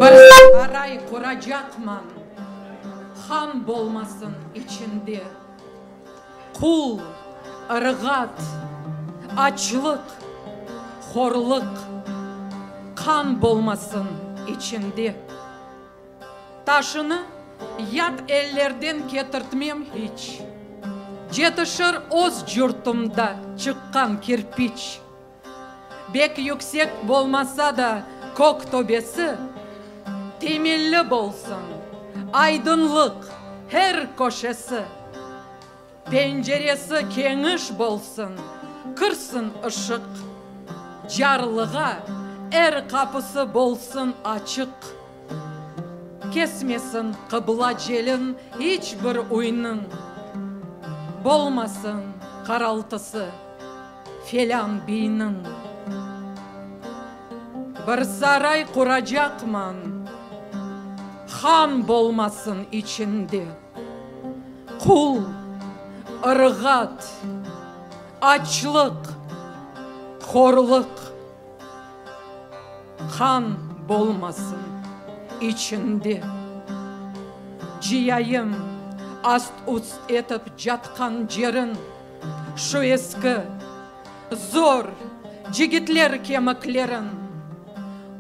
Bir saray quracaqman, han bolmasın içinde. Qul, ırğat, açlıq, horluq, qan bolmasın içinde. Taşını yat ellerden ketirtmem hiç, Cetişir öz curtumda çıqqan kirpiç. Bek yüksek bolmasa da kök töbesi, Temelli bolsun, aydınlıq her köşesi. Penceresi keniş bolsun, kirsin ışıq, Carlığa er qapısı bolsun açıq. Kesmesin qıbla celin iç bir üyniñ, Bolmasın qaraltısı felân biyniñ. Bir saray quracaqman, han bolmasın içinde. Qul, ırğat, açlıq, horluq, qan bolmasın içinde. Cıyayım ast-üst etip catqan cerin, şu eski, zor cigitler kemiklerin.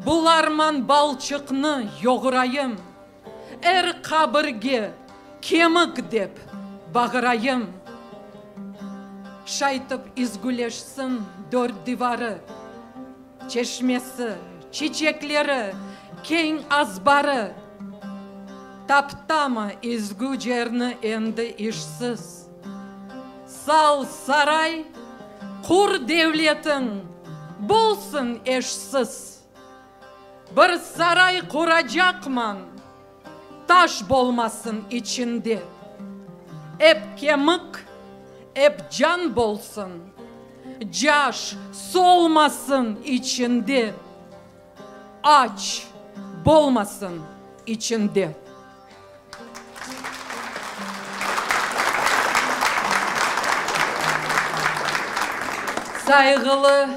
Bularman balçıqnı yoğurayım. Er qabirge kemik dep bağırayım. Şaytıp izgüleşsin dört divarı, Çeşmesi, çiçekleri, keñ azbarı. Taptamı izgü cerni endi işsiz? Sal saray, qur devletiñ, bolsun eşsiz. Bir saray quracaqman, taş bolmasın içinde, Ep kemik, ep can bolsun, caş solmasın içinde, Aç bolmasın içinde. Sayğılı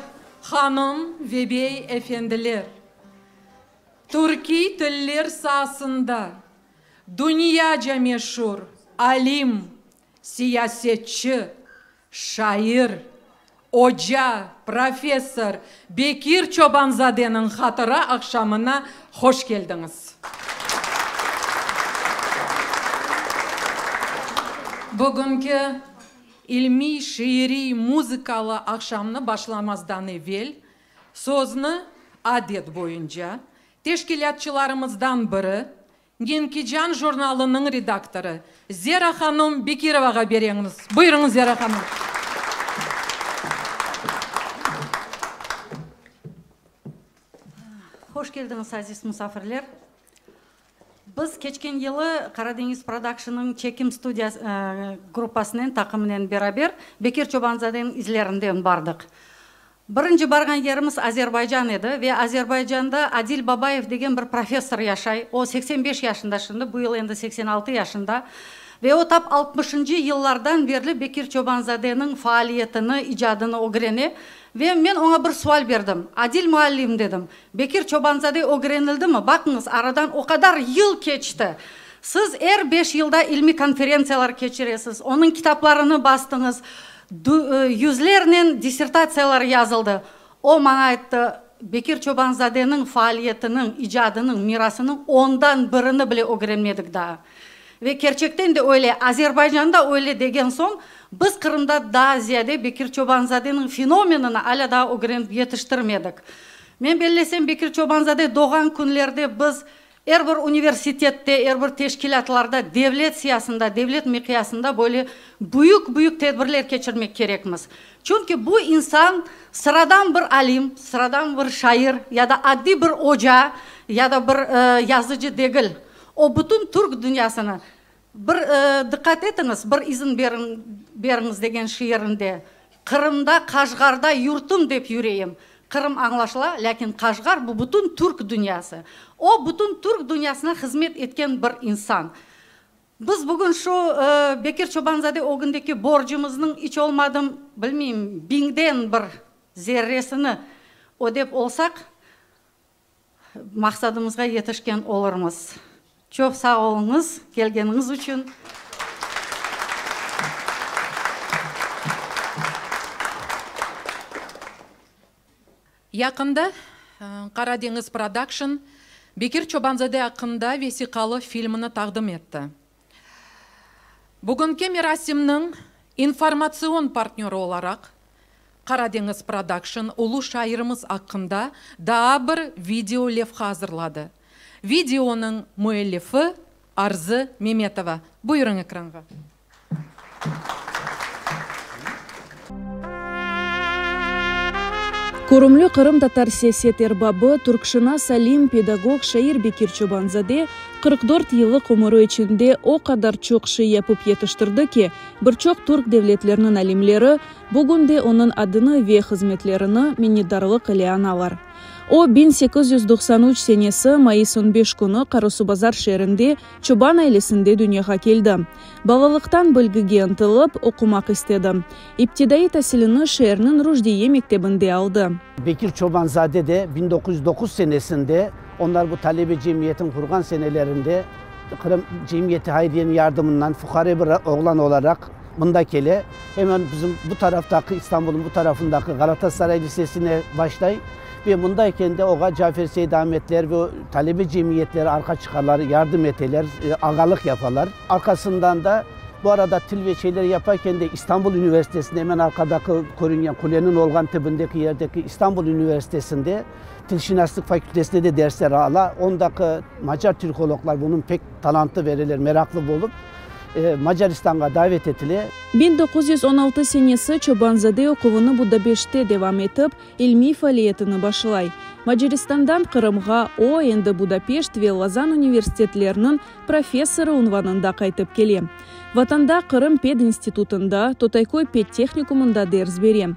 Hanım ve bey efendiler, türkiy tiller saasında dünyaca meşur alim, siyasetçi, şair, oca, professor Bekir Çobanzadeniñ hatıra aqşamına hoş keldiñiz. Bugünki İlmiy, şiiriy, muzıkalı aqşamnı başlamazdan evel, sözni, adet boyunca, teşkilâtçılarımızdan biri, Nenkican jurnalınıñ redaktorı Zera hanım Bekirovağa beremiz. Buyurıñız, Zera hanım. Hoş keldiñiz, aziz musafirler! Biz keçken yılı Qaradeñiz Prodakşnıñ çekim studiya gruppasınen, taqımınen beraber Bekir Çobanzadeniñ izlerinden bardıq. Birinci barğan yerimiz Azerbaycan edi ve Azerbaycanda Adil Babayev degen bir professor yaşay. O 85 yaşında şimdi, bu yıl endi 86 yaşında. Ve o tap altmışıncı yıllardan berli Bekir Çobanzadeniñ faaliyetini, icadını ögrene. Ve men oña bir sual berdim, Adil muallim, dedim, Bekir Çobanzade ögrenildimi? Baqıñız, aradan o qadar yıl keçti. Siz er beş yılda ilmiy konferentsiyalar keçiresiz, onıñ kitaplarını bastıñız, yüzlernen dissertatsiyalar yazıldı. O maña ayttı, Bekir Çobanzadeniñ faaliyetiniñ, icadınıñ, mirasınıñ ondan birini bile ögrenmedik daa. Ve kerçekten de öyle, Azerbaycanda öyle degen soñ, biz Qırımda daa ziyade Bekir Çobanzadeniñ fenomenini alâ daa ögrenip yetiştirmedik. Men bellesem, Bekir Çobanzade doğğan künlerde biz er bir universitette, er bir teşkilâtlarda, devlet siyasında, devlet miqyasında böyle büyük-büyük tedbirler keçirmek kerekmiz. Çünki bu insan sıradan bir alim, sıradan bir şair ya da addiy bir oca ya da bir yazıcı degil. O bütün türk dünyasını, bir diqqat etiñiz, bir izin beriñiz degen şiirinde, Qırımda, Qaşğarda yurtum dep yüreyim. Qırım añlaşıla, lâkin Qaşğar bu bütün türk dünyası. O bütün türk dünyasına hızmet etken bir insan. Biz bugün şu Bekir Çobanzade ögündeki borcumıznıñ iç olmadım, bilmeyim, biñden bir zerresini ödep olsaq, Maqsadımızğa yetişken olurmız. Çoq sağ oluñız kelgeniñiz içün. Yaqında Qara deñiz Prodakşn Bekir Çobanzade aqqında vesiqalı filmini taqdim etti. Bugünki merasimniñ informatsion partnörı olaraq Qara deñiz Prodakşn ulu şairimiz aqqında daa bir video levha azırladı. Videonıñ müellifi Arzı Memetova. Buyurıñ ekranğa. Körümli qırımtatar siyaset erbabı, türkşınas alim, pedagog, şair Bekir Çobanzade 44 yıllıq ömüri içinde o qadar çoq şey yapıp yetiştirdi ki, bir çoq türk devletleriniñ alimleri bugün de onıñ adını ve hızmetlerini minnetdarlıq ile añalar. O, 1893 senesi mayıs on beş künü Qarasuvbazar şeerinde çoban ailesinde dünyağa keldi. Balalıqtan bilgige ıntılıp, oqumaq istedi. İptidaiy tasilini şeerniñ Ruşdiye mektebinde aldı. Bekir Çobanzade de 1909 senesinde, onlar bu talebe cemiyetini qurğan senelerinde, Qırım Cemiyeti Hayriyeniñ yardımından fuqare bir oğlan olaraq mında kele. Hemen bizim bu taraftaki, İstanbulnıñ bu tarafındaki Galatasaray lisesine başlay ve mında ekende oğa Cafer Seydametler ve talebe cemiyetleri arqa çıqalar, yardım eteler, ağalıq yapalar. Arqasından da bu arada til ve şeyler yaparken de İstanbul üniversitesinde, hemen arqadaki körüngen quleniñ olğan tibindeki yerdeki İstanbul üniversitesinde Tilşınaslıq fakültesinde de dersler ala. Ondaki macar türkologlar bunıñ pek talantlı vereler, meraqlı bolıp, Macaristanğa davet etile. 1916 senesi Çobanzade oquvını Budapeştte devam etip, ilmiy faaliyetini başlay. Macaristandan Qırımğa o, endi Budapeşt ve Lozan universitetleriniñ professorı unvanında qaytıp kele. Vatanda Qırım pedinstitutında, Totayköy pedtehnikumında ders bere.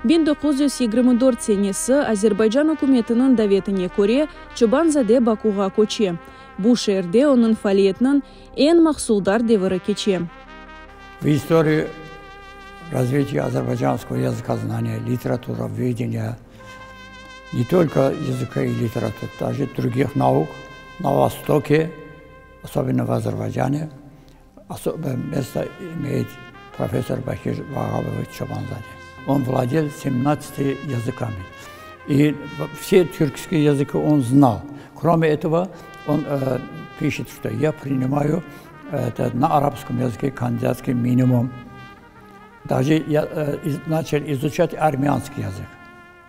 1924 senesi Azerbaycan ükümetiniñ davetine köre Çobanzade Bakuğa köçe. Bu şeerde onıñ faaliyetiniñ eñ mahsuldar deviri keçe. В историю развития азербайджанского языкознания, литературоведения, не только языка и литературы, даже других наук на Востоке, особенно в Азербайджане, особое место имеет профессор Бакир Вагабович Чобанзаде. Он владел 17 языками. И все тюркские языки он знал. Кроме этого, он э, пишет, что я принимаю это, на арабском языке кандидатский минимум. Даже я э, из, начал изучать армянский язык.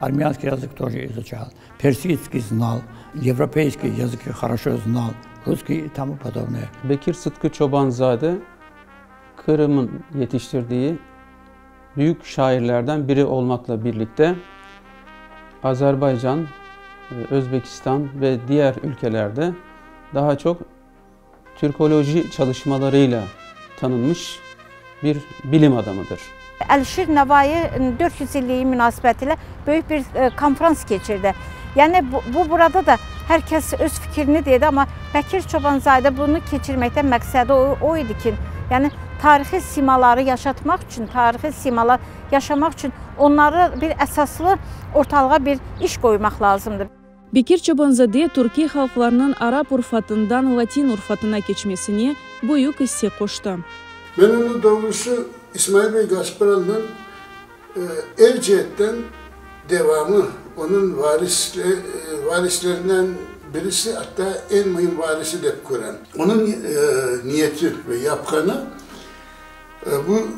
Армянский язык тоже изучал. Персидский знал, европейский языки хорошо знал, русский и тому подобное. Bekir Sıtkı Çobanzade Kırım'ın yetiştirdiği büyük şairlerden biri olmakla birlikte Azerbaycan, Özbekistan ve diğer ülkelerde daha çok Türkoloji çalışmalarıyla tanınmış bir bilim adamıdır. Əlişir Nəvai 400 illiyi münasibətilə böyük bir konfrans keçirdi. Yəni bu burada da hər kəs öz fikrini dedi, amma Bəkir Çobanzadə bunu keçirməkdən məqsədi o, o idi ki, yəni tarixi simaları yaşatmaq üçün, tarixi simalar yaşamaq üçün onları bir əsaslı ortalığa bir iş qoymaq lazımdır. Bekir Çobanzade türkiy halqlarnıñ arap urfatından latin urfatına keçmesine büyük isse qoştı. Men onı doğrusı İsmail bey Gaspralınıñ er ceetten devamı, onıñ varislerinden birisi, atta eñ müim varisi dep körem. Onıñ niyeti ve yapqanı bu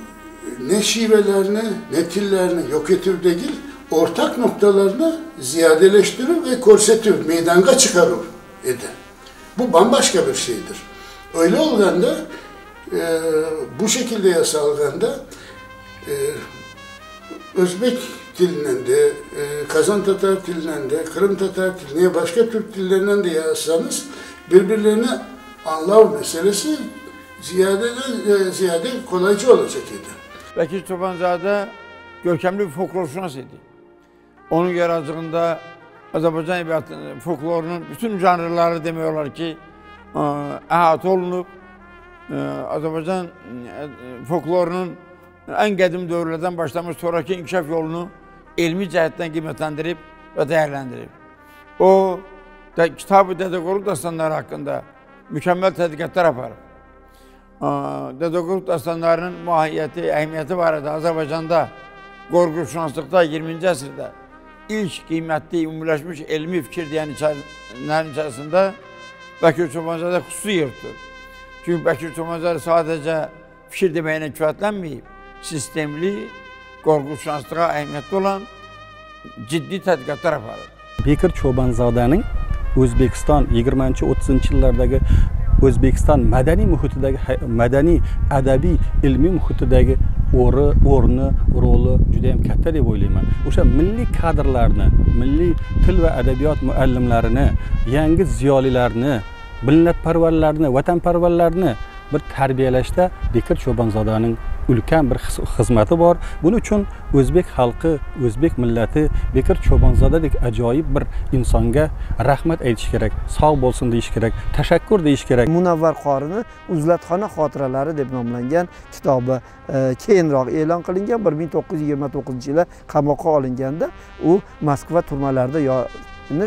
ne şivelerni, ne tillerni yoq etüv degil, ortaq noqtalarnı ziyadeleştirüv ve körsetüv, meydanğa çıqaruv edi. Bu bam-başqa bir şeydir. Öyle olğanda, bu şekilde yasalğanda, özbek tilinen de, qazantatar tilinen de, qırımtatar tilinen ya başqa türk tillerinden de yazsañız, bir-birlerini añlav meselesi ziyadeden ziyade qolayca olacaq edi. Bekir Çobanzade görkemli bir folklorşınas idi. Onıñ yaratıcılığında Azerbaycan edebiyatınıñ, folklorunıñ bütün janrları demek olar ki, əhatə olunub. Azerbaycan folklorunıñ eñ qədim dövrlərdən başlamış sonraki inkişaf yolunu elmi cəhətdən qiymətləndirib və dəyərləndirib. O. Kitab-ı Dede Qorqud dastanları haqqında mükemmel tədqiqatlar aparıb. Dede Qorqud dastanlarının mahiyyəti, əhəmiyyəti barədə Azərbaycanda qorqudşünaslıqda 20-ci əsrdə ilk qiymətli, ümumiləşmiş elmi fikir deyən içərilərin içərisində Bəkir Çobanzadə xüsusi yer tutur. Çünki Bəkir Çobanzadə sadəcə fikir deməklə kifayətlənməyib, sistemli, qorqudşünaslığa əhəmiyyətli olan ciddi tədqiqatlar aparır. Bekir Çobanzadeniñ Özbekistan yigirmanchi, otuzunchi yıllardaki Özbekistan madaniy mühitidagi, madaniy, adabiy, ilmiy mühitidagi ori, o'rni, roli judayam katta deb o'ylayman. O'sha milliy kadrlarni, milliy til va adabiyot muallimlarini, yangi ziyolilarni, millatparvarlarni, vatanparvarlarni bir tarbiyalashda Bekir Çobanzadeniñ ulkan bir xizmati bor. Buning uchun o'zbek xalqi, o'zbek millati Bekir Çobanzadadek ajoyib bir insonga rahmat aytish kerak, sog' bo'lsin deyish kerak, tashakkur deyish kerak. Munavvar qorini Uzlatxona xotiralari deb nomlangan kitobi e, keyinroq e'lon qilingan. 1929 yili qamoqqa olinganda u Moskva turmalarida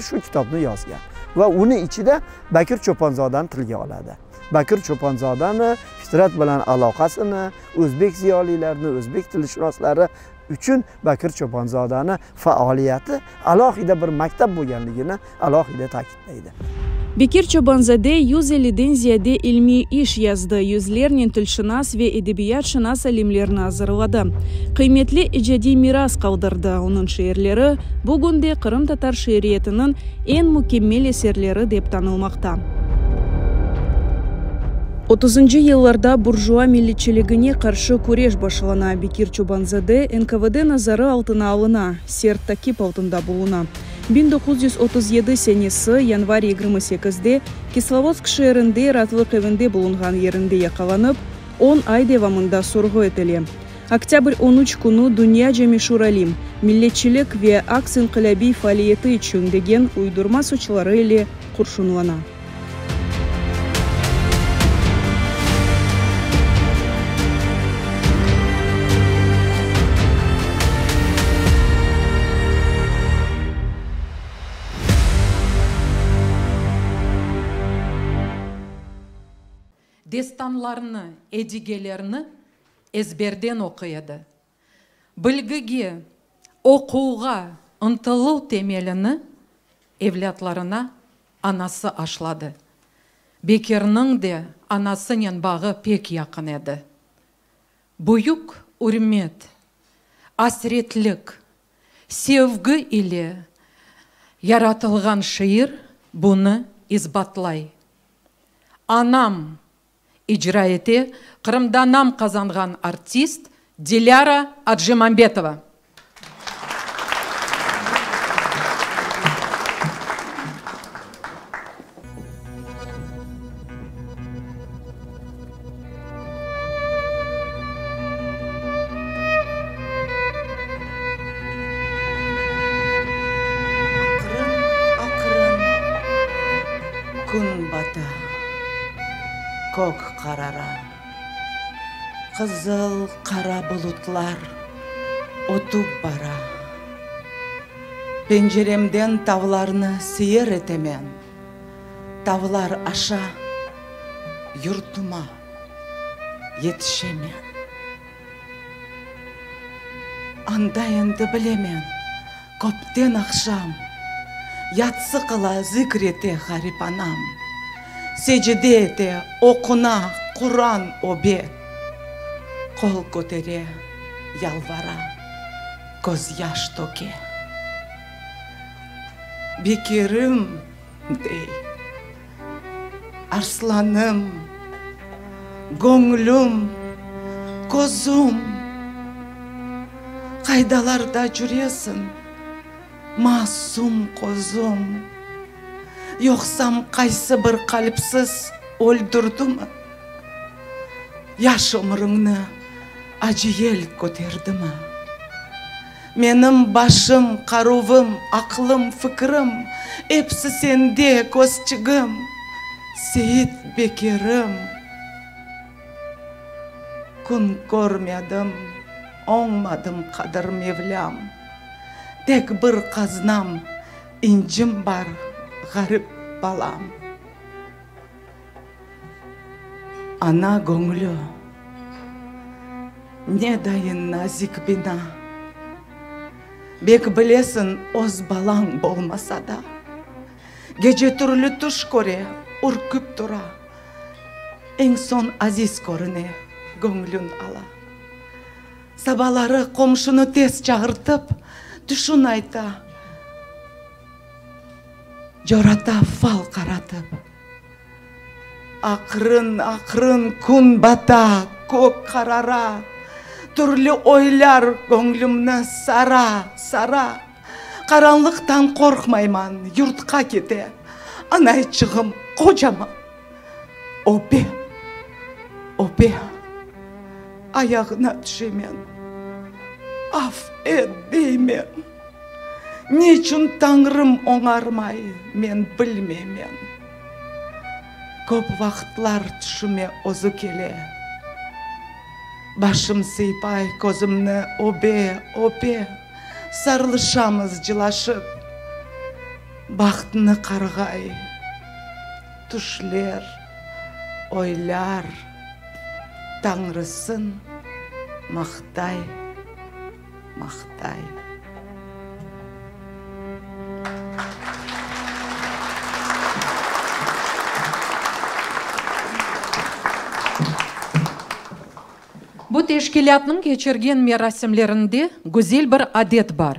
shu kitobni yozgan va uni ichida Bakir Cho'ponzodani tilga oladi. Bakir Cho'ponzodani fitrat bilan aloqasini, o'zbek ziyolilarini, o'zbek tilshunoslari uchun Bakir Cho'ponzodani faoliyati alohida bir maktab bo'lganligini alohida ta'kidlaydi. Bekir Çobanzade 150-den ziyade ilmiy iş yazdı, yüzlernen tilşınas ve edebiyatşınas alimlerni azırladı. Qıymetli icadiy miras qaldırdı. Onıñ şiirleri bugün de qırımtatar şiiriyetiniñ eñ mükemmel eserleri dep tanılmaqta. Otuzıncı yıllarda burjua milletçiligine qarşı küreş başlana. Bekir Çobanzade NKVD nazarı altına alına, sert taqip altında buluna. 1937 senesi yanvar 28-de Kislovodsk şeerinde ratlıq evinde bulunğan yerinde yaqalanıp, on ay devamında sorğu etile. Oktâbr 13 künü dünyaca meşur alim, milletçilik ve aks-inqilâbiy faaliyeti içün degen uydurma suçları ile qurşunlana. Destanlarnı, edigelerni ezberden oquy edi. Bilgige, oquvğa ıntıluv temelini evlâtlarına anası aşladı. Bekirniñ de anasınen bağı pek yaqın edi. Büyük ürmet, asretlik, sevgi ile yaratılğan şiir bunı isbatlay. Anam icra ete Qırımda nam qazanğan artist Dilâra Acimambetova. Aqırın-aqırın kün bata, kök qarara. Qızıl qara bulutlar ötüp bara. Penceremden tavlarnı seyir etemen, Tavlar aşa yurtuma yetişemen. Anda endi bilemen, köpten aqşam, Yatsı qıla, zikr ete ğarip anam. Secde ete, oquna, Quran öbe, Qol kötere, yalvara, közyaş töke. Bekirim, dey, arslanım, göñlüm, közüm, Qaydalarda cüresiñ, masum qozum? Yoqsam qaysı bir qalpsız öldürdimi? Yaş ömrüñni acı yel köterdimi? Menim başım, qaruvım, aqlım, fikrim, Epsi sende, közçigim, Seit Bekirim. Kün körmedim, oñmadım qadir Mevlâm, Tek bir qaznam, incim bar, ğarip. balam. Ana göñlü ne dayın nazik bina, Bek bilesiñ öz balañ bolmasa da. Gece türlü tüş köre, ürküp tura, Eñ soñ aziz körüne, göñlüñ ala. Sabaları qomşunı tez çağırtıp, tüşün ayta, Corata fal qaratıp. Aqrın, aqrın kün bata, kök qarara, Türlü oylar göñlümni sara, sara. Qaranlıqtan qorqmayman, yurtqa kete, Anayçığım qocaman, öpe, öpe, Ayağına tüşemen, af et deymen. Neçün Tañrım oñarmay, men bilmeymen. Köp vaqıtlar tüşüme özü kele. Başım sıypay, közümni öbe, öpe, Sarılışamız cılaşıp, bahtnı qarğay. Tüşler, oylar Tañrısın maqtay. Maqtay. Bu teşkilâtnıñ keçirgen merasimlerinde güzel bir adet bar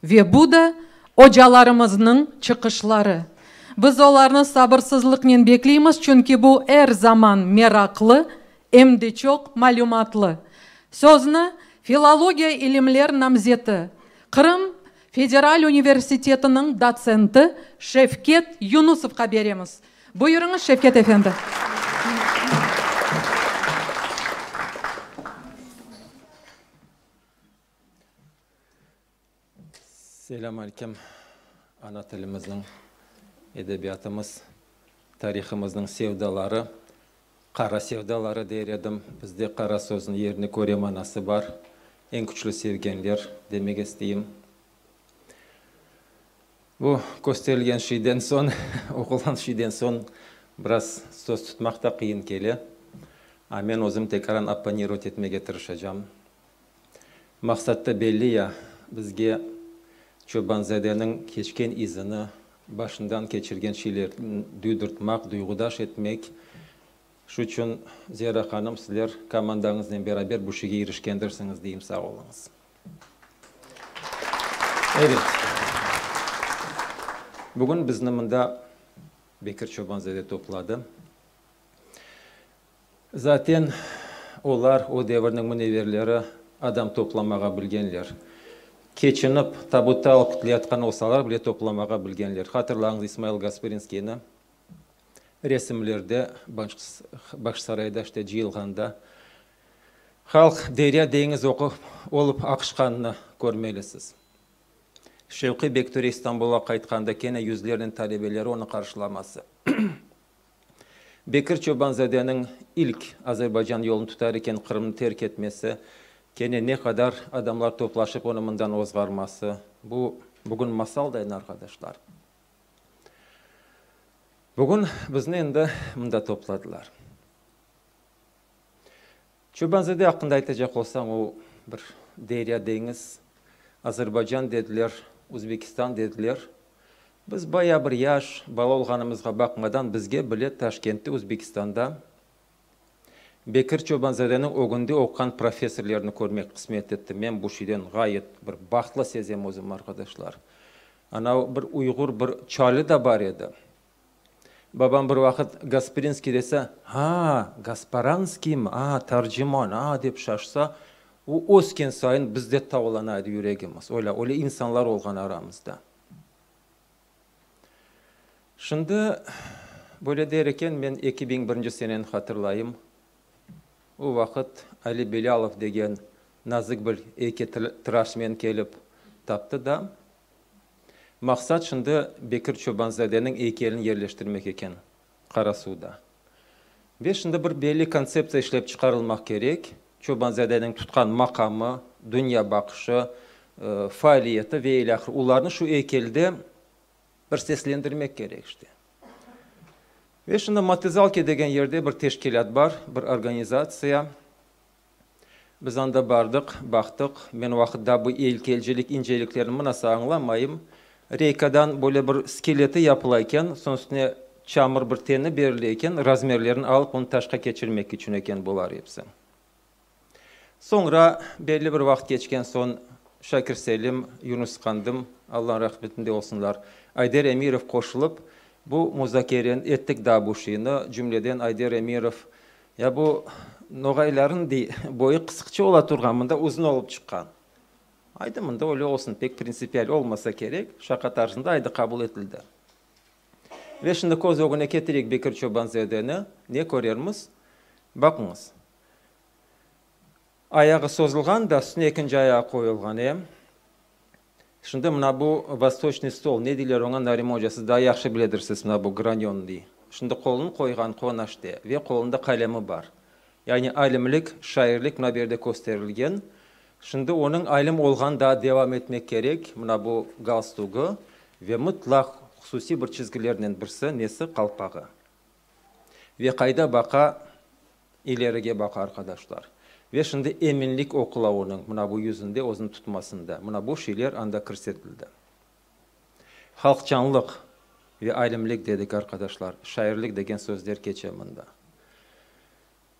ve bu da ocalarımıznıñ çıqışları. Biz olarnı sabırsızlıqnen bekleymiz, çünki bu er zaman meraqlı em de çoq malümatlı. Sözni filologiya ilimler namzeti, Qırım federal universitetiniñ dotsenti Şevket Yunusovqa beremiz. Buyurıñız, Şevket efendi. Selâm aleyküm, ana tilimizniñ, edebiyatımız, tarihımıznıñ sevdaları, qara sevdaları der edim. Bizde qara sözniñ yerine köre manası bar. Eñ küçlü sevgenler demek isteyim. Bu kösterilgen şeyden soñ, oqulğan şeyden soñ biraz söz tutmaq da qıyın kele. A men özüm tekrardan opponirovat etmege tırışacam. Maqsat da belli ya, bizge Çobanzadeniñ keçken izini, başından keçirgen şeylerni duydurtmaq, duyğudaş etmek. Şu içün, Zera hanım, sizler komandañıznen beraber bu şeyge irişkendirsiñiz, deyim, sağ oluñız. Evet. Bugün bizni mında Bekir Çobanzade topladı. Zaten, olar, o devirniñ münevverleri, adam toplamağa bilgenler. Keçinip, tabutta alıp kütleyatqan olsalar bile toplamağa bilgenler. Hatırlañız İsmail Gasprinskiyni, resimlerde, Bağçasarayda işte cıyılğanda, halq derya-deñiz olıp aqışqanını körmelisiz. Şevqiy Bektöre İstanbulğa qaytqanda kene yüzlernen talebeleri onı qarşılaması. Bekir Çobanzadeniñ ilk Azerbaycan yolunı tutar eken Qırımnı terk etmesi, kene ne qadar adamlar toplaşıp onı mından ozğarması, bu bugün masal dayın, arqadaşlar. Bugün bizni endi mında topladılar. Çobanzade aqqında aytacaq olsam, o bir derya, deñiz. Azerbaycan dediler, Özbekistan dediler. Biz bayağı bir yaş, bala olğanımızğa baqmadan, bizge bile Taşkentte, Özbekistanda Bekir Çobanzadeniñ ögünde oquğan professorlerni körmek qısmet etti. Men bu şeyden ğayet bir bahtlı sezem özüm, arqadaşlar. Ana, bir uyğur, bir çali da bar edi. Babam bir vaqıt Gasprinskiy dese, Ha, Gasparanskiymi, a, terciman, a, dep şaşsa, o ösken sayın biz de tavlana edi yüregimiz. Öyle, öyle insanlar olğan aramızda. Şimdi, böyle der eken, men 2001 seneni hatırlayım. O vaqıt Ali Belâlov degen nazik bir eykeltıraşmen kelip taptı da, Maqsat şimdi Bekir Çobanzadeniñ eykelini yerleştirmek eken Qarasuvda. Ve şimdi bir belli kontseptsiya işlep çıqarılmaq kerek, Çobanzadeniñ tutqan maqamı, dünya baqışı, faaliyeti ve ilâhre, olarnı şu eykelde bir seslendirmek kerek işte. Ve şimdi Matızalki degen yerde bir teşkilât bar, bir organizatsiya. Biz anda bardıq, baqtıq. Men o vaqıt daa bu eykelcilik inceliklerini mınasa añlamayım. Reykadan böyle bir skeleti yapıla eken, soñ üstüne çamur bir teni berile eken, razmerlerini alıp onı taşqa keçirmek içün eken bular episi. Soñra, belli bir vaqıt keçken soñ, Şakir Selim, Yunus Qandım, Allanıñ rahmetinde olsunlar, Ayder Emirov qoşulıp, bu muzakereni ettik daa bu şeyni, cümleden Ayder Emirov, Ya bu noğaylarnıñ, dey, boyu qısıqça ola turğan, mında uzun olıp çıqqan. Aydı, mında öyle olsun, pek printsipial olmasa kerek, şaqa tarzında aydı qabul etildi. Ve şimdi köz ögüne ketireyik Bekir Çobanzadeni, ne körermiz? Baqıñız. Ayağı sozulğan da, üstüne ekinci ayağı qoyulğan, e. Şimdi mına bu vostoçnıy stol, ne deyler oña, Nariman oca, siz daa yahşı biledirsiz, mına bu granönlıy. Şimdi qolunı qoyğan qonaşte ve qolunda qalemi bar. Yani alimlik, şairlik mına bu yerde kösterilgen. Şimdi onıñ alim olğanı daa devam etmek kerek, mına bu galstugı ve mıtlaq hususiy bir çizgilernen birsi, nesi, qalpağı. Ve qayda baqa, ilerige baqa, arqadaşlar. Ve şimdi eminlik oqula onıñ mına bu yüzünde, özüni tutmasında. Mına bu şeyler anda kirsetildi. Halqçanlıq ve alimlik dedik, arqadaşlar, şairlik degen sözler keçe mında.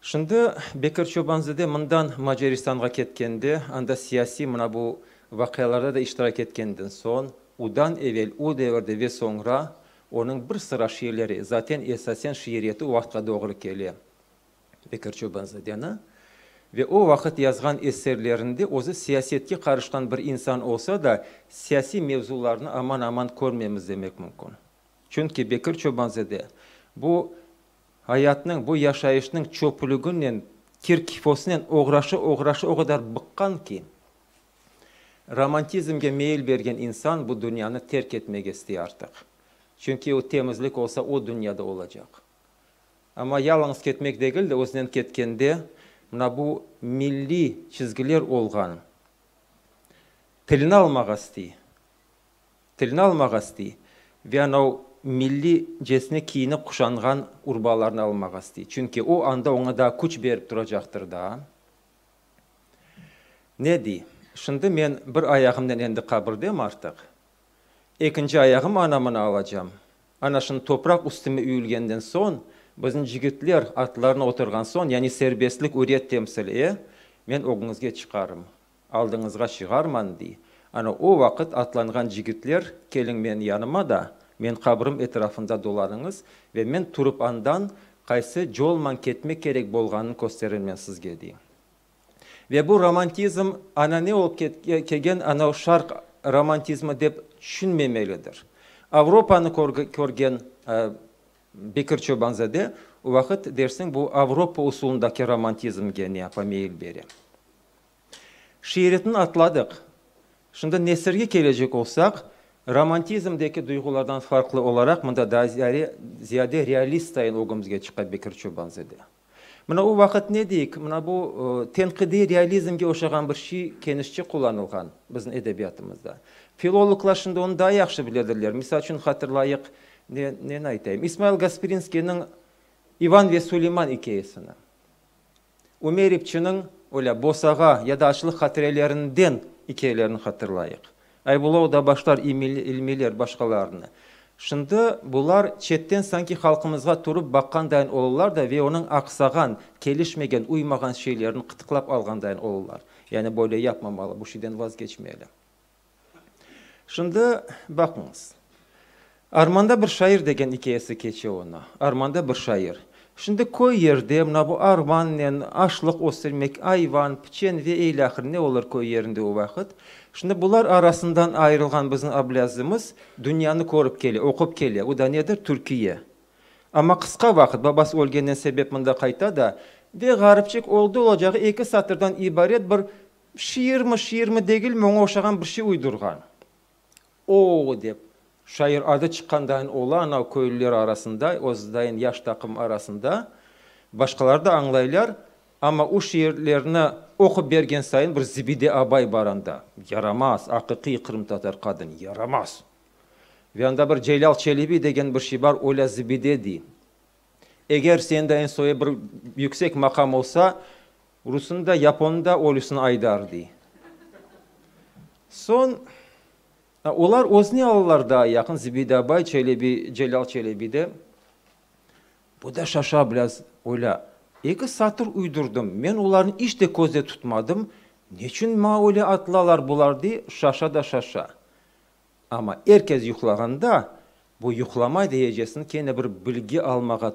Şimdi Bekir Çobanzade mından Macaristanğa ketkende, anda siyasiy mına bu vaqialarda da iştirak etkenden soñ, udan evel, u devirde ve soñra onıñ bir sıra şiirleri, zaten esasen şiiriyeti o vaqıtqa doğru kele Bekir Çobanzadeni, ve o vaqıt yazğan eserlerinde özü siyasetke qarışqan bir insan olsa da, siyasiy mevzularnı aman-aman körmemiz demek mümkün. Çünki Bekir Çobanzade bu Ayatnıñ, bu yaşayışnıñ çöplüginen, kir-kifosınen oğraşı-oğraşı o qadar bıqqan ki, romantizmge meyil bergen insan bu dünyanı terk etmege istey artıq. Çünki o temizlik olsa o dünyada olacaq. Amma yalıñız ketmek degil de, özünen ketkende mına bu milliy çizgiler olğan tilni almağa istey. Tilni almağa istey ve anav millicesine kiyinip quşanğan urbalarnı almağa istey. Çünki o anda oña daa küç berip turacaqtır daa. Ne dey? Şimdi men bir ayağımnen endi qabirdem artıq. Ekinci ayağım ana-mına alacam. Ana şimdi topraq üstüme üyülgenden soñ, bizim cigitler atlarına oturğan soñ, yani serbestlik, üriyet temsil e, men ögüñizge çıqarım. Aldıñızğa çığarman, dey. Ana o vaqıt atlanğan cigitler, keliñ menim yanıma da, men qabrim etrafında dolanıñız ve men turıp andan qaysı colman ketmek kerek bolğanın kösterirmen sizge, dey. Ve bu romantizm ana ne olıp kelgen, ana o şarq romantizmi dep tüşünmemelidir. Avropanı körgen Bekir Çobanzade o vaqıt dersiñ bu Avropa usulındaki romantizmge ne yapa, meyil bere. Şiiretni atladıq. Şimdi nesirge kelecek olsaq, romantizmdeki duyğulardan farqlı olaraq mında daa ziyade realist sayın ögümizge çıqa Bekir Çobanzade. Mına o vaqıt ne deyik, mına bu tenqidiy realizmge oşağan bir şey kenişçe qullanılğan bizim edebiyatımızda. Filologlar şimdi onı daa yahşı biledirler. Misal içün hatırlayıq, ne, neni aytayım, İsmail Gasprinskiyniñ İvan ve Suleyman ikâyesini. Ümer İpçiniñ öyle Bosağa ya da Açlıq hatirelerinden ikâyelerini hatırlayıq. Aybulla Odabaşlar, İlmiler, başqalarını. Şimdi bular çetten sanki halqımızğa turıp baqqandayın olalar da ve onıñ aqsağan, kelişmegen, uymağan şeylerini qıtıqlap alğandayın olalar. Yani böyle yapmamalı, bu şeyden vazgeçmeli. Şimdi baqıñız. Armanda bir şair degen ikâyesi keçe onı. Armanda bir şair. Şimdi köy yerde mına bu armannen aşlıq östürmek, ayvan, piçen ve ilâhre ne olur köy yerinde o vaqıt. Şimdi bular arasından ayırılğan bizim Ablâzimiz dünyanı körip kele, oqup kele. O da nedir? Türkiye. Amma qısqa vaqıt, babası ölgenden sebep mında qayta da ve ğaripçik oldı-olacağı eki satırdan ibaret bir Şiirmi, şiirmi degilmi, oña oşağan bir şey uydurğan. O-o! dep, şair adı çıqqandayın ola anav köylüler arasında, özüdayın yaş taqım arasında. Başqaları da añlaylar, amma o şiirlerni oqup bergen sayın bir Zibide abay bar anda, yaramaz, aqiqiy qırımtatar qadın, yaramaz. Ve anda bir Celâl Çelebi degen bir şey bar, olâ Zibide dey. Eger sendayın soyu bir yüksek maqam olsa, rusnı da, yaponnı da ölüsini aydar, dey. Soñ, olar özüne alalar daa yaqın, Zibide abay, Çelebi, Celâl Çelebi de. Bu da şaşa biraz, öyle eki satır uydurdım, men olarnı iç de közde tutmadım, neçün maña öyle atılalar bular, dey, şaşa da şaşa. Amma er kes yuqlağanda, bu yuqlamay deyecesini kene bir bilgi almağa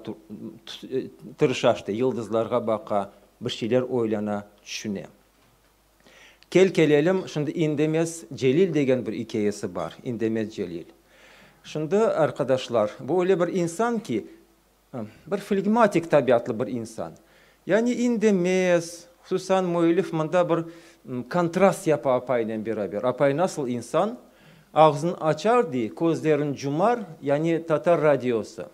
tırışa işte, yıldızlarğa baqa, bir şeyler oylana, tüşüne. Kel kelelim, şimdi İndemez Celil degen bir ikâyesi bar, İndemez Celil. Şimdi, arqadaşlar, bu öyle bir insan ki, bir flegmatik tabiatlı bir insan. Yani indemez, hususan müellif mında bir kontrast yapa apayınen beraber. Apayı nasıl insan, ağzını açar dey, közlerini cumar, yani tatar radiosı.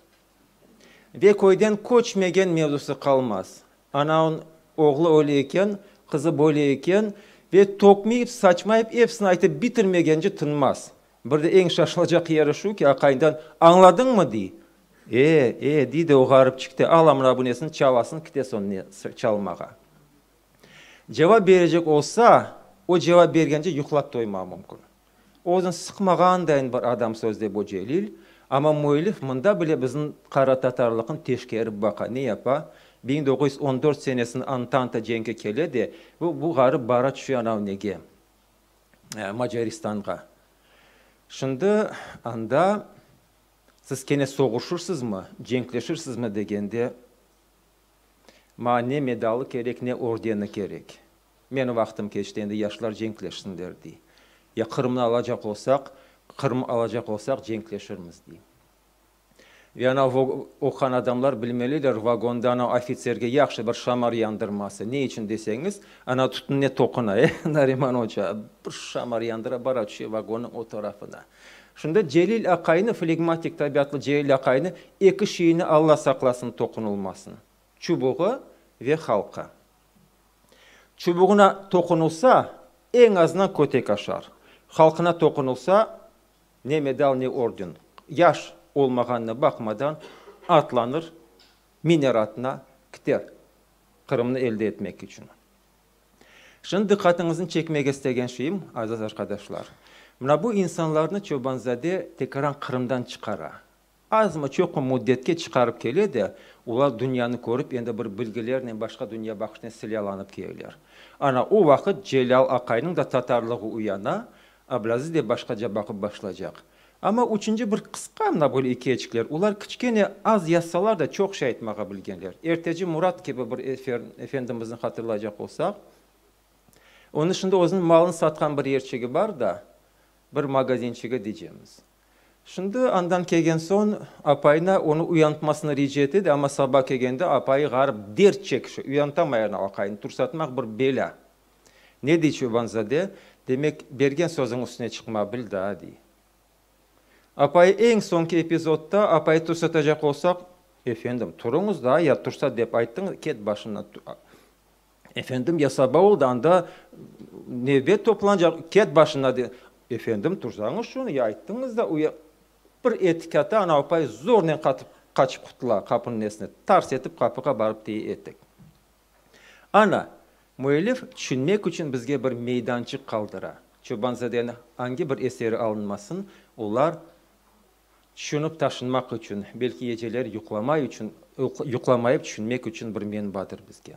Ve köyden köçmegen mevzusı qalmaz. Anavın oğlu öyle eken, qızı böyle eken ve tökmeyip, saçmayıp epsini aytıp bitirmegence tınmaz. Bir de eñ şaşılacaq yeri şu ki, aqayından, Añladıñmı? dey. E, e, dey de o ğaripçik de al amına bu nesini çalasın, kite soñ ne çalmağa. Cevap berecek olsa, o cevap bergence yuqlap toymağı mümkün. Özüni sıqmağandayın bir adam sözde bu Celil, amma müellif mında bile bizim qaratatarlıqnı teşkerip baqa. Ne yapa? 1914 senesiniñ Antanta cenki kele de, bu, bu ğarip bara tüşe anav nege? Macaristanğa. Şimdi anda siz kene soğuşırsızmı, cenkleşirsizmi degende, maña ne medalı kerek, ne ordeni kerek. Menim vaqtım keçti, endi yaşlar cenkleşsinler, dey. Ya Qırımnı alacaq olsaq, Qırım alacaq olsaq, cenkleşirmiz, dey. Ve ana oquğan adamlar bilmeliler, vagonda ana ofitserge yahşı bir şamar yandırması. Ne içün deseñiz, ana tütünne toquna, e, Nariman oca, bir şamar yandıra, bara tüşe vagonnıñ o tarafına. Şunda Celil aqaynı, flegmatik tabiatlı Celil aqaynı eki şeyine Alla saqlasın toqunılmasın, çubuğı ve halqı. Çubuğına toqunılsa, eñ azından kötek aşar. Halqına toqunılsa, ne medal, ne orden. Yaş olmağanına baqmadan, atlanır, miner atına, kiter Qırımnı elde etmek içün. Şimdi diqqatıñıznı çekmege istegen şeyim, aziz arqadaşlar, mına bu insanlarnı Çobanzade tekaran Qırımdan çıqara. Azmı, çoqmı müddetke çıqarıp kele de, olar dünyanı körip, endi bir bilgilernen, başqa dünyabaqışnen silâlanıp keleler. Ana, o vaqıt Celâl aqaynıñ da tatarlığı uyana, Ablâziz de başqaca baqıp başlaycaq. Amma üçünci bir qısqa mına böyle ikâyeçikler, olar kiçkene az yazsalar da çoq şey aytmağa bilgenler. Erteci Murat kibi bir efendimizni hatırlaycaq olsaq, onıñ şimdi özüniñ malını satqan bir yerçigi bar da, bir magazinçigi diycemiz. Şimdi andan kelgen soñ apayına onı uyantmasını rica ete de, amma saba kelgende apayı ğarip dert çekişe, uyantamay ana aqayını, tursatmaq bir belâ. Ne dey Çobanzade, demek, bergen sözüñ üstüne çıqma bil daa, dey. Apayı eñ soñki epizodda apayı tursatacaq olsaq, efendim, turıñız daa, ya tursat dep ayttıñız, ket başımdan, Efendim, ya saba oldı, anda nevbet toplanacaq, ket başına de. Efendim, tursañız şunı, ya ayttıñız da, uya. Bir etikata ana apay zornen qatıp, qaçıp qutula qapınıñ nesine, tars etip qapığa barıp teye etik. Ana, müellif tüşünmek içün bizge bir meydançıq qaldıra. Çobanzadeniñ angi bir eseri alınmasın, olar tüşünip taşınmaq içün, belki geceler yuqlamay içün, yuqlamayıp tüşünmek içün bir menbadır bizge.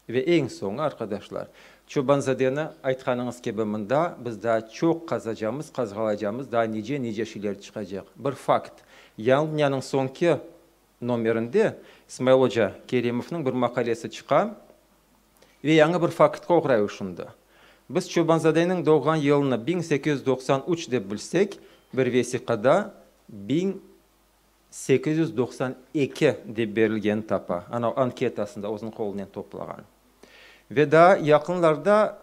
Ve eñ soñu, arqadaşlar, Çobanzadeni, aytqanıñız kibi, mında biz daa çoq qazacamız, qazğalaycamız, daa nice-nice şeyler çıqacaq. Bir fakt, Yañı dünyanıñ soñki nomerinde İsmail oca Kerimovnıñ bir maqalesi çıqa ve yañı bir faktqa oğray o şimdi. Biz Çobanzadeniñ doğğan yılını 1893 dep bilsek, bir vesiqada 1892 dep berilgenini tapa, ana o anketasında özüniñ qolunen toplağan. Ve daa yaqınlarda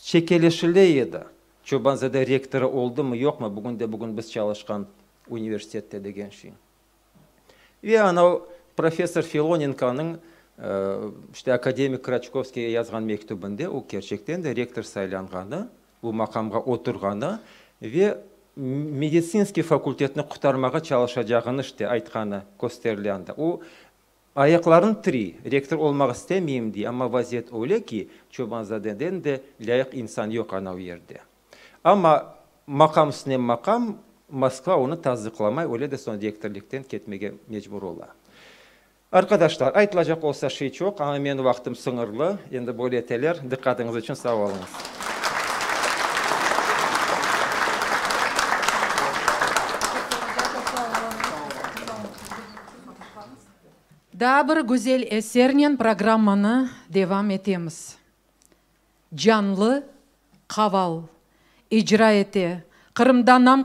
çekeleşile edi, Çobanzade rektorı oldımı, yoqmı, bugün de bugün biz çalışqan universitette degen şey. Ve ana o professor Filonenkonıñ işte akademik Kraçkovskiyge yazğan mektübinde o kerçekten de rektor saylanğanı, bu maqamğa oturğanı ve meditsinskiy fakultetni qurtarmağa çalışacağını işte aytqanı kösterile anda. O. Ayaqlarını tiriy, rektor olmaq istemeyim, dey, amma vaziyet öyle ki, Çobanzadeden de lâyıq insan yoq anav yerde. Amma maqam üstüne maqam, Moskva onı tasdıqlamay, öyle de soñ rektorlikten ketmege mecbur ola. Arqadaşlar, aytılacaq olsa şey çoq, amma menim vaqtım sıñırlı, endi böyle eteler. Diqqatıñız içün sağ oluñız. Daa bir güzel esernen programmanı devam etemiz. Canlı qaval icra ete Qırımda nam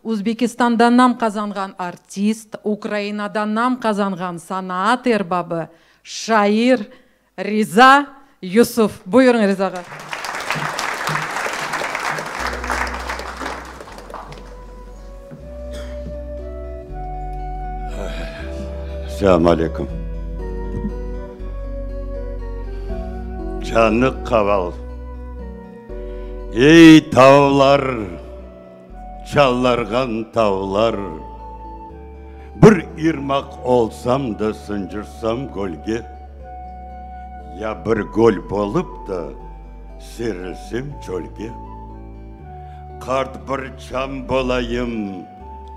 Özbekistanda nam qazanğan artist, Ukrainada nam qazanğan sanaat erbabı, şair Riza Yusuf. Buyurıñ, Riza ağa. Selâm aleyküm. Canı qaval. Ey, tavlar, çallarğan tavlar, Bir irmaq olsam da sıncırsam gölge, Ya bir göl bolıp da serilsem çölge. Qart bir çam bolayım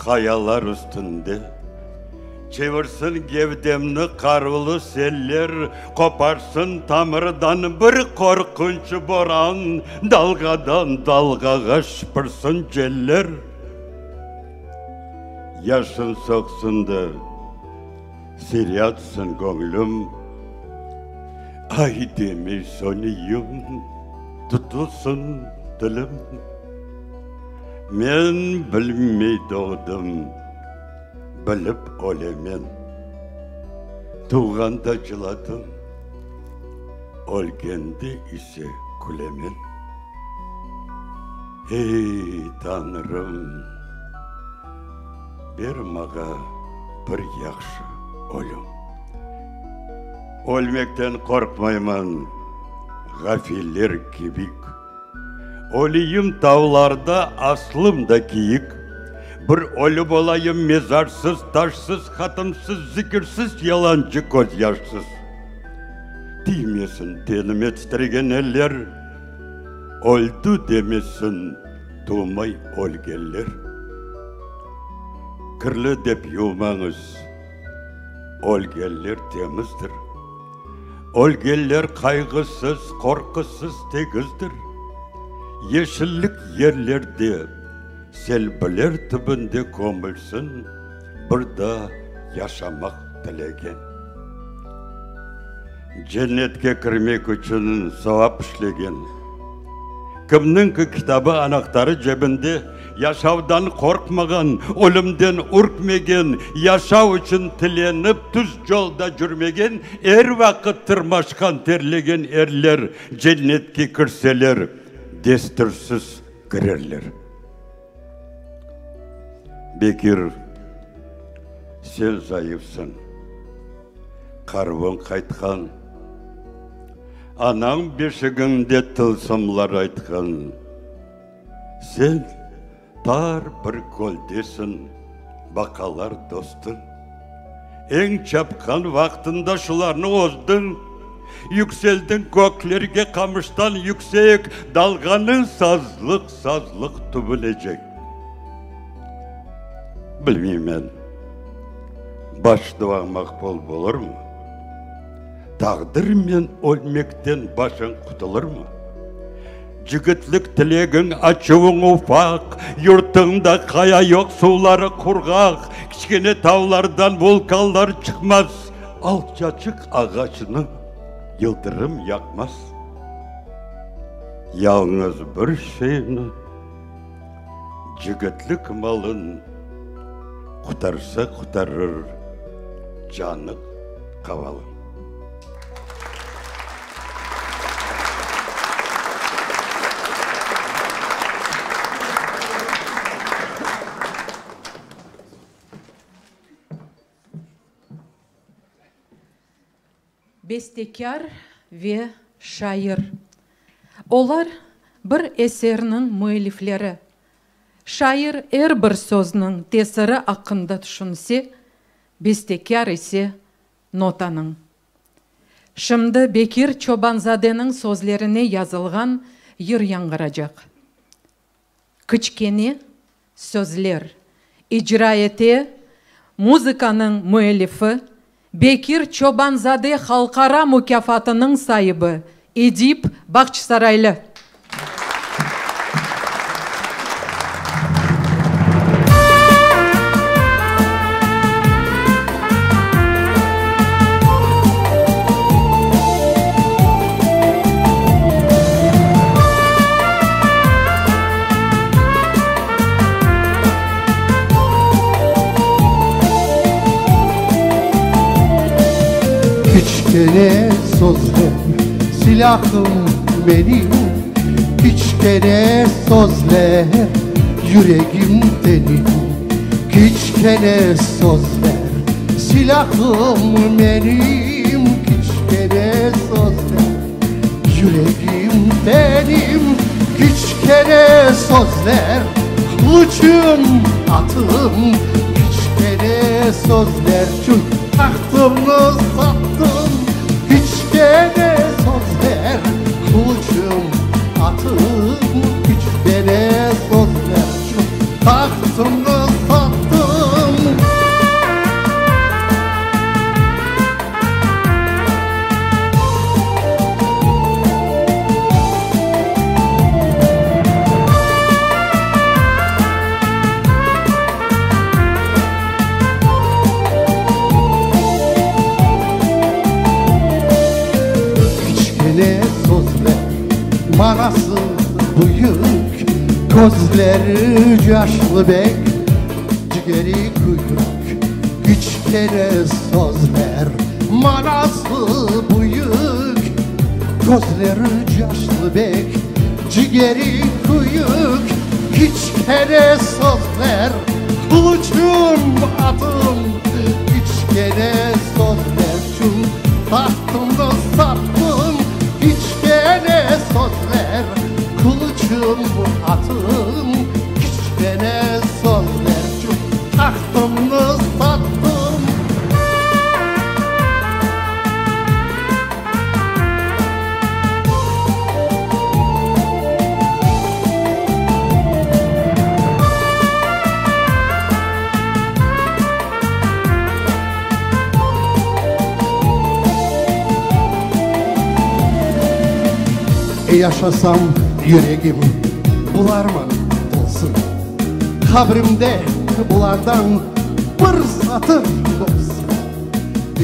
qayalar üstünde, Çevirsin gevdemni qarvlı seller, Qoparsın tamırdan bir qorqunç boran, Dalğadan dalğağa şıpırsın celler. Yaşın soqsun da siryatsın göñlüm, Ay demey sönüyüm, tutulsın tilim. Men bilmey doğdım, bilip ölemen. Tuvğanda cıladım, ölgende ise külemen. Ey, Tañrım, ber mağa bir yahşı ölüm. Ölmekten qorqmayman, ğafiller kibik. Ölüyim tavlarda, aslım da kiyik. Bir ölü bolayım mezarsız, taşsız, hatımsız, zikirsiz, yalancı közyaşsız. Tiymesin tenime titregen eller, Öldü demesin tuvmay ölgenler. Kirli dep yuvmañız, ölgenler temizdir. Ölgenler qayğısız, qorqusız tegizdir. Yeşillik yerlerde, selbiler tübünde kömülsin bir daa yaşamaq tilegen. Cennetke kirmek içün savap işlegen. Kimniñki kitabı, anahtarı cebinde, yaşavdan qorqmağan, ölümden ürkmegen, yaşav içün tilenip tüz yolda cürmegen, er vaqıt tırmaşqan, terlegen erler cennetke kirseler, destursiz kirerler. Bekir, sen zayıfsıñ, qarvıñ qaytqan, Anañ beşigiñde tılsımlar aytqan. Sen tar bir göldesiñ, baqalar dostıñ. Eñ çapqan vaqtında şularnı ozdıñ, Yükseldiñ köklerge qamıştan yüksek, Dalğanıñ sazlıq-sazlıq tübünecek. Bilmeymen, baş duañ maqbul bolurmı, Taqdirmen ölmekten başıñ qutulurmı? Cigitlik tilegiñ, açuvıñ ufaq, Yurtuñda qaya yoq, suvları qurğaq, Kiçkene tavlardan vulkanlar çıqmaz, Alçaçıq ağaçnı yıldırım yaqmaz. Yalıñız bir şeyni, cigitlik malın Qutarsa qutarır canı qavalın. Bestekâr ve şair. Olar bir eserniñ müellifleri. Şair er bir sözniñ tesiri aqqında tüşünse, bestekâr ise. Notanıñ. Şimdi Bekir Çobanzadeniñ sözlerine yazılğan yır yañğıracaq. Kiçkene sözler icra ete muzıkanıñ müellifi, Bekir Çobanzade halqara mukâfatınıñ saibi Edip Bağçasaraylı. Kiçkene sözler silahım benim, Kiçkene sözler yüregim tenim, Kiçkene sözler silahım benim, Kiçkene sözler yüregim tenim, Kiçkene sözler qılıçım, atım, Kiçkene sözlerçün tahtımnı sattım, Kiçkene sözler qılıçım, atım, Kiçkene sözlerçün tahtımnı sattım. Kiçkene sözler manası büyük, Közleri yaşlı bek, cigeri küyük. Kiçkene sözler manası büyük, Közleri yaşlı bek, cigeri küyük. Kiçkene sözler qılıçım, atım, Kiçkene sözlerçün tahtımnı sattım. Kiçkene sözler qılıçım, atım, Kiçkene sözlerçün tahtımnı sattım. Yaşasam yüregim bularman tolsun, Qabrimde bulardan bir satır bolsun.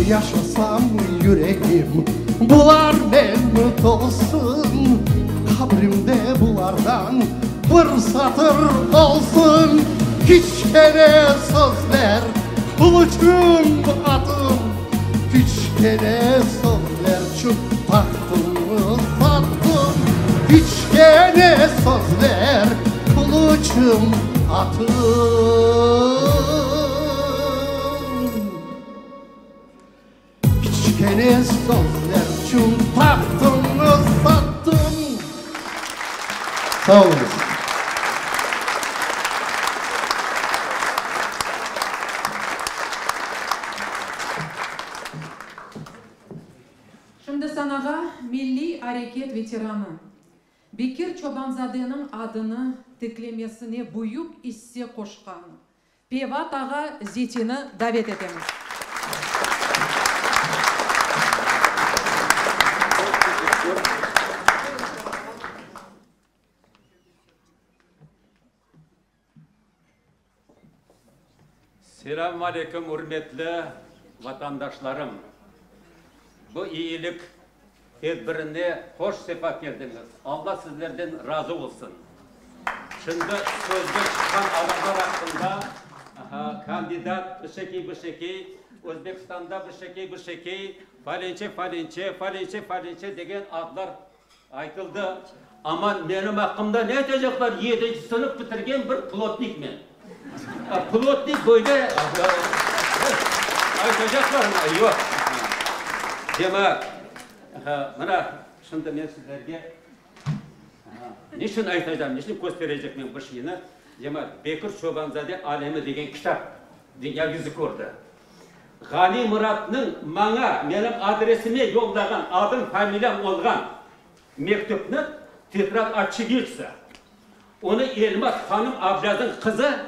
Yaşasam yüregim bularnen tolsun, Qabrimde bulardan bir satır olsun. Kiçkene sözler qılıçım, atım, Kiçkene sözlerçün tahtımnı sattım. Kiçkene sözler qılıçım, atım. Kiçkene sözlerçün tahtımnı sattım. Sağ oluñız. Şimdi sanağa milliy areket veteranı Bekir Çobanzadeniñ adını tiklemesine büyük isse qoşqan Pevat ağa Zetini davet etemiz. Selâm aleyküm, ürmetli vatandaşlarım! Bu eyilik tedbirine hoş sefa keldiñiz. Alla sizlerden razı olsun. Şimdi sözge çıqqan adamlar aqqında, kandidat bir şekey, bir şekey, Özbekistanda bir şekey, bir şekey, falençe, falençe, falençe, falençe degen adlar Aytıldı, amma menim aqqımda ne aytacaqlar, yedinci sınıf bitirgen bir plotnik men. Plotnik böyle aytacaqlarmı? Yoq. Cemaat, mına, şimdi men sizlerge niçün aytacağım, niçün kösterecekmen bu şeyni, cemaat, Bekir Çobanzade alemi degen kitap dünya yüzü kördi. Ğani Muratnıñ maña, menim adresime yollağan, adım, familiyam olğan mektüpni Tetrad oçevидца, onı Elmaz hanım Ablâzıñ qızı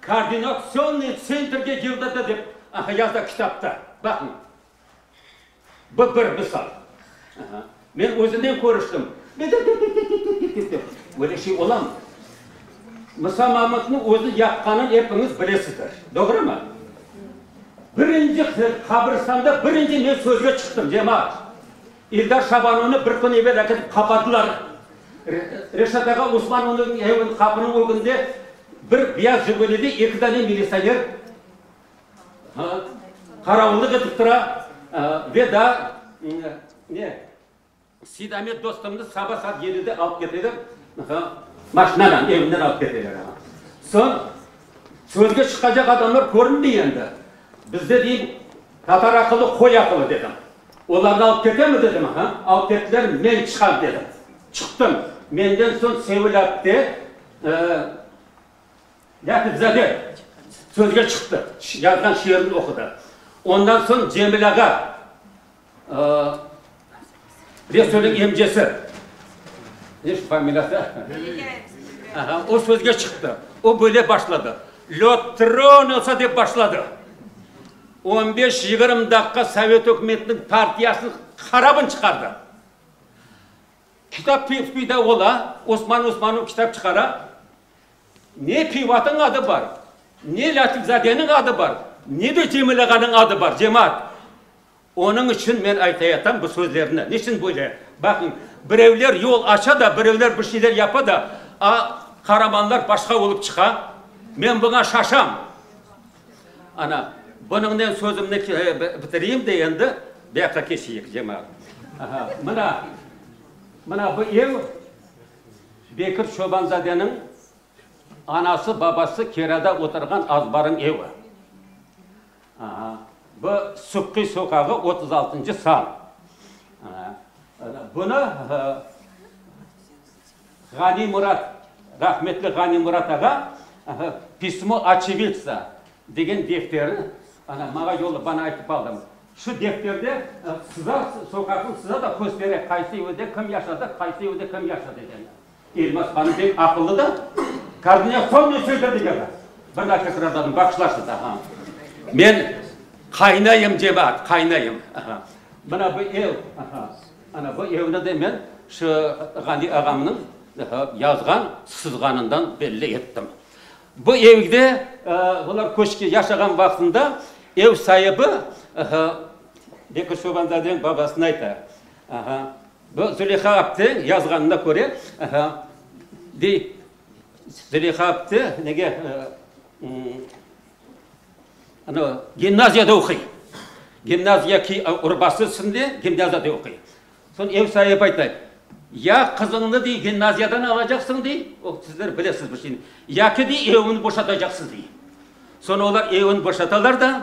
koordinatsionnıy tsentrge yolladı dep yaza kitapta. Baqıñ. Bu bir misal. Men özünen körüştim. Böyle şey olamı? Musa Mamutnıñ özü yapqanın epiñiz bilesizler. Doğrumı? Birinci qabristanda birinci men sözge çıqtım, cemaat. İldar Şabanovnı bir kün evel äketip qapadılar. Reşat ağa Osmanovnıñ eviniñ qapınıñ ögünde bir beyaz Jigulide eki dane militsioner qaravullıq etip tura ve daa ne, Seydamet dostumnı saba saat yedide alıp keteler, maşinanen evinden alıp keteler. Soñ sözge çıqacaq adamlar körünmey endi. Bizde deyim, tatar aqılı, qoy aqılı dedim. Olarnı alıp ketemi dedim, alıp kettiler, men çıqam dedim. Çıqtım. Menden soñ Sevil apte Lâtif-zade sözge çıqtı, yazğan şiirini oqudı. Ondan soñ Cemil ağa, Resulniñ emcesi, ne şu familiyası? Aha, o sözge çıqtı. O böyle başladı, Löd tronulsa dep başladı. On beş-yigirmi daqqa sovet ükümetiniñ partiyasınıñ harabını çıqardı. Kitap peyda ola, Osman Osmanov kitap çıqara. Ne Pivatnıñ adı bar, ne Lâtif-zadeniñ adı bar, ne de Cemil ağanıñ adı bar, cemaat. Onıñ içün men aytayatam bu sözlerni. Niçün böyle? Baqıñ, birevler yol aça da, birevler bir şeyler yapa da, a qaramanlar başqa olıp çıqa. Men buña şaşam. Ana, bunıñnen sözümni bitireyim de endi bu yaqqa keçeyik, cemaat. Aha, mına, mına bu ev Bekir Çobanzadeniñ anası, babası kirada oturğan azbarıñ evi. Aha, bu Subqi soqağı, 36-ncı san. Bunı Ğani Murat, rahmetli Ğani Murat ağa Pismo oçevidca degen defteri, ana, maña yollap, bana aytıp aldım. Şu defterde sıza, soqaqnı sıza da köstere, qaysı evde kim yaşadı, qaysı evde kim yaşadı degen. Elmaz hanım pek aqıllı da, koordinatsionnıy tsentr degen. Bir daa tekrarladım, bağışlarsız, aha. Men qaynayım, cemaat, qaynayım. Aha. Mına bu ev, aha, ana bu evni de men şu Ğani ağamnıñ yazğan, sızğanından belli ettim. Bu evde olar köçke yaşağan vaqtında ev saibi Bekir Çobanzadeniñ babasına ayta, bu Züleyha apte yazğanına köre, dey, Züleyha apte nege gimnaziyada oquy, gimnaziya urbası üstünde gimnaziyada oquy. Soñ ev saibi ayta, Ya qızıñnı, dey, gimnaziyadan alacaqsıñ, dey, o, sizler bilesiz bu şeyni, yaki, dey, evimni boşatacaqsız, dey. Soñ olar evini boşatalar da,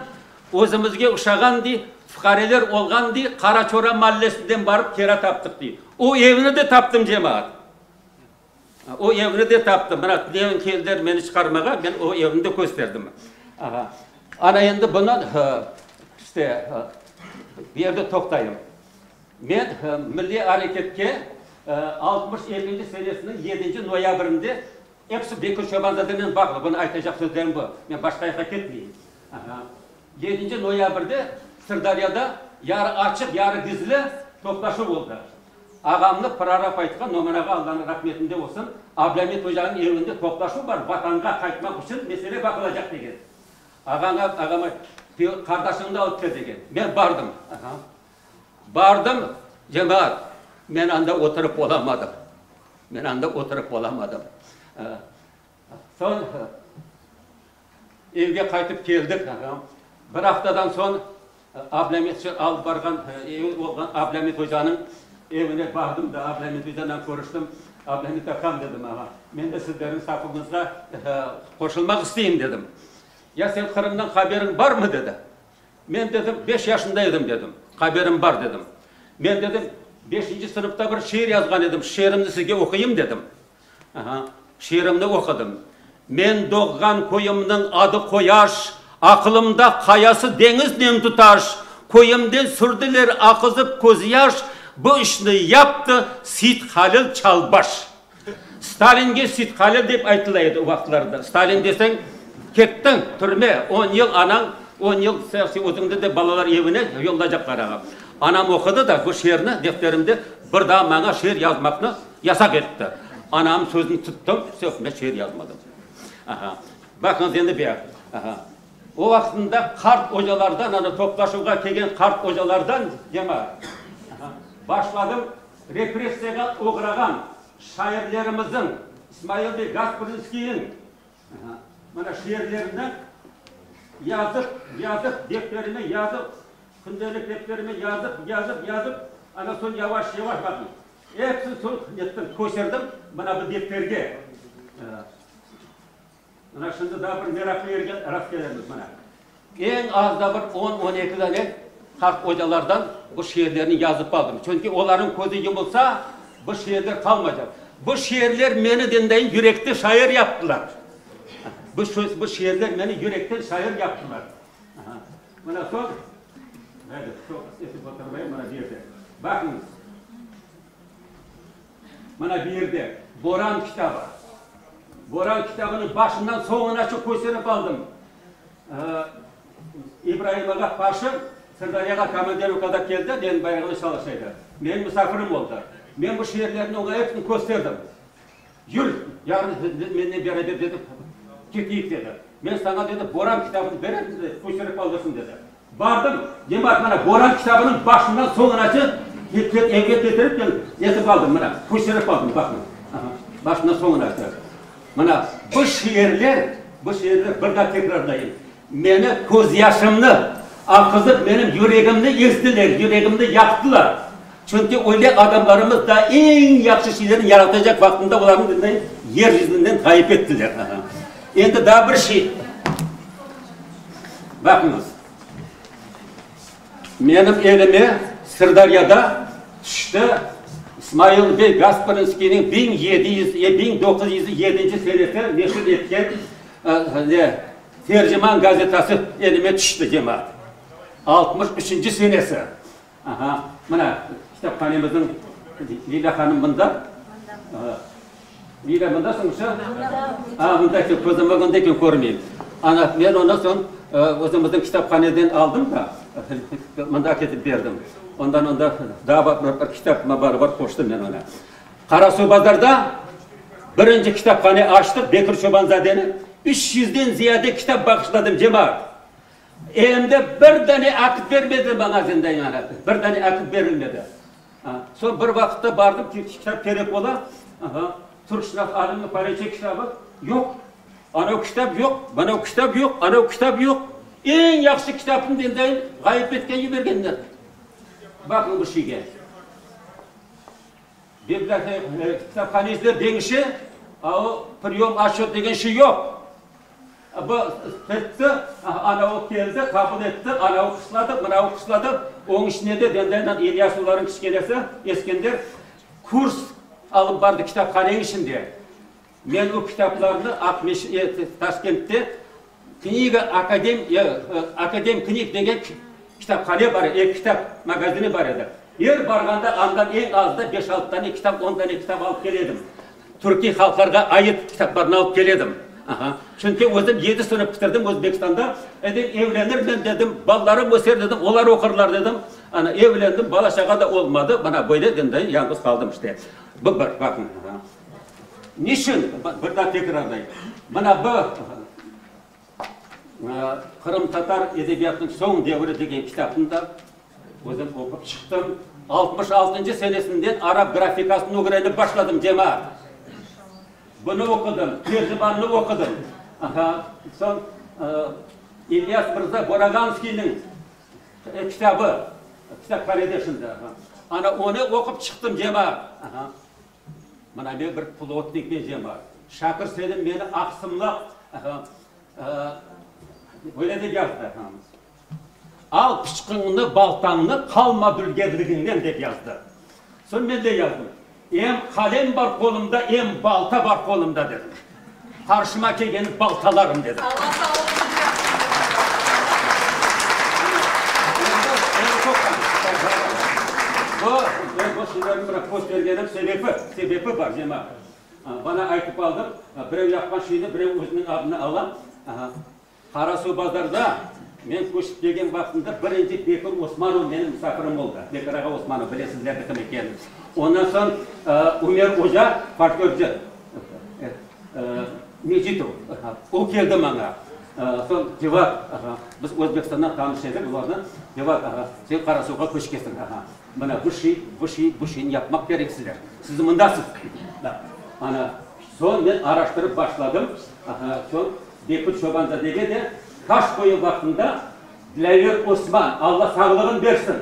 özümizge uşağan, dey, fuqareler olğan, dey, Qaraçora mallesinden barıp kira taptıq, dey. O evni de taptım, cemaat. O evni de taptım. Mına, tünevin keldiler meni çıqarmağa, men o evni de kösterdim. Aha. Ana endi bunı, işte, bu yerde toqtayım. Men milliy areketke 62-nci senesiniñ yedinci noyabrinde, episi Bekir Çobanzadenen bağlı, bunı aytacaq sözlerim bu, men başqa yaqqa ketmeyim. Aha. Yedinci noyabrde Sırdaryada yarı açıq, yarı gizli toplaşuv oldı. Ağamnı prorab aytqan, Noman ağa Allanıñ rahmetinde olsun, Ablâmit ocanıñ evinde toplaşuv bar, Vatanğa qaytmaq içün mesele baqılacaq degen. Ağaña, ağama, qardaşıñnı da alıp kel degen. Men bardım. Aha. Bardım, cemaat, men anda oturıp olamadım. Men anda oturıp olamadım. Soñ evge qaytıp keldik. Bir aftadan soñ Ablâmit alıp barğan evi olğan Ablâmit ocanıñ evine bardım da, Ablâmit ocanen körüştim. Ablâmit akam, dedim, ağa, men de sizlerniñ safıñızğa qoşulmaq isteyim, dedim. Ya sen Qırımdan haberiñ barmı, dedi. Men, dedim, beş yaşında edim, dedim. Haberim bar, dedim. Men, dedim, beşinci sınıfta bir şiir yazğan edim, şiirimni sizge oquyım, dedim. Aha, şiirimni oqudım. Men doğğan köyümniñ adı Qoyaş. Aqılımda qayası deñiznen tutaş, Köyümden sürdiler aqızıp közyaş, Bu işni yaptı Seythalil Çalbaş. Stalinge Seythalil dep aytıla edi o vaqıtlarda. Stalin deseñ, kettiñ, türme, on yıl anañ, on yıl özüñni de balalar evine yollaycaqlar ağa. Anam oqudı da bu şiirni defterimde, bir daa maña şiir yazmaqnı yasaq etti. Anamnıñ sözüni tuttım, vse, men şiir yazmadım. Aha. Baqıñız endi bu. Aha. O vaqtında qart ocalardan, ana toplaşuvğa kelgen qart ocalardan, cemaat, aha, başladım repressiyağa oğrağan şairlerimizniñ, İsmail bey Gasprinskiyniñ, aha, mına şiirlerini yazıp, yazıp, defterime yazıp, kündelik defterime yazıp, yazıp, yazıp, ana soñ yavaş-yavaş, baqıñ, episini soñ nettim, köçürdim mına bu defterge. Mına şimdi daa bir meraqlı yerge rast kelemiz, mına. Eñ az da bir on, on eki dane qart ocalardan bu şiirlerni yazıp aldım. Çünki olarnıñ közü yumulsa, bu şiirler qalmaycaq. Bu şiirler meni dendeyin yürekte şair yaptılar. Bu söz, bu şiirler meni yürekten şair yaptılar. Mına soñ, çoq etip oturmayım, mına bu yerde. Baqıñız. Mına bu yerde Boran kitabı. Boran kitabını başından soñunaçı kösterip aldım. İbraim ağa Paşa Sırdaryağa komandirovkada keldi, men bayağıda çalışa edi. Menim misafirim oldı. Men bu şiirlerni oña episini kösterdim. Yür, yarın mennen beraber dedi, keteyik dedi. Men saña dedi, Boran kitabını bererim dedi, kösterip alırsıñ dedi. Bardım, cemaat, mına, Boran kitabınıñ başından soñunace evge ketirip men etip aldım, mına, köçürip aldım, baqıñ, aha, başından soñunace. Mına, bu şiirler, bu şiirler, bir daa tekrarlayım, meni közyaşımnı aqızıp, menim yüregimni ezdiler, yüregimni yaqtılar. Çünki öyle adamlarımız daa eñ yahşı şeylerni yaratacaq vaqtında olarnı yer yüzünden ğayıp ettiler. Aha. Endi daa bir şey. Baqıñız, menim elime Sırdaryada tüşti İsmail bey Gasprinskiyniñ 1700, 1907 senesi neşir etken ne, Terciman gazetası elime tüşti, cemaat. Altmış üçünci senesi. Aha, mına, kitaphanemizniñ Lilâ hanım mında. Lilâ, mındasıñmı sen? A, mında eken, közüm ögünde eken, körmeyim. Ana, men ondan soñ özümizniñ kitaphaneden aldım da, mında ketip berdim. Ondan onda daa bir kitap bar, qoştım men oña. Qarasuvbazarda birinci kitaphane açtıq, Bekir Çobanzadeni. Üç yüzden ziyade kitap bağışladım, cemaat. Elimde bir dane akt bermediler maña zindanğa, bir dane akt berilmedi. Soñ bir vaqıtta bardım ki, kitap kerek ola, türkşınas alimniñ Parençek kitabı yoq. Anav kitap yoq, manav kitap yoq, anav kitap yoq. Eñ yahşı kitapnı dendayın ğayıp etken yibergenler. Baqıñ bu şeyge. Kitaphaneciler deñişe, a o priyom otçöt degen şey yoq. Bu ketti, anavı keldi, qabul etti, anavı qısladı, mınavı qısladı. Onıñ içinde de benden İlyas olarnıñ kiçkenesi Eskender kurs alıp bardı kitaphaneniñ içinde. Men o kitaplarnı Aqmeşit, Taşkentte Kniga akadem, akadem knig degen kitaphane bar, kitap magazini bar edi. Er barğanda andan eñ azda beş-altı tane kitap, on tane kitap alıp kele edim. Türkiy halqlarğa ait kitaplarnı alıp kele edim. Aha. Çünki özüm yedi sınıf bitirdim Özbekistanda. Endi evlenirmen dedim, balalarım öser dedim, olar oqurlar dedim. Ana, evlendim, bala-çağa da olmadı. Mına böyle endi yañğız qaldım işte. Bu bir, baqıñ. Aha. Niçün? Bir daa tekrarlayım. Mına bu Qırımtatar edebiyatınıñ soñ devri degen kitapnı da özüm oqup çıqtım. Altmış altıncı senesinden arap grafikasını ögrenip başladım, cemaat. Bunı oqudım, Tercimannı oqudım. Aha, soñ İlyas mırza Borağanskiyniñ kitabı, kitaphanede şimdi. Ana, onı oqup çıqtım, cemaat. Aha. Mına men bir plotnikmen, cemaat. Şakir Selim meni aqsımlap, böyle dep yazdı. Al pıçqıñnı, baltañnı, qalma dülgerligiñnen, dep yazdı. Soñ men de yazdım, Em qalem bar qolumda, em balta bar qolumda, dedim. Qarşıma kelgeni baltalarım, dedim. Bu, men bu şeylerni mına köstergenim sebepi, sebepi bar, cemaat. Bana aytıp aldım, birev yapqan şeyni birev özüniñ adına ala. Qarasuvbazarda men köçip kelgen vaqtımda birinci Bekir Osmanov menim misafirim oldı. Bekir ağa Osmanov, bilesizler de kim ekenini. Ondan soñ Ümer oca, folklorcı, Mecitov, o keldi maña. Soñ Cevat, biz Özbekistandan tanış edik bularnen. Cevat ağa, sen Qarasuvğa köçkesiñ, mına bu şey, bu şey, bu şeyni yapmaq kereksizler. Siz mındasız. Ana, soñ men araştırıp başladım. Soñ Bekir Çobanzadege de taş qoyuv vaqtında Dilâver Osman, Alla sağlığın bersin,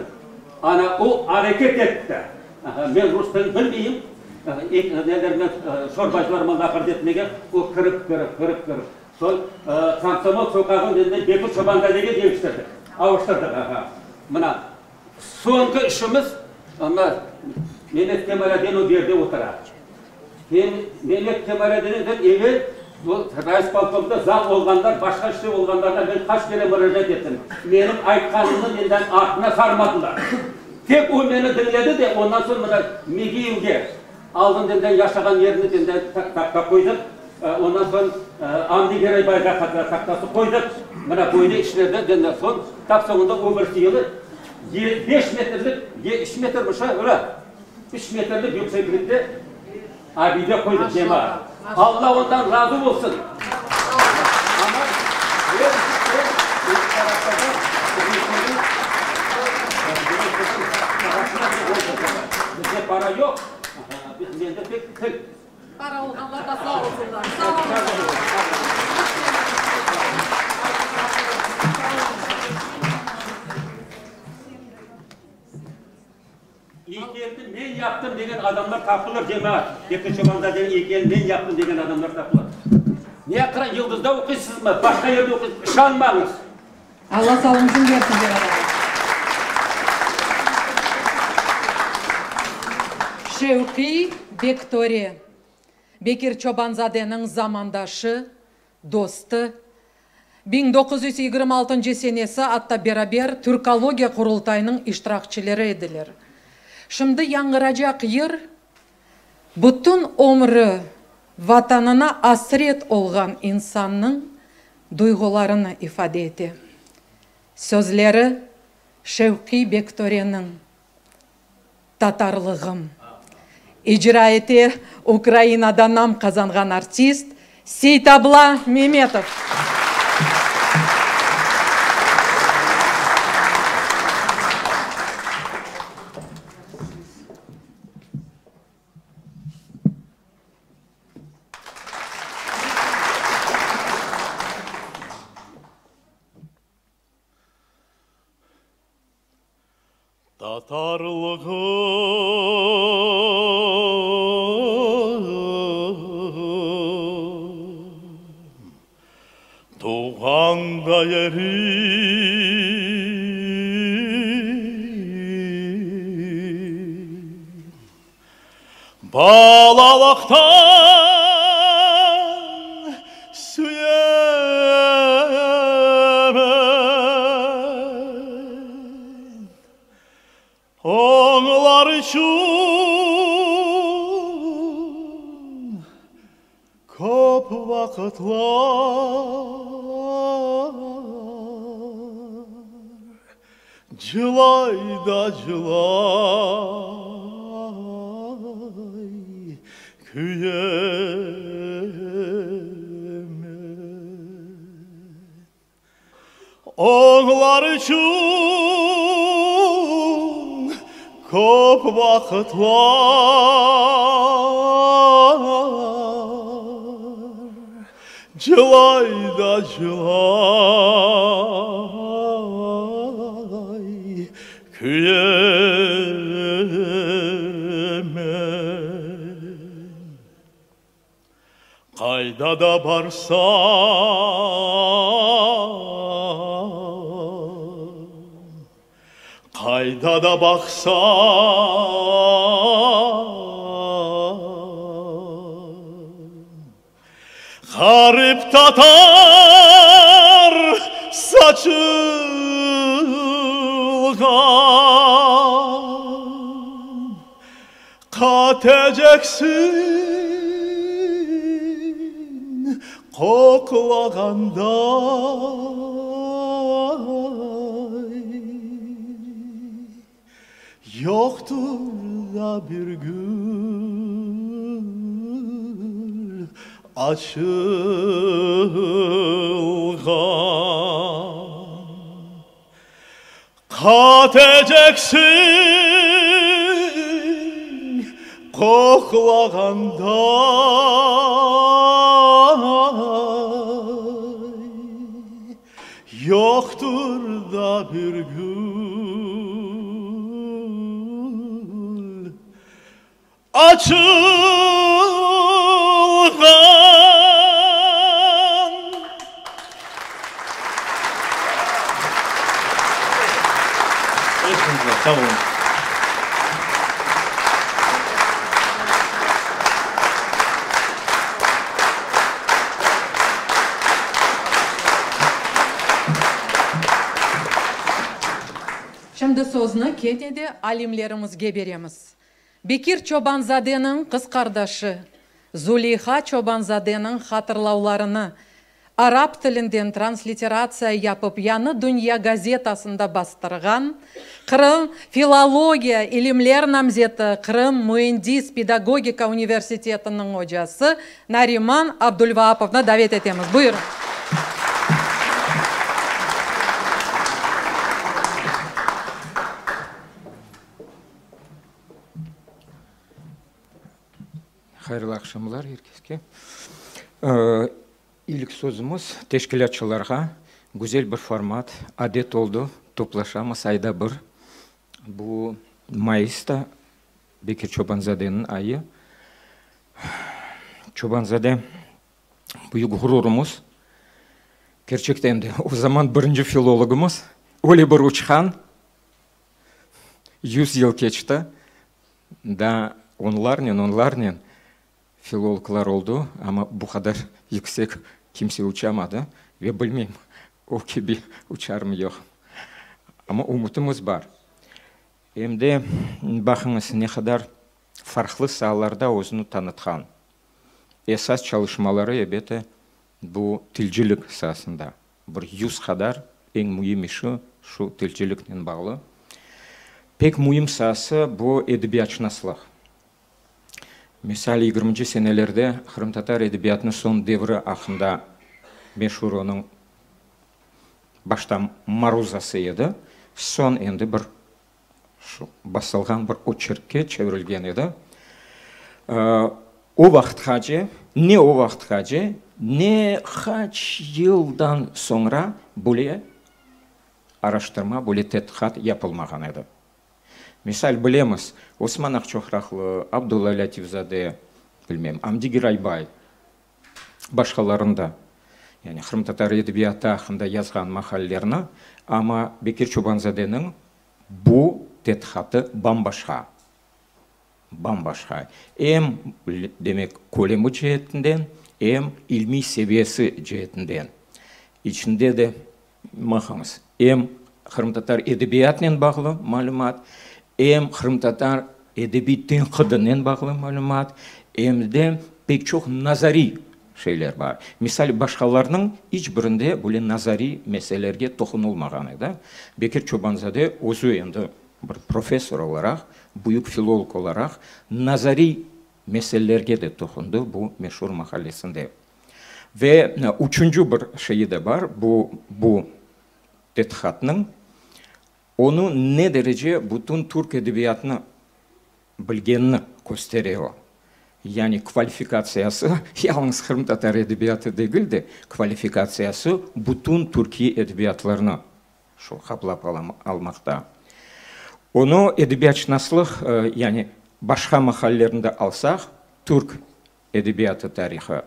ana o areket etti. Men rus tilini bilmeyim, nelernen şorbacılarman laqırdı etmege, o kirip, kirip, kirip, kirip. Soñ Komsomol soqağın endi Bekir Çobanzadege deñiştirdik, avuştırdıq. Mına, soñki işimiz, mına, Memet Kemaledin o yerde otura. Memet Kemaledininden evel bu rayspolkomda zam olğanlar, başqa işte olğanlarğa men qaç kere muracaat ettim. Menim aytqanımnı menden artına sarmadılar. Tek o meni diñledi de, ondan soñ mına Megiyevge aldın denden yaşağan yerini denden tahta qoydıq. Ondan soñ Amdi Geraybayğa hatıra tahtası qoydıq. Mına böyle işlerden denden soñ tap soñunda o birisi yılı beş metrlik, üç metrmiş, a, öyle. Üç metrlik yükseklikte abide qoydıq, cemaat. Alla ondan razı olsun. Amma er işte eki tarafta da Bizde para yoq, biz mende tek til. Para olğanlar da sağ olsunlar. Sağ oluñız. Eykelni men yaptım degen adamlar tapılır, cemaat. Bekir Çobanzadeniñ eykelini men yaptım degen adamlar tapılır. Ne Aqra Yıldızda oquysızmı, başqa yerde oquysızmı, işanmañız. Alla sağlığıñızın bersin, Celal ağa. Şevqiy Bektore, Bekir Çobanzadeniñ zamandaşı, dostı, 1926 senesi atta beraber Türkologiya Qurultayınıñ iştirakçileri ediler. Şimdi yañğıracaq yır, bütün ömrü Vatanına asret olğan insannıñ duyğularını ifade ete. Sözleri Şevqiy Bektoreniñ. Tatarlığım. İcra ete Ukrainada nam qazanğan artist Seytabla Memetov. Tatarlığım Tuvğan da yerim Balalıqtan süyemen, Onlar içün köp vaqıtlar Cılay da cılay küyemen. Onlar içün köp vaqıtlar Cılay da cılay küyemen. Qayda da barsam, qayda da baqsam, Ğarip tatar saçılğan. Qateceksin qoqlağanday. Yoqtur da bir gül açılğan. Qateceksin qoqlağanday. Yoqtur da bir gül açılğan. Sağ olun. Şimdi sözni kene de alimlerimizge beremiz. Bekir Çoban-zadeniñ qız qardaşı Zuleyha Çoban-zadeniñ hatırlavlarını arap tilinden transliteratsiya yapıp Yañı dünya gazetasında bastırğan Qırım filologiya ilimler namzeti, Qırım müendis-pedagogika universitetiniñ ocası Nariman Abdulvaapovnı davet etemiz. Buyurıñ. Hayırlı aqşamlar er keske. İlk sözümiz teşkilâtçılarğa, güzel bir format, adet oldı, toplaşamız ayda bir. Bu mayısta, Bekir Çobanzadeniñ ayı. Çobanzade büyük ğururımız. Kerçekten de, o zaman birinci filologımız, öyle bir uçqan, Yüz yıl keçti, daa onlarnen, onlarnen filologlar oldu, amma bu qadar yüksek kimse uçamadı ve bilmeyim, o kibi uçarmı, yoq. Amma ümütimiz bar. Em de, baqıñız, ne qadar farqlı saalarda özüni tanıtqan. Esas çalışmaları, ebet, bu tilcilik saasında. Bir yüz qadar eñ müim işi şu tilciliknen bağlı. Pek müim saası bu edebiyatşınaslıq. Misal, yigirminci senelerde qırımtatar edebiyatınıñ soñ devri aqqında meşur onıñ başta maruzası edi, soñ endi bir şu basılğan bir oçerkke çevirilgen edi. O vaqıtqace, ne o vaqıtqace, ne qaç yıldan soñra böyle araştırma, böyle tedqiqat yapılmağan edi. Misal, bilemiz, Osman Aqçoqraqlı, Abdulla Lâtifzade, bilmem, Amdi Giraybay, başqalarında, yani qırımtatar edebiyatı aqqında yazğan maqalelerni, amma Bekir Çobanzadeniñ bu tedqiqatı bam-başqa. Bam-başqa. Em, demek, kölemi ceetinden, em ilmiy seviyesi ceetinden. İçinde de, baqıñız, em qırımtatar edebiyatınen bağlı malümat, em qırımtatar edebiy tenqidinen bağlı malümat, em de pek çoq nazariy şeyler bar. Misal, başqalarnıñ iç birinde böyle nazariy meselelerge toqunılmağan edi. Bekir Çobanzade özü endi bir professor olaraq, büyük filolog olaraq nazariy meselelerge de toqundı bu meşur maqalesinde. Ve üçünci bir şeyi de bar, bu, bu tedqiqatnıñ, onı ne derece bütün türk edebiyatını bilgenini köstere o. Yani kvalifikatsiyası yalıñız qırımtatar edebiyatı degil de, kvalifikatsiyası bütün türkiy edebiyatlarnı şu qaplap almaqta. Onı edebiyatşınaslıq, yani başqa maqalelerinde alsaq, türk edebiyatı tarihı,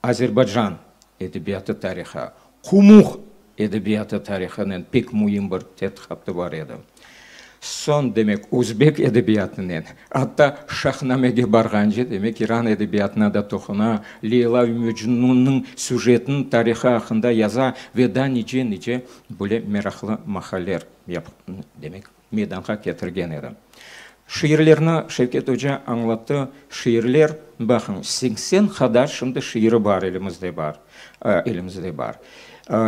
Azerbaycan edebiyatı tarihı, Qumuq edebiyatı tarihınen pek müim bir tedqiqatı bar edi. Soñ, demek, özbek edebiyatınen, atta Şahnamege barğance, demek, İran edebiyatına da toquna, Leyla ve Mecnunnıñ süjetiniñ tarihı aqqında yaza ve daa nice-nice böyle meraqlı maqaleler, demek, meydanğa ketirgen edi. Şiirlerni Şevket oca añlattı. Şiirler, baqıñ, 80 qadar şimdi şiiri bar elimizde bar, elimizde bar.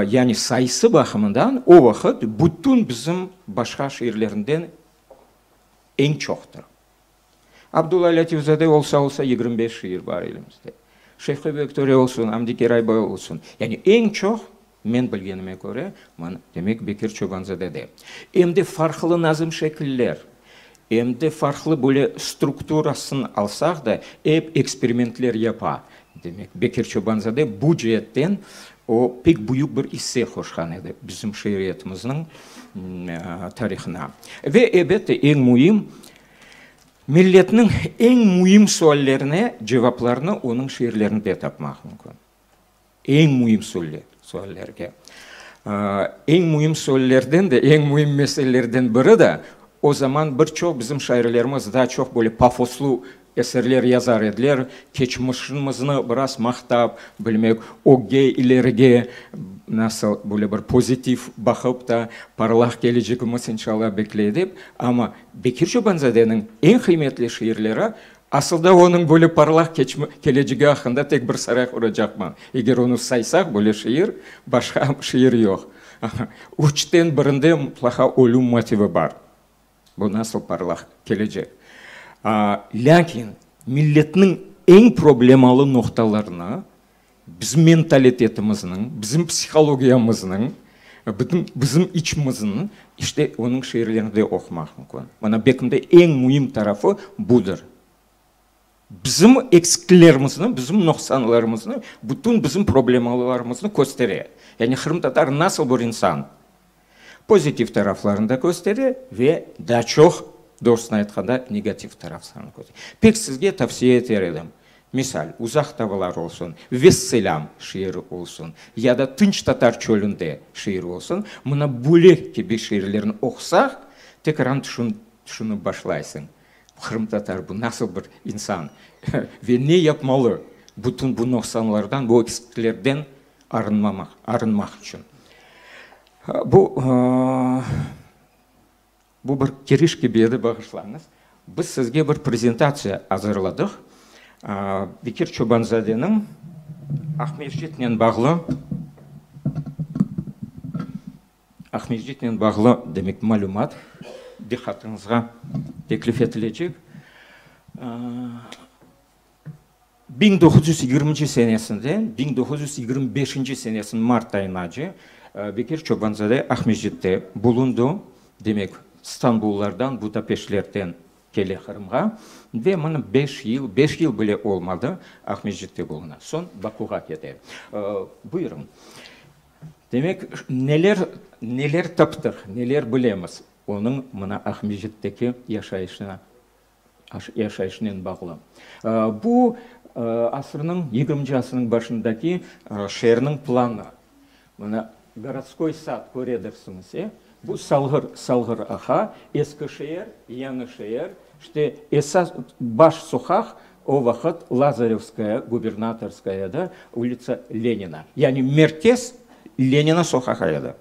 Yani sayısı baqımından o vaqıt bütün bizim başqa şiirlerinden eñ çoqtır. Abdulla Lâtif-zade olsa-olsa 25 şiir bar elimizde. Şevqi Bektöre olsun, Amdi Geraybay olsun. Yani eñ çoq, men bilgenime köre, mana, demek, Bekir Çoban-zadede. Em de farqlı nazım şekiller, em de farqlı böyle strukturasını alsaq da, ep eksperimentler yapa. Demek, Bekir Çoban-zade bu ceetten o pek büyük bir isse qoşqan edi bizim şiiriyetimizniñ tarihına. Ve, elbette, eñ müim, milletniñ eñ müim suallerine cevaplarnı onıñ şiirlerinde tapmaq mümkün. Eñ müim suallerge. Eñ müim suallerden de, eñ müim meselelerden biri de, o zaman bir çoq bizim şairlerimiz daa çoq böyle pafoslu Eserler yazar ediler, keçmişimizni biraz maqtap, bilmek, ögge, ilerige nasıl böyle bir pozitiv baqıp da, parlaq kelecegimiz inşallah bekley dep. Amma Bekir Çobanzadeniñ eñ qıymetli şiirleri, asıl da onıñ böyle parlaq kelecegi aqqında tek bir saray quracaqman. Eger onı saysaq, böyle şiir, başqa şiir yoq. Üçten birinde mutlaqa ölüm motivi bar. Bu nasıl parlaq kelecek? Lâkin milletniñ eñ problemalı noqtalarını bizim mentalitetimizniñ, bizim psihologiyamıznıñ, bütün bizim içimizniñ, işte, onıñ şiirlerinde oqumaq mümkün. Mana belki de eñ müim tarafı budır. Bizim eksiklerimizni, bizim noqsanlarımıznı, bütün bizim problemalarımıznı köstere. Yani qırımtatar nasıl bir insan? Pozitiv taraflarını da köstere ve daa çoq, doğrusını aytqanda, negativ taraflarını köstere. Pek sizge tavsiye eter edim, misal, Uzaq tavlar olsun, Vesselâm şiiri olsun ya da Tınç tatar çölünde şiiri olsun, mına böyle kibi şiirlerni oqusaq, tekrar tüşünip başlaysıñ. Qırımtatar bu nasıl bir insan ve ne yapmalı bütün bu noqsanlardan, bu eksikliklerden arınmamaq, arınmaq içün? Bu, bu bir kiriş kibi edi, bağışlañız. Biz sizge bir prezentatsiya azırladıq, Bekir Çobanzadeniñ Aqmescitnen bağlı Aqmescitnen bağlı, demek, malümat diqqatıñızğa teklif etilecek. 1920 senesinden 1925 senesiniñ mart ayınace Bekir Çobanzade Aqmescitte bulundı, demek, Stanbullardan, Budapeştlerden kele Qırımğa ve mına beş yıl, beş yıl bile olmadı, Aqmescitte buluna. Soñ Bakuğa kete. Buyurıñ. Demek, neler, neler taptıq, neler bilemiz onıñ mına Aqmescitteki yaşayışına, yaşayışınen bağlı. Bu asırnıñ, yigirminci asırnıñ başındaki şeerniñ planı. Mına Gorodskoy sad köredirsiñiz, e? Bu Salğır, Salğır aqa, eski şeer, yañı şeer. İşte, esas baş soqaq o vaqıt Lazarevskaya, Gubernatorskaya edi, ulitsa Lenina. Yani merkez Lenina soqağı edi.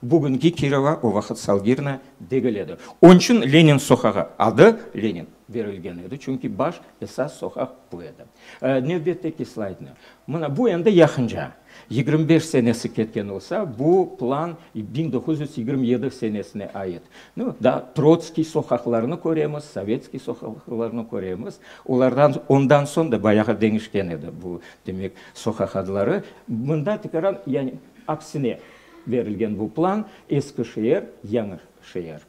Bugünki Kirova o vaqıt Salgirna degil edi. Onıñ içün Lenin soqağı adı Lenin berilgen edi, çünki baş, esas soqaq bu edi. Nevbetteki slaydnı. Mına bu endi yaqınca, 25 senesi ketken olsa, bu plan 1927 senesine ait. Nu, daa Trotskiy soqaqlarını köremiz, Sovetskiy soqaqlarını köremiz. Olardan, ondan soñ da bayağı deñişken edi bu, demek, soqaq adları. Mında tekaran, yani aksine berilgen bu plan, eski şeer, yañı şeer.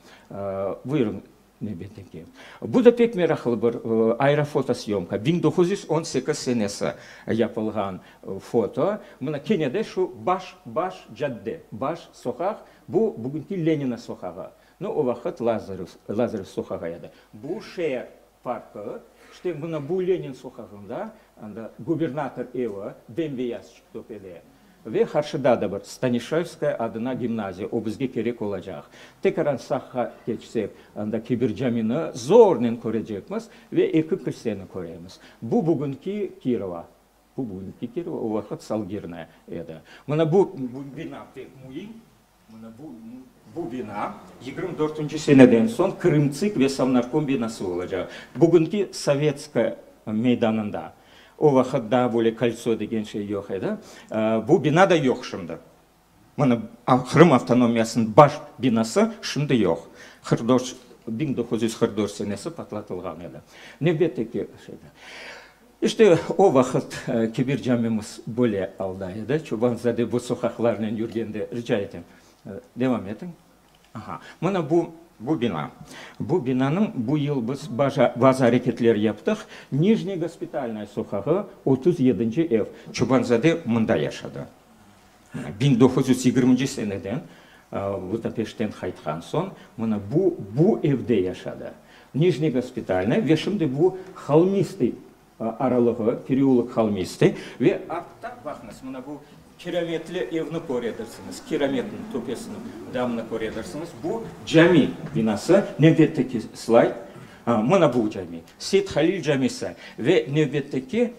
Buyurıñ. Nevbetteki. Bu da pek meraqlı bir aerofotosyomka, 1918 senesi yapılğan foto. Mına kene de şu baş, baş cadde, baş soqaq, bu bugünki Lenina soqağı. No, o vaqıt Lazarev, Lazarev soqağı edi. Bu şeer parkı, işte mına bu Lenin soqağında, anda gubernator evi, bem-beyaz töpede. Ve qarşıda da bir Stanişevskaya adına gimnaziya, o bizge kerek olacaq. Tekaran sağğa keçsek, anda Kebir camini zornen körecekmiz ve eki kilseni köremiz. Bu bugünki Kirova. Bu bugünki Kirova, o vaqıt Salgirnaya edi. Mına bu bina pek müim. Mına bu. Bu bina 24-nci seneden soñ Krımtsik ve Sovnarkom binası olacaq. Bugünki Sovetskaya meydanında. O vaqıt daa böyle koltso degen şey yoq edi. Bu bina da yoq şimdi. Mına Qırım avtonomiyasınıñ baş binası şimdi yoq. 1944 senesi patlatılğan edi. Nevbetteki şeyde. İşte, o vaqıt Kebir camimiz böyle alda edi. Çoban-zade bu soqaqlarnen yürgende, rica etem, devam etiñ. Aha, mına bu, bu bina. Bu binanıñ bu yıl biz bazı areketler yaptıq. Nijniy Gospitalnaya soqağı, 37-nci ev. Çoban-zade mında yaşadı. 1920-nci seneden Budapeştten qaytqan soñ, mına bu, bu evde yaşadı. Nijniy Gospitalnaya ve şimdi bu Holmistıy aralığı, pereulok Holmistıy. Ve artta, baqıñız, mına bu kirametli evni köredirsiñiz, kirametniñ töpesini, damını köredirsiñiz. Bu cami binası. Nevbetteki slayd. Mına bu cami, Seyit Halil camisi. Ve nevbetteki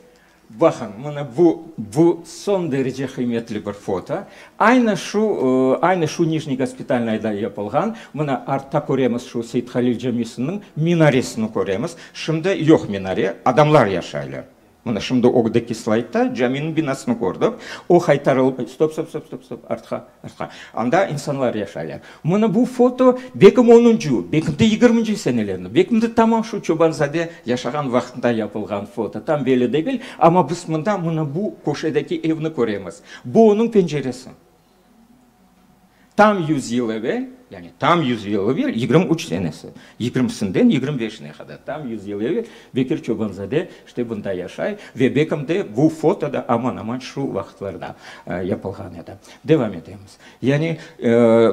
Baqıñ, mına bu, bu soñ derece qıymetli bir foto. Aynı şu, aynı şu Nijniy Gospitalnayda yapılğan. Mına artta köremiz şu Seyit Halil camisiniñ minaresini köremiz. Şimdi yoq minare, adamlar yaşaylar. Mına şimdi ögdeki slaydda caminiñ binasını kördik. O qaytarılıp, stop, stop, stop, stop, stop, artqa, artqa. Anda insanlar yaşaylar. Mına bu foto belkim onuncu, belkim de yigirminci senelerinde, belkim de tamam şu Çoban-zade yaşağan vaqtında yapılğan foto, tam belli degil, amma biz mında mına bu köşedeki evni köremiz. Bu onıñ penceresi. Tam yüz yıl evel, yani tam yüz yıl evel, 23 senesi, yigirmisinden 25-ine qadar, tam yüz yıl evel Bekir Çoban-zade işte bunda yaşay ve belkim de bu foto da aman-aman şu vaqıtlarda yapılğan edi. Devam etemiz. Yani,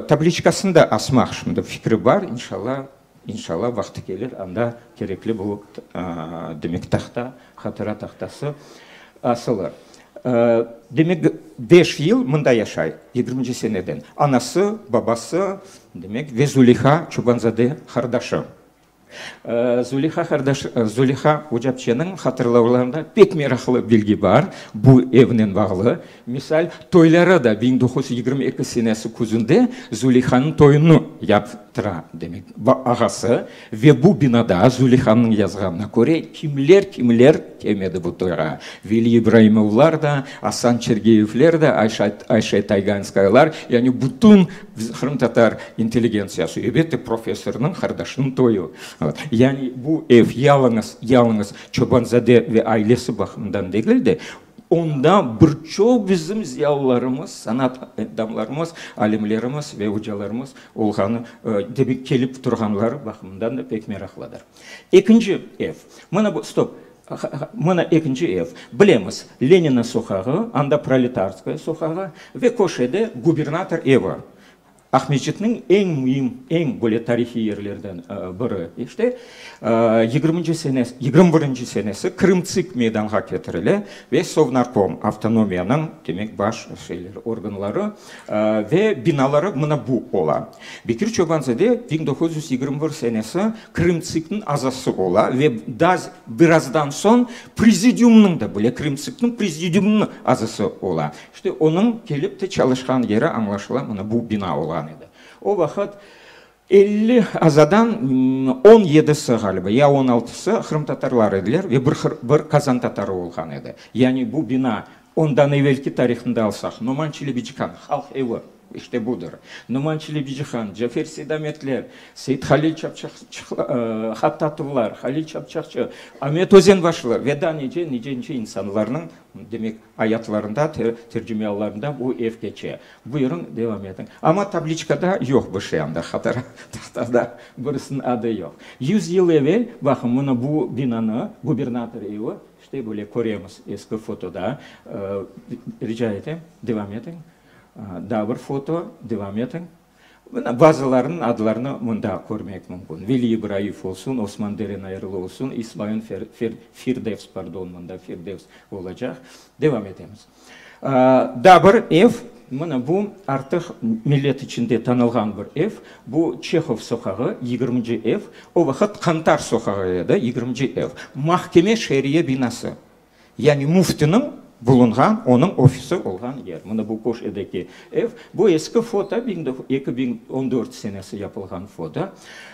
tabliçkasını da asmaq şimdi fikri bar, inşallah, inşallah vaqtı kelir, anda kerekli bu, demek, tahta, hatıra tahtası asılır. Demek, beş yıl mında yaşay, yigirminci seneden. Anası, babası, demek, ve Züleyha Çoban-zade qardaşı. Züleyha qardaş, Züleyha ocapçeniñ hatırlavlarında pek meraqlı bilgi bar bu evnen bağlı. Misal, toyları da 1922 senesi küzünde Züleyhanıñ toyunı yaptıra, demek, ağası. Ve bu binada, Züleyhanıñ yazğanına köre, kimler-kimler kelmedi bu toyğa, Veli İbraimovlar da, Asan Çergeyevler de, Ayşe Tayganskayalar, yani bütün Qırımtatar intelligentsiyası, elbette, professornıñ qardaşınıñ toyu. Yani bu ev yalıñız, yalıñız Çoban-zade ve ailesi baqımından degil de, onda bir çoq bizim ziyalılarımız, sanat adamlarımız, alimlerimiz ve ocalarımız olğanı, demek, kelip turğanları baqımından da pek meraqlıdır. Ekinci ev. Mına bu, stop, mına ekinci ev. Bilemiz, Lenina soqağı, anda Proletarskaya soqağı ve köşede gubernator evi. Aqmescitniñ eñ müim, eñ böyle tarihiy yerlerden biri. İşte, yigirminci senesi, 21-nci senesi Krımtsik meydanğa ketirile ve Sovnarkom, avtonomiyanıñ, demek, baş şeyleri, organları ve binaları mına bu ola. Bekir Çoban-zade 1921 senesi Krımtsikniñ azası ola ve daa birazdan soñ prezidiumnıñ da, böyle Krımtsikniñ prezidiumınıñ azası ola. İşte, onıñ kelip te çalışqan yeri, añlaşıla, mına bu bina olğan edi. O vaqıt 50 azadan on yedisi, ğaliba, ya on altısı qırımtatarlar ediler ve bir bir qazan tatarı olğan edi. Yani bu bina ondan evelki tarihni de alsaq, Noman Çelebicihan, Halq evi, işte budır. Noman Çelebicihan, Cafer Seydametler, Seyit Halil Hattatovlar, Halil Çapçaqçı, Amet Özenbaşlı ve daa nice, nice, nice insanlarnıñ, demek, ayatlarında, tercimeiallarında bu ev keçe. Buyurıñ, devam etiñ. Amma tabliçkada yoq bir şey anda, hatıra tahtada birisiniñ adı yoq. Yüz yıl evel, baqıñ, mına bu binanı, gubernator evi, işte böyle köremiz eski fotoda. Rica etem, devam etiñ. Daa bir foto, devam etiñ. Mına bazılarınıñ adlarını mında körmek mümkün, Veli İbrayev olsun, Osman Derenayırlı olsun, İsmail Firdevs, pardon, mında Firdevs olacaq. Devam etemiz. Daa bir ev, mına bu artıq millet içinde tanılğan bir ev, bu Çehov soqağı, yigirminci ev, o vaqıt Qantar soqağı edi, yigirminci ev, mahkeme şeriye binası, yani müftiniñ. bulunğan, onıñ ofisi olğan yer. Mına bu köşedeki ev. Bu eski foto, 2014 senesi yapılğan foto.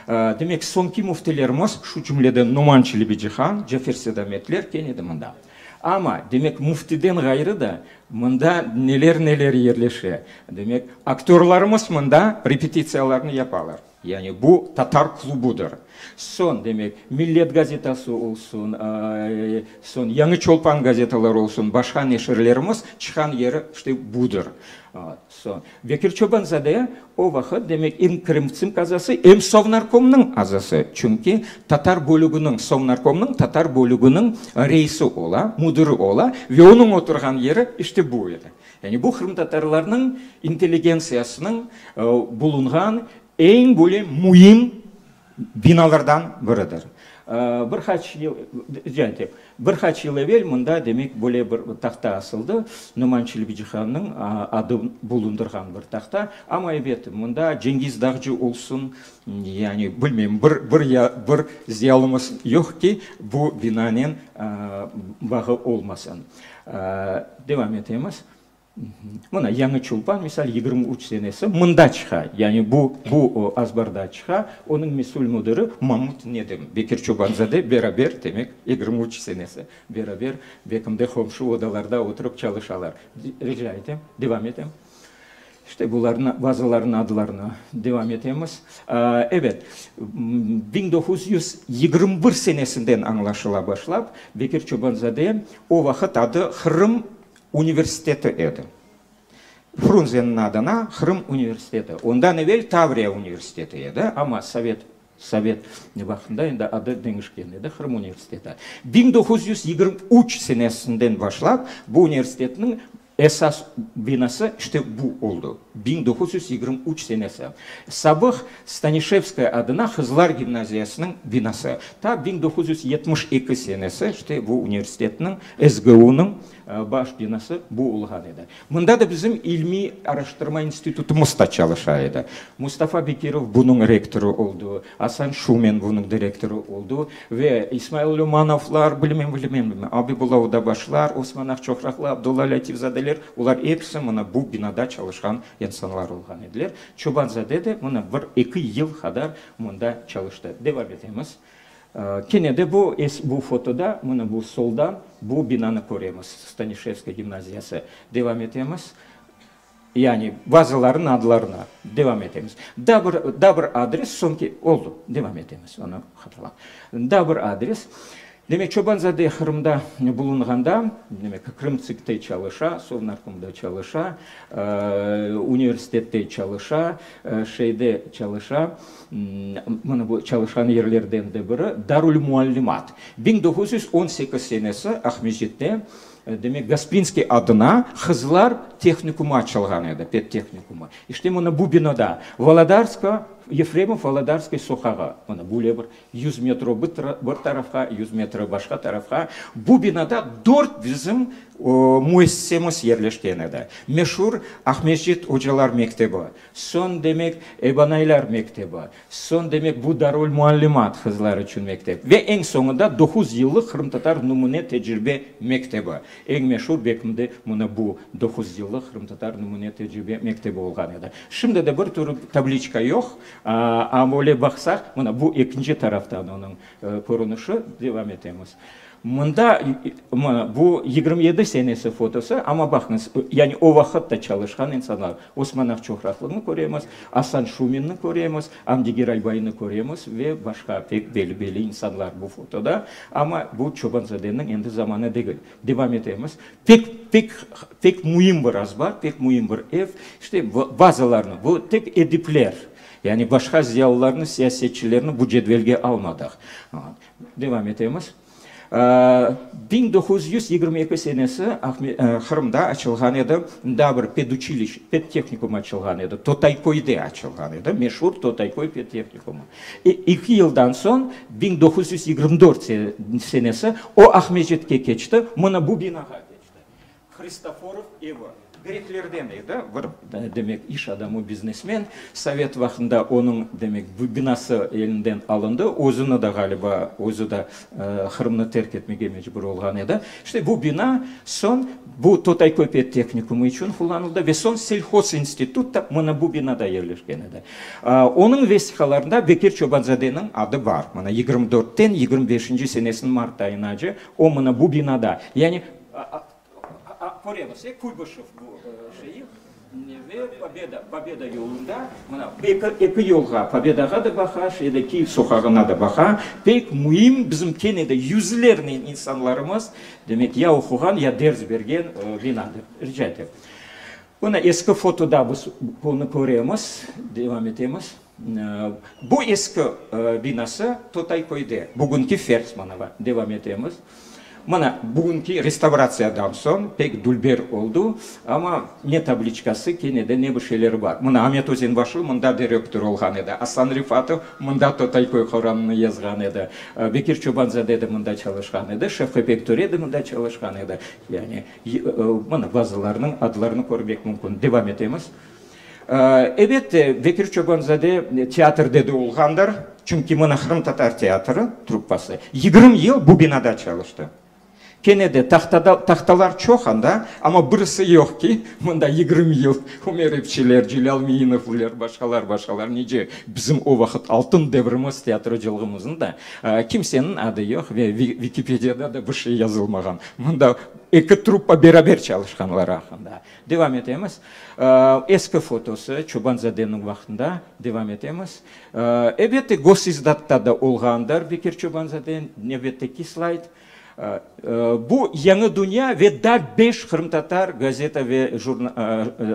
Demek, soñki müftilerimiz, şu cümleden Noman Çelebicihan, Cafer Sedametler kene de mında. Amma, demek, müftiden ğayrı da mında neler-neler yerleşe. Demek, aktörlarımız mında repetitsiyalarnı yapalar. Yani bu tatar klubudır. Soñ, demek, Millet gazetası olsun, soñ Yañı Çolpan gazetaları olsun, başqa neşirlerimiz çıqqan yeri işte budır. Soñ, Bekir Çoban-zade o vaqıt, demek, em Krımtsimk azası, em Sovnarkomnıñ azası, çünki tatar bölüginiñ, Sovnarkomnıñ tatar bölüginiñ reisi ola, müdiri ola ve onıñ oturğan yeri işte bu edi. Yani bu qırımtatarlarnıñ intelligentsiyasınıñ bulunğan eñ böyle müim binalardan biridir. Bir qaç yıl, rica etem, bir qaç yıl evel mında, demek, böyle bir tahta asıldı, Noman Çelebicihannıñ adı bulundırğan bir tahta. Amma, ebet, mında Cengiz Dağcı olsun, yani bilmeyim, bir, bir, bir ziyalımız yoq ki, bu binanen bağı olmasın. Devam etemiz. Mına, Yañı Çulpan, misal, 23 senesi mında çıqa, yani bu, bu azbarda çıqa, onıñ mesül müdiri Mamut Nedim, Bekir Çobanzade beraber, demek, 23 senesi beraber Bekimde qomşu odalarda oturıp çalışalar. Rica etem, devam etem. İşte bularnı, bazılarınıñ adlarını devam etemiz. Ebet, 1921 senesinden añlaşıla başlap, Bekir Çobanzade, o vaqıt adı Qırım universiteti edi. Frunzeniñ adına Qırım universiteti. Ondan evel Tavriya universiteti edi, amma sovet, sovet vaqtında endi adı deñişken edi, Qırım universiteti. 1923 senesinden başlap bu universitetniñ Esas binası işte bu oldı, 1923 senesi. Sabıq Stanişevskaya adına qızlar gimnaziyasınıñ binası. Ta 1972 senesi işte bu universitetniñ, SGUnıñ, baş binası bu olğan edi. Mında da bizim ilmiy araştırma institutımız da çalışa edi. Mustafa Bekirov bunıñ rektorı oldı, Asan Şumen bunıñ direktorı oldı ve İsmail Lümanovlar, bilmem, bilmem, bilmem, Abibulla Odabaşlar, Osman Aqçoqraqlı, Abdulla Lâtifzadeler, olar episi mına bu binada çalışqan insanlar olğan ediler. Çobanzade de mına bir-eki yıl qadar mında çalıştı. Devam etemiz. Kene de bu, bu fotoda, mına bu soldan bu binanı köremiz, Stanişevskaya gimnaziyası. Devam etemiz. Yani bazılarınıñ adlarına devam etemiz. Daa bir, daa bir adres, soñki, oldu, devam etemiz, onı hatırlam. Daa bir adres. Demek, Çobanzade Qırımda bulunğanda, demek, Krımtsikte çalışa, Sovnarkomda çalışa, universitette çalışa, şeyde çalışa, mına bu çalışqan yerlerden de biri, Darülmuallimat. 1918 senesi Aqmescitte Demek, Gasprinskiy adına qızlar tehnikumı açılğan edi, pedtehnikumı. İşte, mına bu binada, Volodarskogo, Yefremov Volodarskıy soqağı, mına böyle bir yüz metro bir tarafqa, yüz metro başqa tarafqa, bu binada dört bizim müessisemiz yerleşken edi. Meşur Aqmescit ocalar mektebi, soñ, demek, Ebanaylar mektebi, Soñ, demek, bu Darülmuallimat qızlar içün mektep. Ve eñ soñunda doquz yıllıq qırımtatar numune tecribe mektebi. Eñ meşur belkim de mına bu doquz yıllıq qırımtatar numune tecribe mektebi olğan edi. Şimdi de bir türlü tabliçka yoq, amma öyle baqsaq, mına bu ekinci taraftan onıñ körünişi. Devam etemiz. Mında, mına, bu 27 senesi fotosı, amma baqıñız, yani o vaqıt da çalışqan insanlar, Osman Aqçoqraqlını köremiz, Asan Şuminni köremiz, Amdi Giraybaynı köremiz ve başqa pek belli-belli insanlar bu fotoda. Amma bu Çobanzadeniñ endi zamanı degil. Devam etemiz. Pek, pek, pek müim bir azbar, pek müim bir ev. İşte, bazılarını, bu tek edipler, yani başqa ziyalılarnı, siyasetçilerni bu cedvelge almadıq. Devam etemiz. 1922 senesi Qırımda açılğan edi daa bir peduçiliş, pedtehnikum açılğan edi, Totayköyde açılğan edi, meşur Totayköy pedtehnikumı. Eki yıldan soñ, 1924 senesi, o Aqmescitke keçti, mına bu binağa keçti, Hristoforov evi. Greklerden edi, bir, demek, iş adamı, biznesmen. Sovet vaqtında onıñ, demek, binası elinden alındı. Özüni de, ğaliba, özü de Qırımnı terk etmege mecbur olğan edi. İşte, bu bina soñ bu Totayköy pedtehnikumı içün qullanıldı ve soñ selhozinstitut da mına bu binada yerleşken edi. Onıñ vesiqalarında Bekir Çobanzadeniñ adı bar. Mına 24-ten 25-nci senesiniñ mart ayınace o mına bu binada, yani Köremiz, e, Kuybışev bu şeyi ve Pobeda, Pobeda yolunda, mına, eki, eki yolğa, Pobedağa da baqa, şeyde, Kiyev soqağına da baqa. Pek müim, bizim kene de yüzlernen insanlarımız, demek, ya oquğan, ya ders bergen binadır. Rica etem. Mına eski fotoda biz bunı köremiz. Devam etemiz. Bu eski binası Totayköyde, bugünki Fersmanova. Devam etemiz. Mına, bugünki restavratsiyadan soñ pek dülber oldu, amma ne tabliçkası, kene de ne bir şeyleri bar. Mına, Amet Özenbaşlı mında direktor olğan edi, Asan Refatov mında Totayköy Qoranını yazğan edi, Bekir Çobanzade de mında çalışqan edi, Şevqi Bektöre de mında çalışqan edi. Yani, mına, bazılarınıñ adlarını körmek mümkün. Devam etemiz. Ebet, Bekir Çobanzade teatrde de olğandır, çünki mına qırımtatar teatri truppası 20 yıl bu binada çalıştı. Kene de tahtada, tahtalar çoq anda, amma birisi yoq ki, mında 20 yıl Ümer İpçiler, Celâl Meinovlar, başqalar, başqalar, nice bizim o vaqıt altın devrimiz teatrocılığımıznıñ da kimseniñ adı yoq ve Vikipediyada da bir şey yazılmağan. Mında eki truppa beraber çalışqanları aqqında. Devam etemiz. Eski fotosı, Çobanzadeniñ vaqtında. Devam etemiz. Elbette, Gosizdatta da olğandır Bekir Çobanzade, nevbetteki slayd. Bu Yañı dünya ve daa beş qırımtatar gazeta ve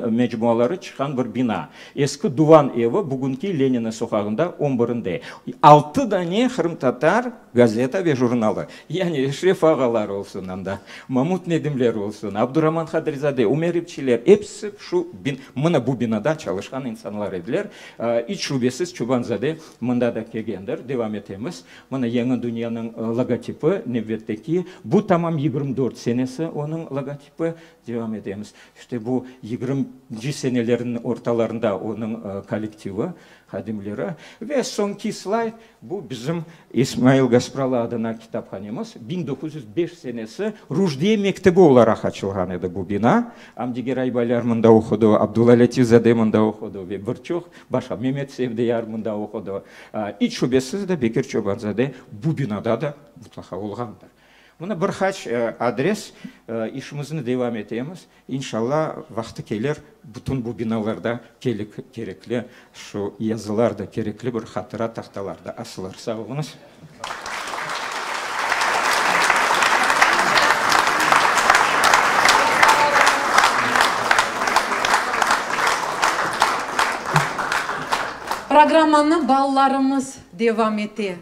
mecmuaları çıqqan bir bina. Eski Duvan evi, bugünki Lenina soqağında on birinde. Altı dane qırımtatar gazeta ve jurnalı. Yani Eşref ağalar olsun anda, Mamut Nedimler olsun, Abduraman Qadrizade, Ümer İpçiler, episi şu mına bu binada çalışqan insanlar ediler. İç şübesiz Çobanzade mında da kelgendir. Devam etemiz. Mına Yañı dünyanıñ logotipi, nevbetteki. Bu tamam 24 senesi onıñ logotipi. Devam etemiz. İşte bu yigirminci senelerniñ ortalarında onıñ kollektivi, hadimleri. Ve soñki slayd, bu bizim İsmail Gaspralı adına kitaphanemiz. 1905 senesi Ruşdiye mektebi olaraq açılğan edi bu bina. Amdi Geraybaylar mında oqudı, Abdulla Lâtif-zade mında oqudı ve bir çoq başqa, Memet Sevdiyar mında oqudı. İç şübesiz de Bekir Çoban-zade bu binada da mutlaqa olğandır. Mına bir qaç adres, işimizni devam etemiz. İnşalla, vaqtı kelir, bütün bu binalarda kerekli şu yazılar da, kerekli bir hatıra tahtalar da asılır. Sağ oluñız. Programmanı balalarımız devam ete.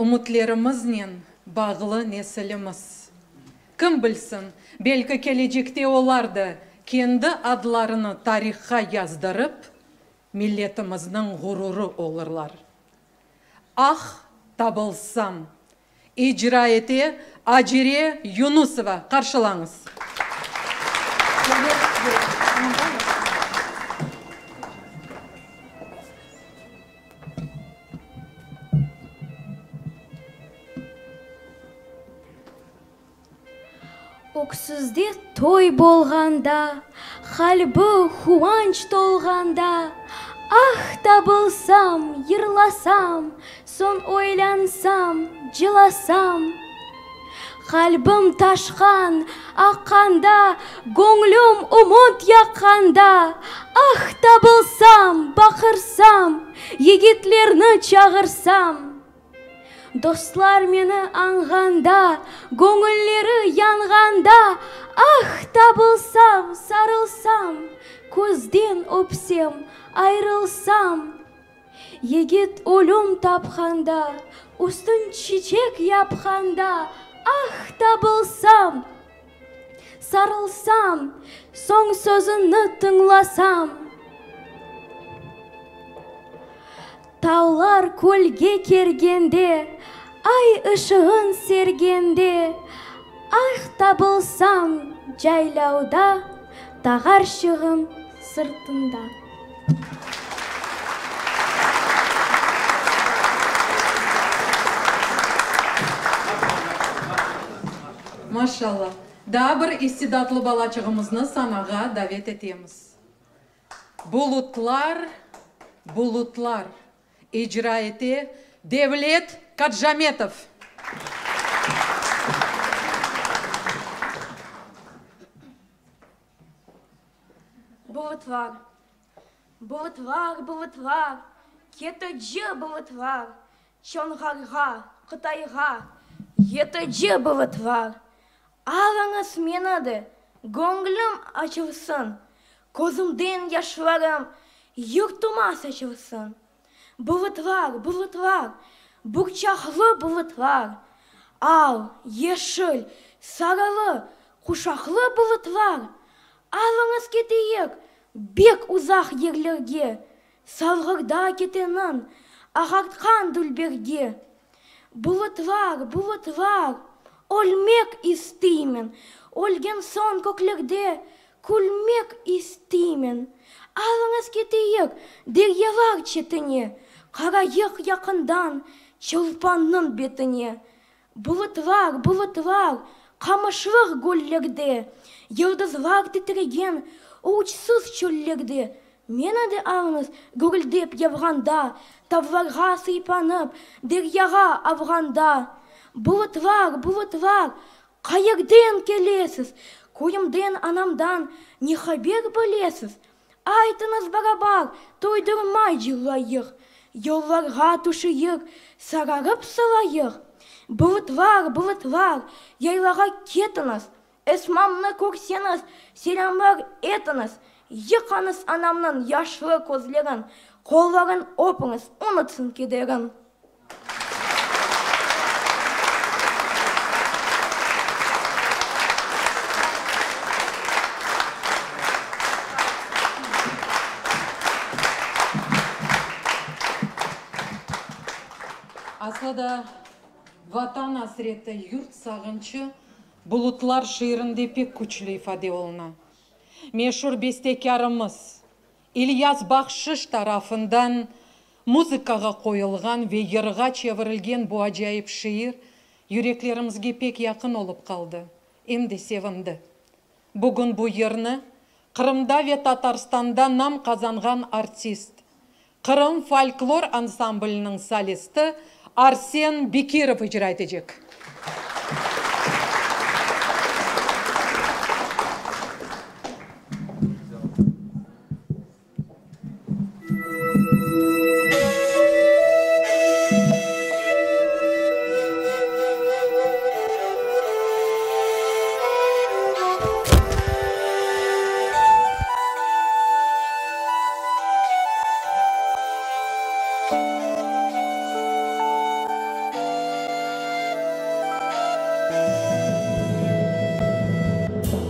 Ümütlerimiznen bağlı nesilimiz. Kim bilsin, belki kelecekte olar da kendi adlarını tarihqa yazdırıp, milletimizniñ ğururı olurlar. Ah, tabılsam! İcra ete Acire Yunusova. Qarşılañız! Öksüzde toy bolğanda, Qalbi quvanç tolğanda, Ah, tabılsam, yırlasam, Soñ oylansam, cılasam. Qalbim taşqan, aqqanda, Göñlüm ümüt yaqqanda, Ah, tabılsam, baqırsam, Yigitlerni çağırsam. Dostlar meni añğanda, Göñülleri yanğanda, Ah, tabılsam, sarılsam, Közden öpsem, ayrılsam. Yigit ölüm tapqanda, Üstün çiçek yapqanda, Ah, tabılsam, sarılsam, Soñ sözüni tıñlasam. Tavlar kölge kergende, Ay ışığın sergende, Ah, tabılsam caylavda. Dağarşığım sırtında. Maşallah. Daa bir istidatlı balaçığımıznı sanağa davet etemiz. Bulutlar, bulutlar icra ete Devlet Kadjametov. Bulutlar, bulutlar, bulutlar, ketici bulutlar, Çonğarğa, Qıtayğa yetici bulutlar. Alıñız meni de, göñlüm açılsın, Közümden yaşlarım yurtuma saçılsın. Bulutlar, bulutlar, burçaqlı bulutlar, Al, yeşil, sarılı, quşaqlı bulutlar, Alıñız keteyik bek uzaq yerlerge, Salğırda keteniñ ağartqan dülberge. Bulutlar, bulutlar, ölmek istiymen, Ölgen soñ köklerde külmek istiymen. Alıñız keteyik deryalar çetine, Qarayıq yaqından Çolpannıñ betine. Bulutlar, bulutlar, qamışlıq göllerde, Yıldızlar titregen uçsuz çöllerde, Meni de alıñız gürüldep yavğanda, Tavlarğa sıypanıp, deryağa avğanda. Bulutlar, bulutlar, qayerden kelesiz, Köyümden, anamdan ne haber bilesiz? Aytıñız barabar, toydurmay cırlayıq, Yollarğa tüşeyik, sararıp solayıq. Bulutlar, bulutlar, yaylağa ketiñiz, Esmamnı körseñiz, selâmlar etiñiz, Yıqañız anamnıñ yaşlı közlerin, Qolların öpiñiz, unutsın kederin. Aslı da Vatan asreti, yurt sağınçı Bulutlar şiirinde pek küçlü ifade oluna. Meşur bestekârımız İlyas Bahşış tarafından muzıkağa qoyulğan ve yırğa çevirilgen bu acayip şiir yüreklerimizge pek yaqın olıp qaldı, em de sevindi. Bugün bu yırnı Qırımda ve Tatarstanda nam qazanğan artist, Qırım folklor ansambliniñ solisti Arsen Bekirov icra etecek.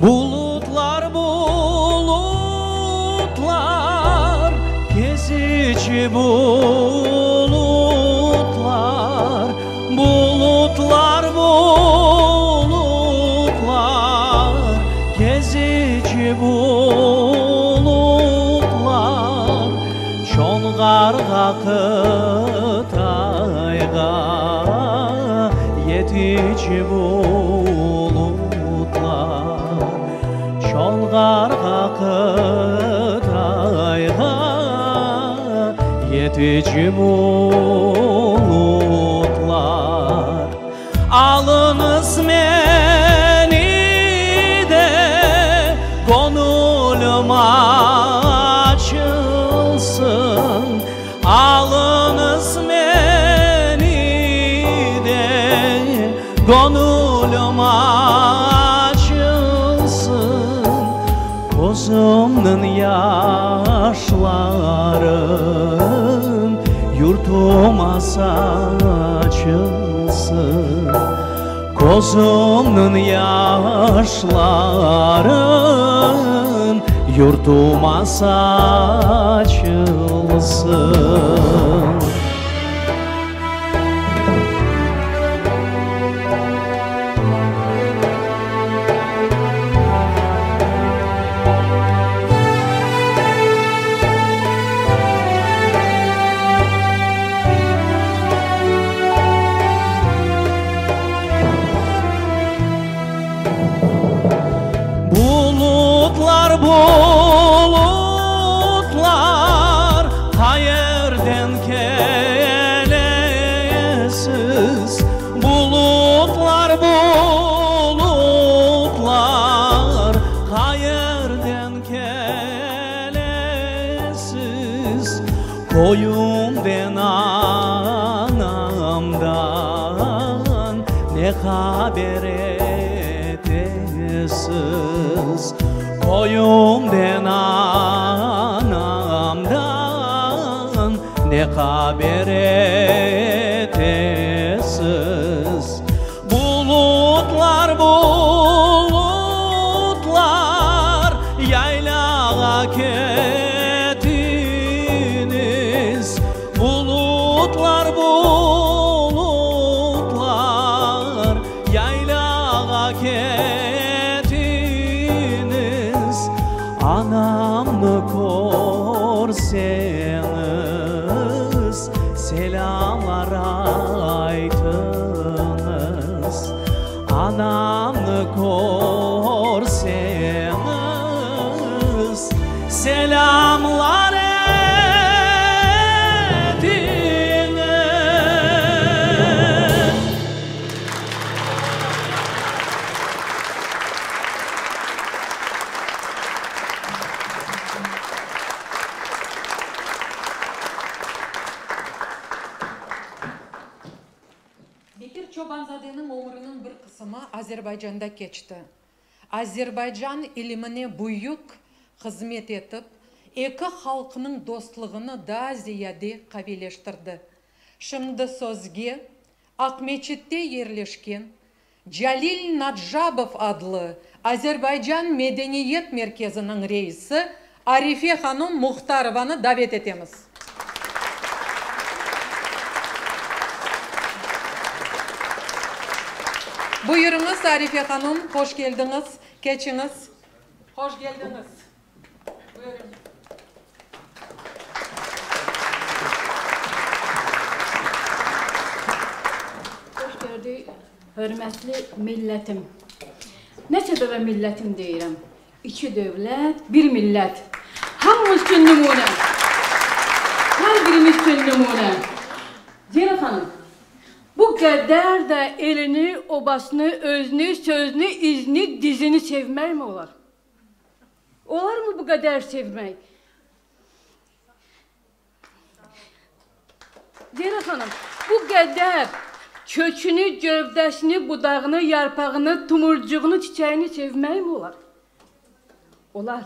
Bulutlar, bulutlar, kezici bulutlar, Bulutlar, bulutlar, kezici bulutlar, Çonğarğa, Qıtayğa yetici bulutlar, Çonğarğa, Qıtayğa yetici bulutlar. Alıñız meni de, göñülim açılsın, Alıñız meni de, göñülim açılsın, Közümniñ yaşların yurtuma saçılsın, Közümniñ yaşların yurtuma saçılsın. Köyümden anamdan ne haber etesiz? Köyümden anamdan ne haber etesiz? Bulutlar, bulutlar yaylağa ketiñiz. Bulutlar, bulutlar yaylağa ketiñiz. Anamnı körseñiz, selâmlar aytıñız. Anamnı körseñiz, selâmlar etiñiz. Bekir Çobanzadeniñ ömrüniñ bir qısımı Azerbaycanda keçti. Azerbaycan ilimine büyük hızmet etip, eki halqnıñ dostluğını daa ziyade qaviyleştirdi. Şimdi sözge Aqmeçitte yerleşken Calil Nacabov adlı Azerbaycan medeniyet merkeziniñ reisi Arife hanum Muhtarovanı davet etemiz. Buyurıñız, Arife hanum, hoş keldiñiz, keçiñiz. Hoş keldiñiz. Buyurıñ. Hoş gördük, hörmətli millətim. Nə səbəbə millətim deyirəm? İki dövlət, bir millət. Hamımız üçün nümunə. Hər birimiz üçün nümunə. Zera xanım, bu qədər də elini, obasını, özünü, sözünü, izini, dizini sevməkmi olar? Olarmı bu qədər sevmək? Zera xanım, bu qədər kökünü, gövdəsini, budağını, yarpağını, tumurcuğunu, çiçəyini sevməkmi olar? Olar.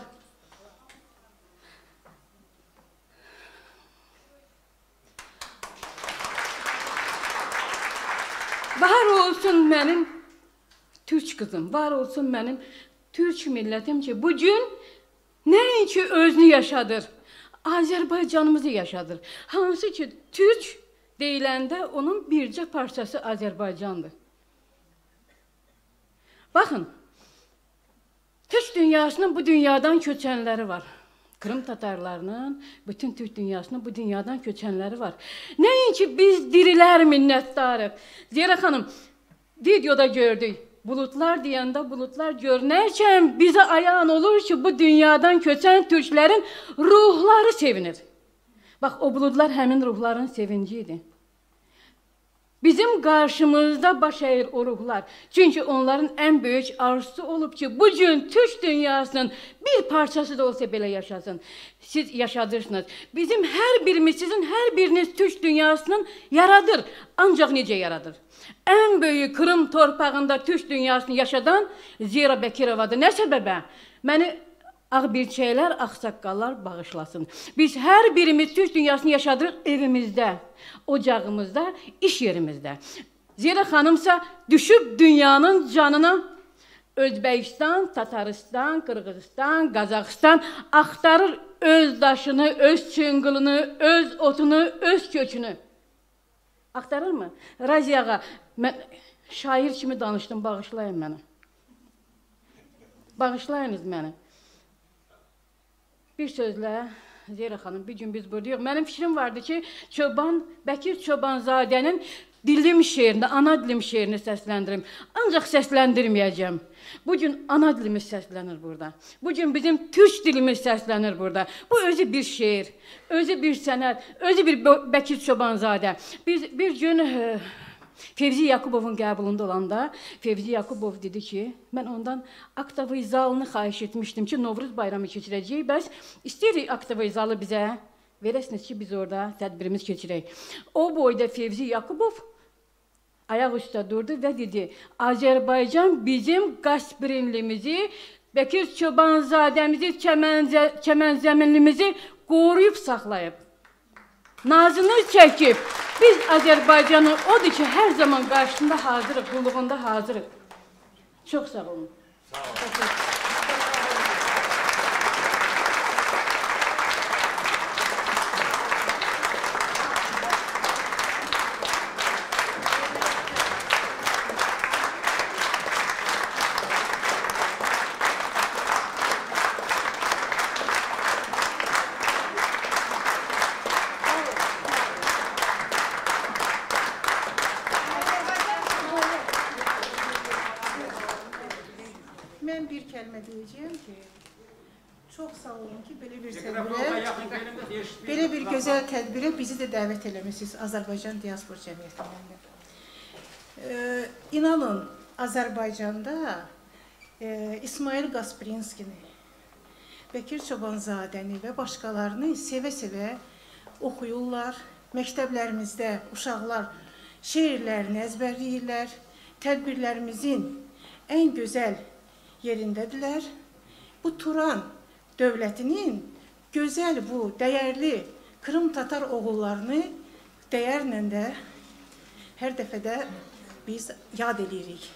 Var olsun mənim türk qızım, var olsun mənim türk millətim ki, bu gün nəinki özünü yaşadır, Azərbaycanımızı yaşadır. Hansı ki, türk deyiləndə onun bircə parçası Azərbaycandır. Baxın, Türk dünyasının bu dünyadan köçənləri var. Krım tatarlarının, bütün Türk dünyasının bu dünyadan köçənləri var. Nəinki biz dirilər minnətdarıq. Ziyara xanım, videoda gördük. Bulutlar deyəndə bulutlar görünərkən bizə ayan olur ki, bu dünyadan köçən türklərin ruhları sevinir. Bax, o buludlar həmin ruhların sevinci idi. Bizim qarşımızda baş əyir o ruhlar. Çünki onların ən böyük arzusu olub ki, bu gün türk dünyasının bir parçası da olsa belə yaşasın. Siz yaşadırsınız. Bizim hər birimiz, sizin hər biriniz türk dünyasının yaradır. Ancaq necə yaradır? Ən böyük Krım torpağında türk dünyasını yaşadan Zira Bəkirovadır. Nə səbəbə? Məni Ağ birçəklər, ağsaqqallar bağışlasın. Biz hər birimiz türk dünyasını yaşadırıq evimizdə, ocağımızda, iş yerimizdə. Zira xanımsa düşüb dünyanın canına Özbəkistan, Tatarıstan, Qırğızistan, Qazaxıstan axtarır öz daşını, öz çınqılını, öz otunu, öz kökünü. Axtarırmı? Raziya ağa, mən şair kimi danışdım, bağışlayın məni. Bağışlayınız məni. Bir sözlə, Zeyra xanım, bir gün biz buradayıq. Mənim fikrim vardı ki, Çoban, Bəkir Çobanzadənin dilim şeirini, ana dilim şeirini səsləndirim. Ancaq səsləndirməyəcəm. Bu gün ana dilimiz səslənir burada. Bu gün bizim türk dilimiz səslənir burada. Bu özü bir şeir, özü bir sənət, özü bir Bəkir Çobanzadə. Biz bir gün e, Fevzi Yakubovun qəbulunda olanda Fevzi Yakubov dedi ki, mən ondan aktovый zalını xahiş etmişdim ki, Novruz bayramı keçirəcəyik, bəs istəyirik aktovый zalı bizə. Verəsiniz ki, biz orda tədbirimiz keçirək. O boyda Fevzi Yakubov ayaq üstə durdu və dedi, Azərbaycan bizim Qasprinlimizi, Bəkir Çobanzadəmizi, Çəmənzə, Çəmənzəminlimizi qoruyub saxlayıb. Nazını çəkib. Biz Azərbaycanın odur ki, hər zaman qarşısında hazırıq, qulluğunda hazırıq. Çox sağ olun. Sağ olun. Mən bir kəlmə deyəcəyəm ki, çox sağ olun ki, belə bir tədbirə, belə bir gözəl tədbirə bizi də dəvət eləmisiniz Azərbaycan Diaspor Cəmiyyətindən də. Ee, inanın, Azərbaycanda e, İsmail Gasprinskini, Bəkir Çobanzadəni və başqalarını sevə-sevə oxuyurlar. Məktəblərimizdə uşaqlar şeirlərini əzbərləyirlər. Tədbirlərimizin ən gözəl yerindədirlər. Bu Turan dövlətinin gözəl bu dəyərli Krım Tatar oğullarını dəyərlə də hər dəfədə biz yad eləyirik.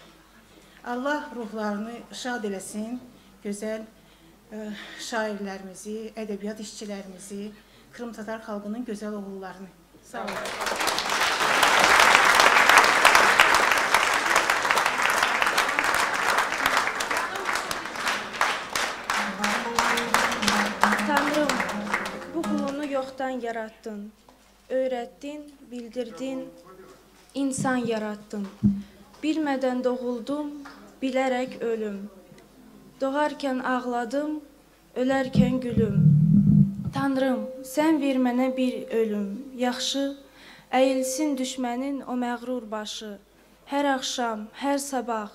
Allah ruhlarını şad eləsin, gözəl e, şairlərimizi, ədəbiyyat işçilərimizi, Krım Tatar xalqının gözəl oğullarını. Sağ olun. Tanrım, bu qulunu yoxdan yaratdın. Öyrətdin, bildirdin, insan yaratdın. Bilmədən doğuldum, bilərək ölüm. Doğarkən ağladım, ölərkən gülüm. Tanrım, sən ver mənə bir ölüm, yaxşı, əyilsin düşmənin o məğrur başı. Hər axşam, hər sabah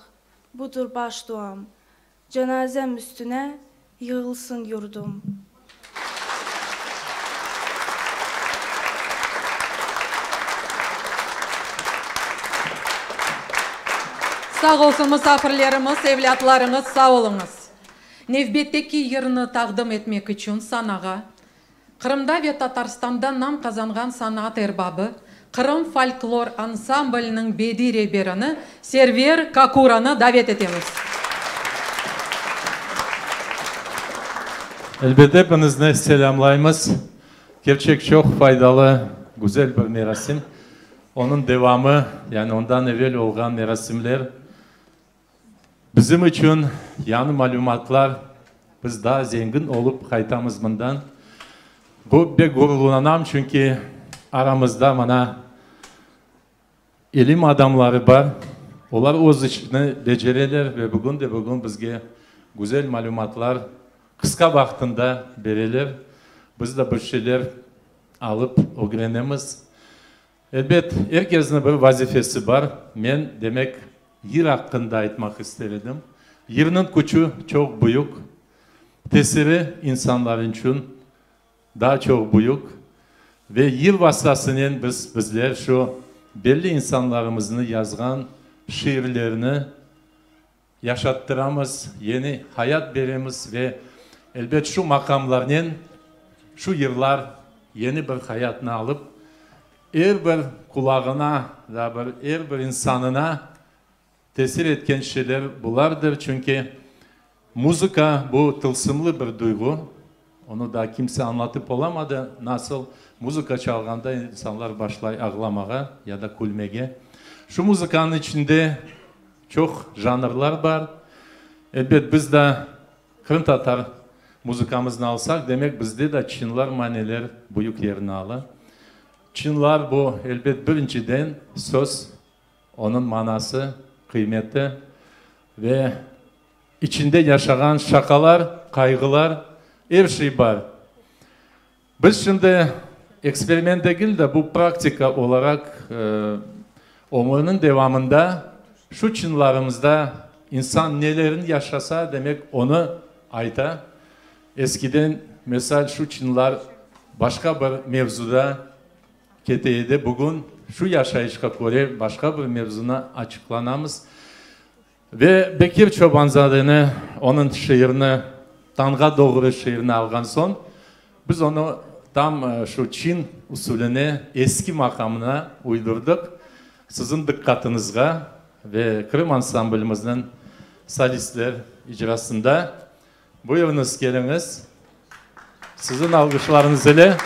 budur baş duam. Cənazəm üstünə yığılsın yurdum. Sağ olsun musafirlerimiz, evlâtlarıñız, sağ oluñız. Nevbetteki yırnı taqdim etmek içün sanağa Qırımda ve Tatarstanda nam qazanğan sanaat erbabı, Qırım folklor ansambliniñ bediy reberini Server Kakuranı davet etemiz. Elbet, epiñizni selâmlaymız. Kerçek çoq faydalı, güzel bir merasim. Onıñ devamı, yani ondan evel olğan merasimler bizim içün yañı malümatlar, biz daa zengin olıp qaytamız mından. Bu pek ğururlanam, çünki aramızda mana ilim adamları bar, olar öz işini becereler ve bugün de bugün bizge güzel malümatlar qısqa vaqtında bereler, biz de bir şeyler alıp ögrenemiz. Elbet, er kesniñ bir vazifesi bar. Men, demek, yır aqqında aytmaq ister edim. Yırnıñ küçü çoq büyük, tesiri insanlar içün daa çoq büyük. Ve yır vastasınen biz, bizler şu belli insanlarımıznı yazğan şiirlerini yaşattıramız, yeni hayat beremiz ve, elbet, şu maqamlarnen şu yırlar yeni bir hayatnı alıp, er bir qulağına, daa bir er bir insanına tesir etken şeyler bulardır. Çünki muzıka, bu tılsımlı bir duyğu, onı daa kimse añlatıp olamadı, nasıl muzıka çalğanda insanlar başlay ağlamağa ya da külmege. Şu muzıkanıñ içinde Çoq janrlar bar. Elbet, biz de qırımtatar muzıkamıznı alsaq, demek, bizde de çınlar, maneler büyük yerni ala. Çınlar, bu, elbet, birinciden söz, onıñ manası, qıymeti ve içinde yaşağan şaqalar, qayğılar, er şey bar. Biz şimdi eksperiment degil de, bu praktika olaraq ömürniñ devamında şu çınlarımızda insan nelerin yaşasa, demek, onı ayta. Eskiden, mesal, şu çınlar. Başqa bir mevzuda kete edi. Bugün şu yaşayışqa köre başqa bir mevzunı açıqlanamız. Ve Bekir Çobanzadeni, onıñ şiirini, Tañğa doğru şiirini alğan soñ, biz onı tam şu çin usulüne, eski maqamına uydurdıq. Siziñ diqqatıñızğa ve Qırım ansamblimizniñ solistler icrasında Buyurıñız, keliñiz. Siziñ alğışlarıñız ile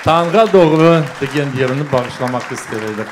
Tañğa doğru degen yırnı bağışlamaq ister edik.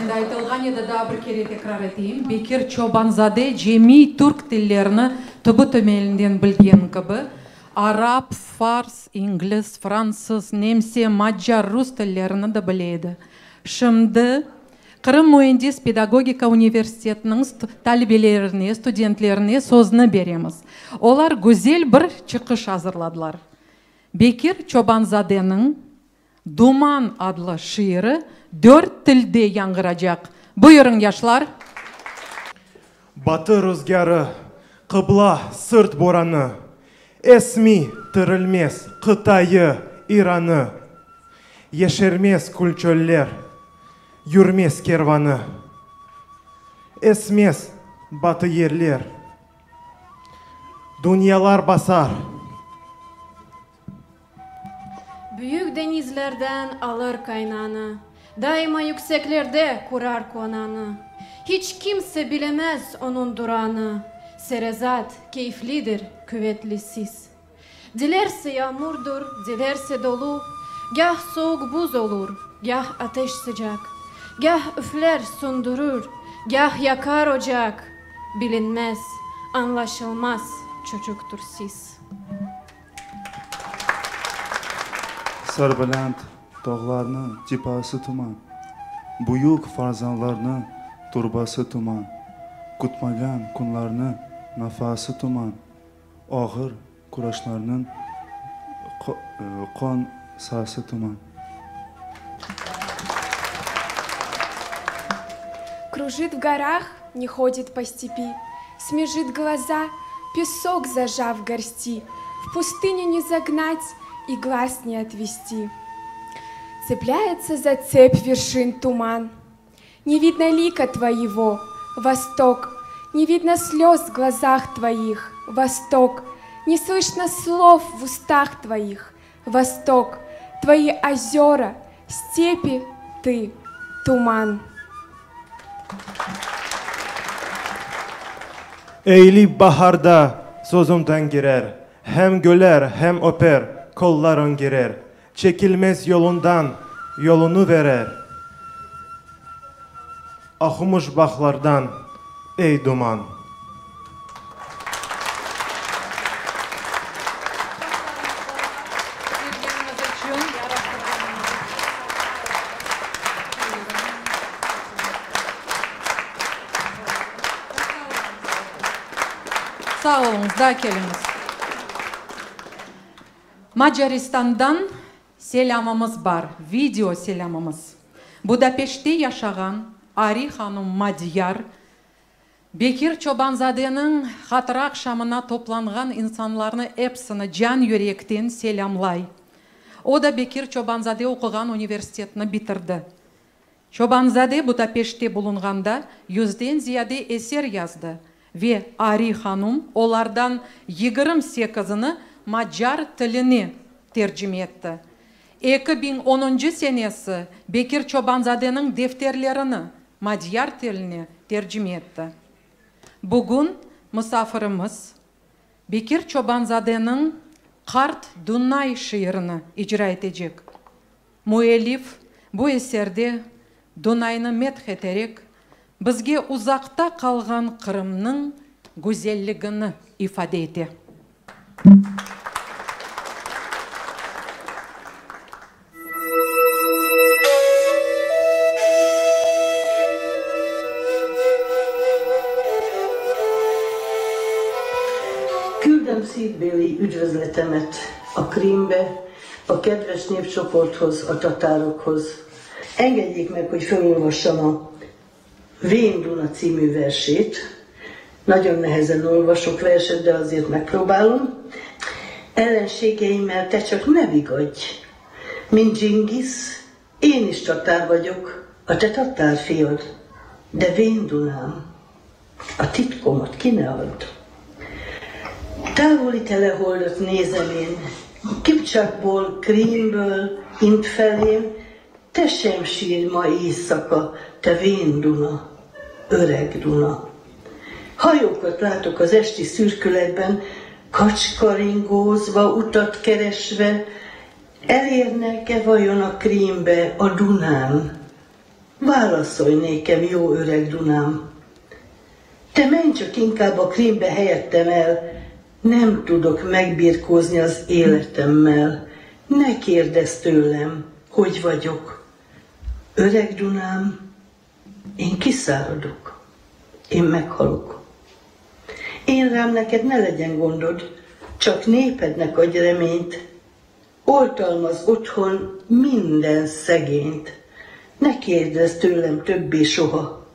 Endi aytılğan edi, daa bir kere tekrar eteyim, Bekir Çoban-zade cemiy türk tillerini tübü-temelinden bilgen kibi, arap, fars, ingliz, fransız, nemse, macar, rus tillerini de bile edi. Şimdi Qırım müendis-pedagogika universitetiniñ talebelerine, studentlerine sözni beremiz. Olar güzel bir çıqış azırladılar. Bekir Çoban-zadeniñ Duman adlı şiiri dört tilde yañğıracaq. Buyurıñ, yaşlar! Batı ruzgârı, qıbla sırt boranı, Esmiy, tirilmez Qıtayı, İranı, Yeşermez kül çöller, yürmez kervanı, Esmez batı yeller, dünyalar basar. Büyük deñizlerden alır qaynağını, Daima yükseklerde qurar qonağını. Hiç kimse bilemez onıñ durağını, Serezat, keyflidir quvetli sis. Dilerse yağmurdır, dilerse dolu, Gah soğuq buz olur, gah ateş sıcaq. Gah üfler, söndürür, gah yaqar ocaq, Bilinmez, añlaşılmaz çocuqtır sis. Sarbalânt tağlarnıñ tipası tuman, Büyük farzanlarnıñ turbası tuman, Kütmegen künlerniñ nafası tuman, Ağır kuraşlarnıñ qon sası tuman. Кружит в горах, не ходит по степи, Смежит глаза, песок зажав в горсти, В пустыню не загнать и глаз не отвести. Цепляется за цепь вершин туман. Не видно лика твоего, Восток, Не видно слез в глазах твоих, Восток, Не слышно слов в устах твоих, Восток, Твои озера, степи, ты, туман. Eylip baharda sözümden girer, Hem güler, hem öper, kolların girer, Çekilmez yolundan yolunı verer, Oqumış bağlardan, ey duman. Sağ oluñız, daa keliñiz. Macaristandan selâmımız bar, video selâmımız. Budapeştte yaşağan Ari hanum Madyar, Bekir Çobanzadeniñ hatıra aqşamına toplanğan insanlarnı epsini can-yürekten selâmlay. O da Bekir Çobanzade oquğan universitetni bitirdi. Çobanzade Budapeştte bulunğanda yüzden ziyade eser yazdı ve Ari hanum olardan 28-ini macar tiline tercime etti. 2010-ncı senesi Bekir Çobanzadeniñ defterlerini madyar tiline tercime etti. Bugün musafirimiz Bekir Çobanzadeniñ Qart Dunay şiirini icra etecek. Müellif bu eserde Dunaynı medh eterek, bizge uzaqta qalğan Qırımnıñ güzelligini ifade ete. Küldöm szívbeli üdvözletemet a Krímbe, a kedves népcsoporthoz, a tatárokhoz. Engedjék meg, hogy felolvassam a Vén Duna című versét. Nagyon nehezen olvasok verset, de azért megpróbálom. Ellenségeimmel te csak ne vigadj, mint Dzsingisz, én is tatár vagyok, a te tatár fiad, de vén Dunám, a titkomat ki ne add. Távoli teleholdat nézem én, Kipcsakból, Krímből, int felém, te sem sírj ma éjszaka, te vén Duna, öreg Duna. Hajókat látok az esti szürkületben, kacskaringózva, utat keresve, elérnek-e vajon a Krímbe, a Dunán? Válaszolj nékem, jó öreg Dunám! Te menj csak inkább a Krímbe helyettem el, nem tudok megbirkózni az életemmel. Ne kérdezz tőlem, hogy vagyok. Öreg Dunám, én kiszáradok, én meghalok. Én rám neked ne legyen gondod, csak népednek adj reményt, oltalmaz otthon minden szegényt. Ne kérdezz tőlem többé soha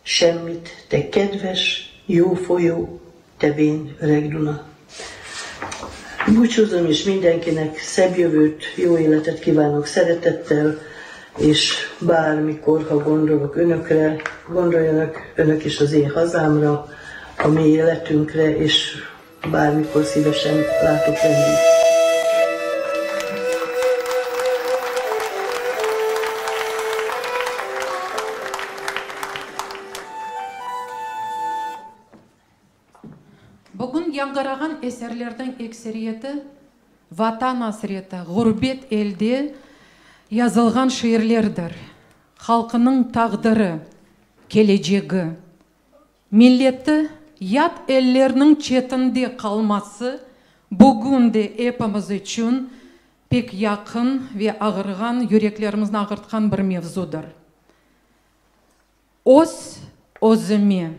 semmit, te kedves, jó folyó, te vén öreg Duna. Búcsúzom is mindenkinek, szebb jövőt, jó életet kívánok szeretettel, és bármikor, ha gondolok önökre, gondoljanak önök is az én hazámra, a mi életünkre, és bármikor szívesen látok vendég. Bugün yañğırağan eserlerniñ ekseriyeti Vatan asreti, ğurbet elde yazılğan şiirlerdir. Halqınıñ taqdiri, kelecegi, milleti yat ellerniñ çetinde qalması bugün de epimiz içün pek yaqın ve ağırğan, yüreklerimizni ağırtqan bir mevzudır. Öz özüme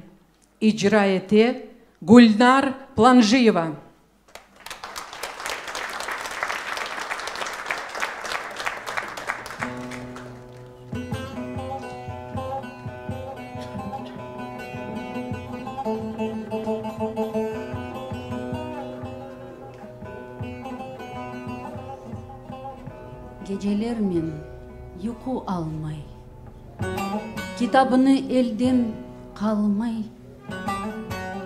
icra ete Gülnar Planjiyeva. Gecelermen yuqu almay. Kitabını elden qalmay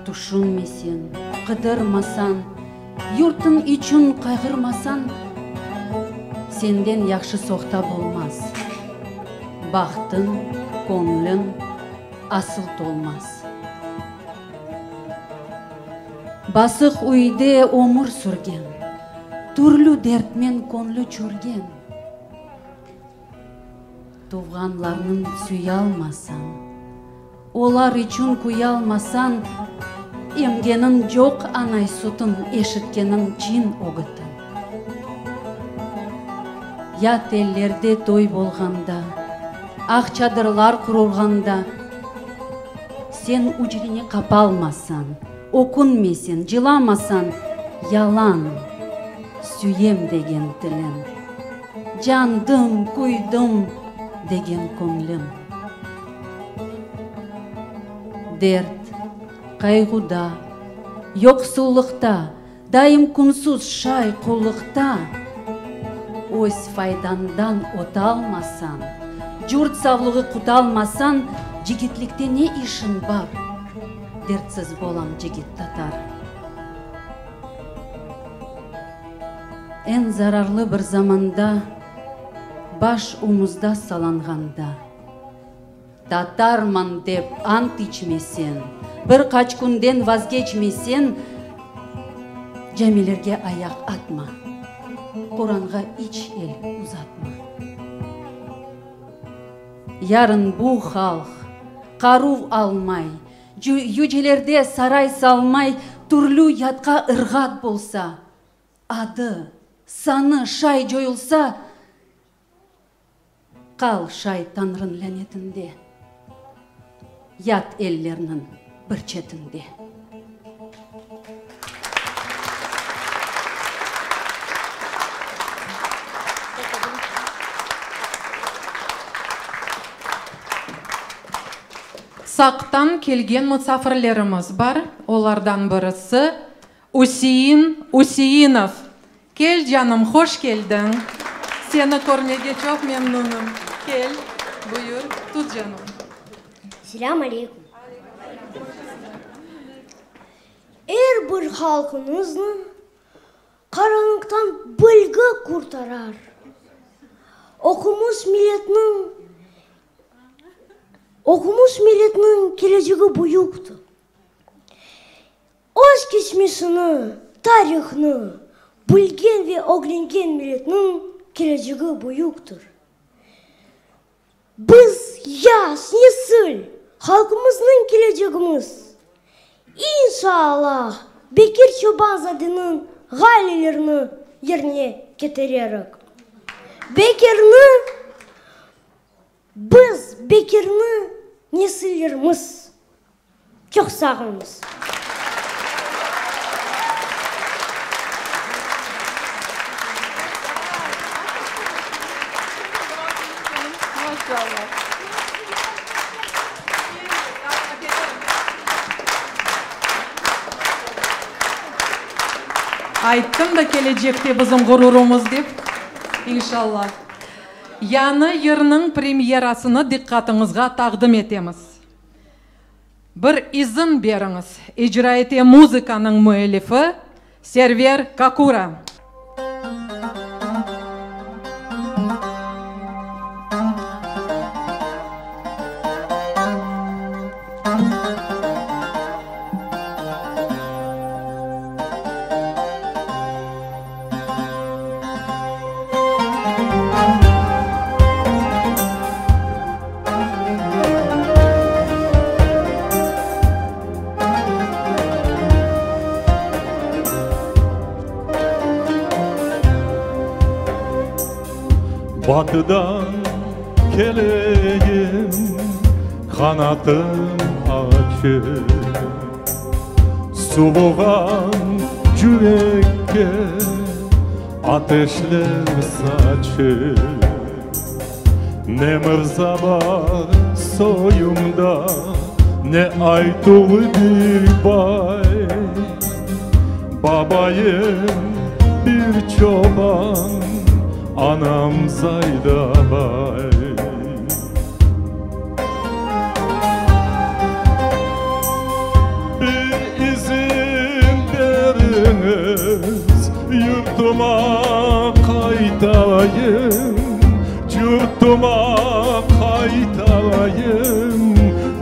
tüşünmesen, qıdırmasan, yurtıñ içün qayğırmasan, senden yahşı sohta bolmaz, bahtıñ, köñlüñ asıl tolmaz. Basıq üyde ömür sürgen, türlü dertmen köñlü çürgen. Tuvğanlarnıñ süyalmasañ, olar içün küyalmasañ, emgeniñ coq anay sütün, eşitkeniñ cin ögütin. Yat ellerde toy bolğanda, aq çadırlar qurulğanda, sen ücreni qapalmasañ, ökünmeseñ, cılamasañ, yalan süyem degen tiliñ. Candım, küydim, degen köñlüm. Dert, qayğuda, yoqsullıqta, Daim künsüz şay qullıqta. Öz faydañdan otalmasañ, Curt savluğı qutalmasañ, Cigitlikte ne işiñ bar? Dertsiz bolam cigit tatar. Eñ zararlı bir zamanda, baş omuzda salanğanda, Tatarman dep ant içmesen, bir qaç künden vazgeçmesen, camilerge ayaq atma, Quranğa iç el uzatma. Yarın bu halq qaruv almay, Yücelerde saray salmay, Türlü yatqa ırğat bolsa, Adı, sanı şay coyulsa, Qal şay Tañrıñ lânetinde, Yat ellerniñ bir çetinde. Saqtan kelgen musafirlerimiz bar, olardan birisi, Üsein Üseinov. Kel, canım, hoş keldiñ! Seni körmege çoq memnunım. Kel, buyur, tut, canım. Selâm aleyküm. Er bir halqımıznı qaranlıqtan bilgi qurtarar. Oqumış milletniñ Oqumış milletniñ kelecegi büyüktir. Öz keçmişini, tarihnı bilgen ve ögrengen milletniñ kelecegi büyüktir. Biz, yaş nesil, halqımıznıñ kelecegimiz. İnşaallah, Bekir Çoban-zadeniñ ğayelerini yerine ketirerik. Bekirni, biz Bekirni nesillerimiz. Çoq sağ oluñız. Ayttım da kelecekte bizim ğururımız dep. İnşallah. Yañı yırnıñ premyerasını diqqatıñızğa taqdim etemiz. Bir izin beriñiz, icra ete muzıkanıñ müellifi Server Kakura. Batıdan keleyim, qanatım açıq, Suvuğan cürekke ateşler saçıp. Ne mırza bar soyumda, ne aytuvlı bir bay. Babayım bir çoban, anam Zayda bay. Bir izin beriñiz, yurtuma qaytayım, Yurtuma qaytayım,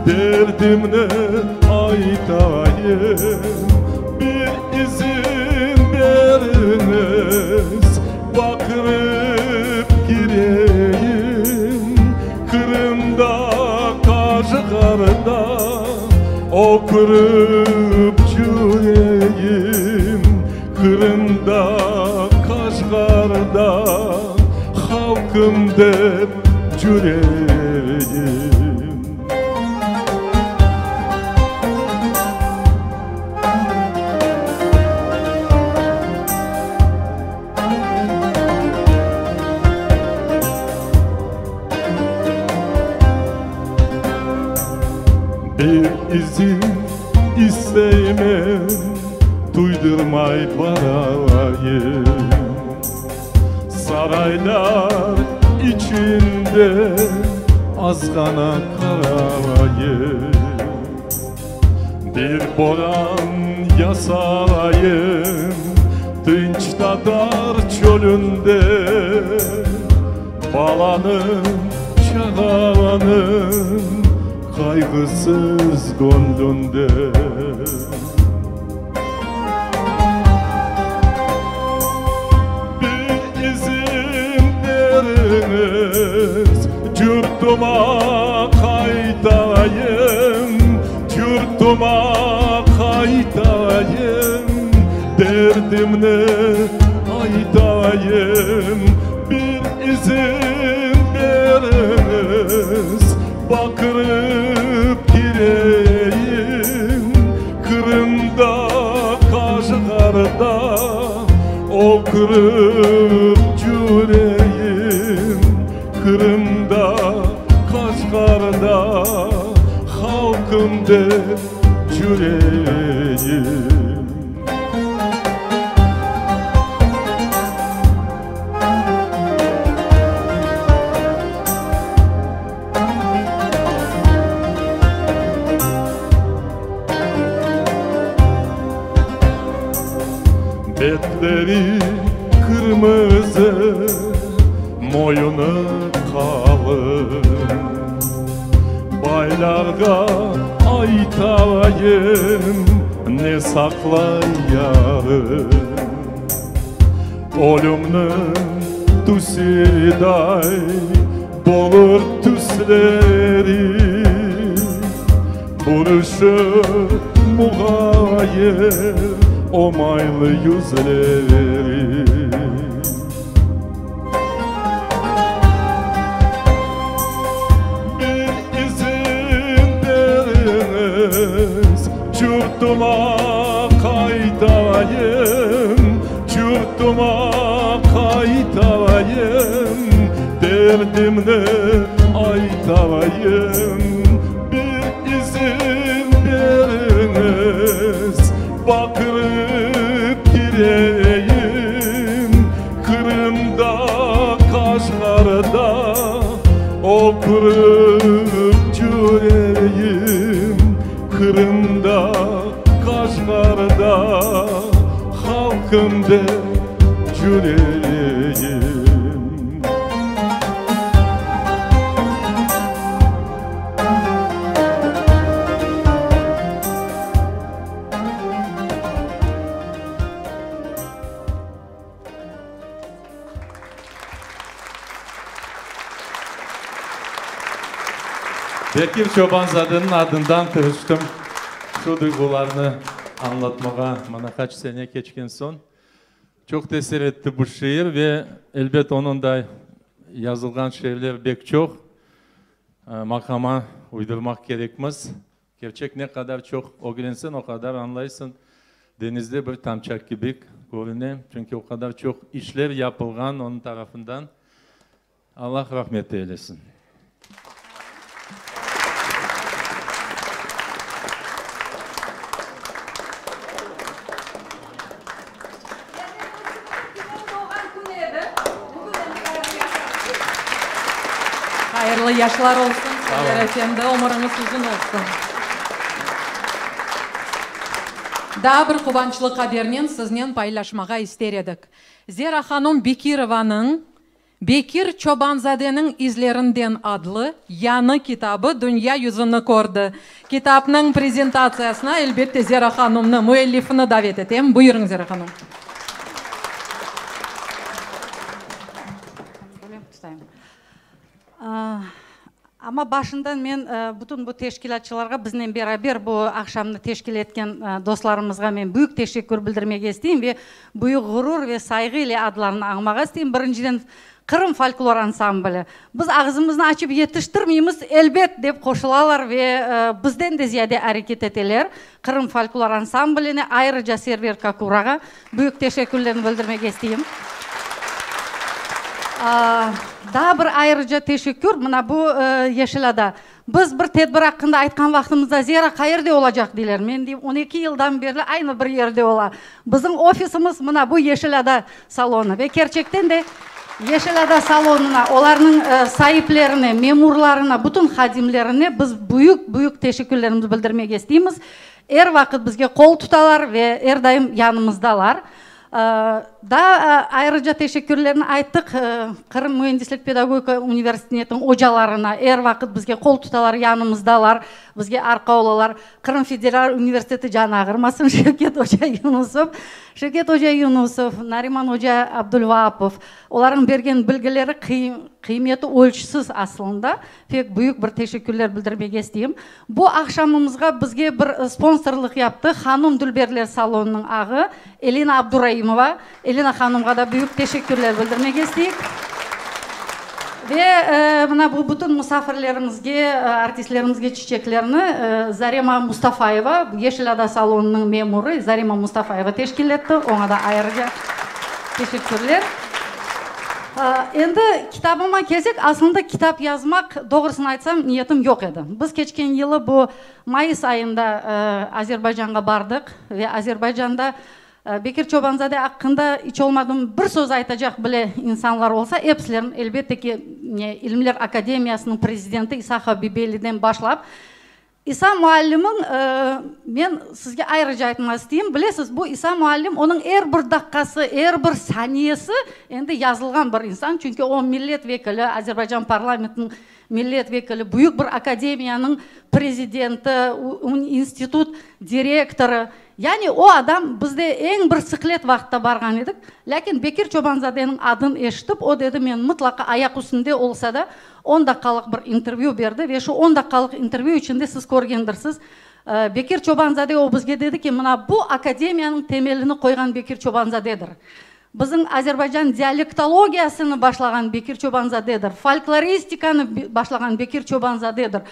derdimni aytayım. Bir izin beriñiz, Baqırıp kireyim Qırımda, Qaşğarda, Ökürip cüreyim Qırımda, Qaşğarda, Halqım dep cüreyim. Bir izin isteymen, duydurmay barayım. Saraylar içinde azğana qarayım. Bir boran yasayım tınç tatar çölünde, Balanıñ, çağalanıñ qayğısız göñlünde. Bir izin beriñiz, yurtuma qaytayım, Yurtuma qaytayım, derdimni aytayım. Bir izin beriñiz, baqırıp kireyim, Qırımda, Qaşğarda ökürip cüreyim, Qırımda, Qaşğarda halqım dep cüreyim. Betleri qırmızı, moyunı qalın, Baylarğa aytayım, ne saqlay yarın. Ölümniñ tüsiday. Bolur tüsleri Buruşır muğayir O maylı yüzleri. Bir izin beriñiz, Curtuma qaytayım, Curtuma qaytayım, Derdimni aytayım. Bir izin beriñiz, Baqırıp kireyim, Qırımda, Qaşğarda Ökürip cüreyim. Qırımda, Qaşğarda Halqım dep cüreyim. Bekir Çobanzadeniñ adından tırıştım şu duyğularnı añlatmağa, mana qaç sene keçken soñ. Çoq tesir etti bu şiir ve, elbet, onıñ da yazılğan şiirler bek çoq. Maqama uydurmaq kerekmiz. Kerçek, ne qadar çoq ögrenseñ, o qadar añlaysıñ. Deñizde bir tamça kibi körüne, çünki o qadar çoq işler yapılğan onıñ tarafından. Allah rahmet eylesin. Hayırlı yaşlar olsun, Server efendi, ömüriñiz uzun olsun. Daa bir quvançlı habernen siznen paylaşmağa ister edik. Zera hanum Bekirovanıñ Bekir Çobanzadeniñ izlerinden adlı yañı kitabı dünya yüzüni kördi. Kitapnıñ prezentatsiyasına, elbette, Zera hanumnı, müellifini davet etem. Buyurıñ, Zera hanum. Amma başından men bütün bu teşkilâtçılarğa, biznen beraber bu aqşamnı teşkil etken dostlarımızğa men büyük teşekkür bildirmege isteyim ve büyük ğurur ve sayğı ile adlarını añmağa isteyim. Birinciden, Qırım folklor ansambli. Biz ağzımıznı açıp yetiştirmeymiz, elbet, dep qoşulalar ve bizden de ziyade areket eteler. Qırım folklor ansambline, ayrıca Server Kakurağa büyük teşekkürlerni bildirmege isteyim. Daa bir ayrıca teşekkür, mına bu Yeşil ada. Biz bir tedbir aqqında aytqan vaqtımızda, Zera, qayerde olacaq, deyler. Men deyim, on eki yıldan berli aynı bir yerde ola. Bizim ofisimiz mına bu Yeşil ada salonı. Ve kerçekten de Yeşil ada salonına, olarnıñ saiplerine, memurlarına, bütün hadimlerine biz büyük-büyük teşekkürlerimizni bildirmege isteymiz. Er vaqıt bizge qol tutalar ve er daim yanımızdalar. Daa ayrıca teşekkürlerni ayttıq Qırım müendislik pedagogika universitetiniñ ocalarına, er vaqıt bizge qol tutalar, yanımızdalar, bizge arqa olalar. Qırım federal universiteti can ağırmasın, Şevket oca Yunusov, Şevket oca Yunusov, Nariman oca Abdulvaapov, olarnıñ bergen bilgileri qıymeti ölçüsiz aslında. Pek büyük bir teşekkürler bildirmege isteyim. Bu aqşamımızğa bizge bir sponsorlıq yaptı Hanum dülberler salonınıñ ağı Elina Abduraimova. Elina hanumğa da büyük teşekkürler bildirmege isteyik. Ve mına bu bütün musafirlerimizge, artistlerimizge çiçeklerni Zarema Mustafayeva, Yeşil ada salonınıñ memurı Zarema Mustafayeva teşkil etti. Oña da ayrıca teşekkürler. Endi kitabıma kelsek, aslında kitap yazmaq, doğrusını aytsam, niyetim yoq edi. Biz keçken yılı bu mayıs ayında Azerbaycanğa bardıq ve Azerbaycanda Bekir Çobanzade aqqında iç olmadım bir söz aytacaq bile insanlar olsa, episilerin, elbette ki, İlimler Akademiyasınıñ prezidenti İsa Habibelliden başlap, İsa muallimniñ, men sizge ayrıca aytmaq isteyim, bilesiz, bu İsa muallim, onıñ er bir daqqası, er bir saniyesi endi yazılğan bir insan, çünki o millet vekili, Azerbaycan parlamentiniñ millet vekili, büyük bir akademiyanıñ prezidenti, institut direktorı. Yani o adam, biz de eñ bir sıqlet vaqıtta barğan edik, lâkin Bekir Çoban-zadeniñ adın eşitip, o dedi, men mıtlaqa ayaq üstünde olsa da, on daqqalıq bir intervyü berdi ve şu on daqqalıq intervyü içinde siz körgendirsiz, Bekir Çoban-zade o bizge dedi ki, mına bu akademiyanıñ temelini qoyğan Bekir Çoban-zadedir. Bizim Azerbaycan dialektologiyasını başlağan Bekir Çoban-zadedir, folkloristikanı başlağan Bekir Çoban-zadedir.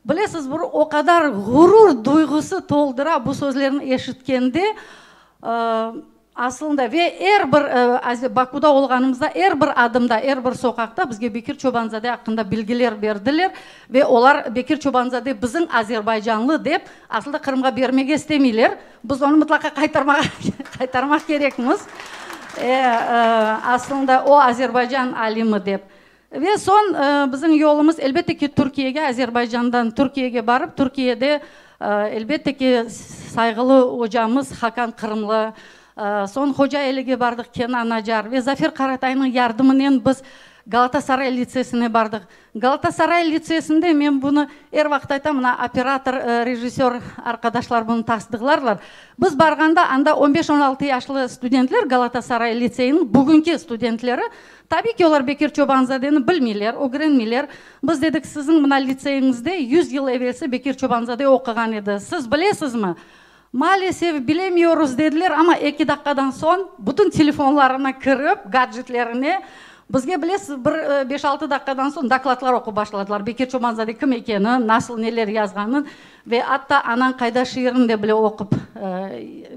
Bilesiz, bir o qadar ğurur duyğusı toldıra bu sözlerni eşitkende, aslında, ve er bir Bakuda olğanımızda er bir adımda, er bir soqaqta bizge Bekir Çoban-zade aqqında bilgiler berdiler ve olar Bekir Çoban-zade bizim azerbaycanlı dep, aslında Qırımğa bermege istemeyler. Biz onı mıtlaqa qaytarmağa qaytarmaq kerekmiz. Aslında o Azerbaycan alimi dep. Ve soñ bizim yolumız, elbette ki, Türkiyege, Azerbaycandan Türkiyege barıp, Türkiyede, elbette ki, sayğılı ocamız Hakan Qırımlı, soñ Hoca Elige bardıq, Kenan Acar ve Zafer Qarataynıñ yardımınen biz Galatasaray litsesine bardıq. Galatasaray litsesinde, men bunı er vaqıt aytam, mına operator, rejissör arqadaşlar bunı tasdıqlarlar, biz barğanda anda on beş, on altı yaşlı studentler, Galatasaray litseyiniñ bugünki studentleri, tabiy ki, olar Bekir Çoban-zadeni bilmeyler, ögrenmeyler. Biz dedik, siziñ mına litseyiñizde yüz yıl evelsi Bekir Çoban-zade oquğan edi, siz bilesizmi? Maalesef, bilemiyoruz, dediler, amma eki daqqadan soñ bütün telefonlarına kirip, gadjetlerine, bizge, bilesiz, bir beş-altı daqqadan soñ dokladlar oqup başladılar, Bekir Çoban-zade kim ekeni, nasıl, neler yazğanın ve atta Anañ qayda şiirini de bile oqup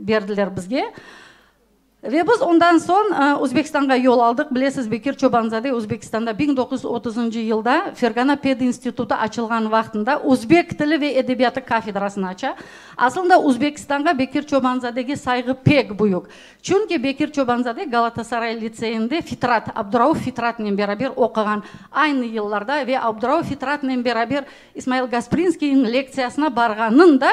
berdiler bizge. Ve biz ondan soñ Özbekistanğa yol aldıq. Bilesiz, Bekir Çoban-zade Özbekistanda 1930-ncı yılda Fergana pedinstitutı açılğan vaqtında özbek tili ve edebiyatı kafedrasını aça. Aslında Özbekistanğa Bekir Çoban-zadege sayğı pek büyük. Çünki Bekir Çoban-zade Galatasaray litseyinde Fitrat, Abdurauf Fitratnen beraber oquğan aynı yıllarda ve Abdurauf Fitratnen beraber İsmail Gasprinskiyniñ lektsiyasına barğanın da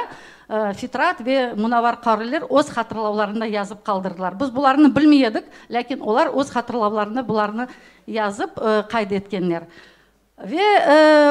Fitrat ve Munavar Qarıler öz hatırlavlarında yazıp qaldırdılar. Biz bularnı bilmey edik, lâkin olar öz hatırlavlarında bularnı yazıp qayd etkenler. Ve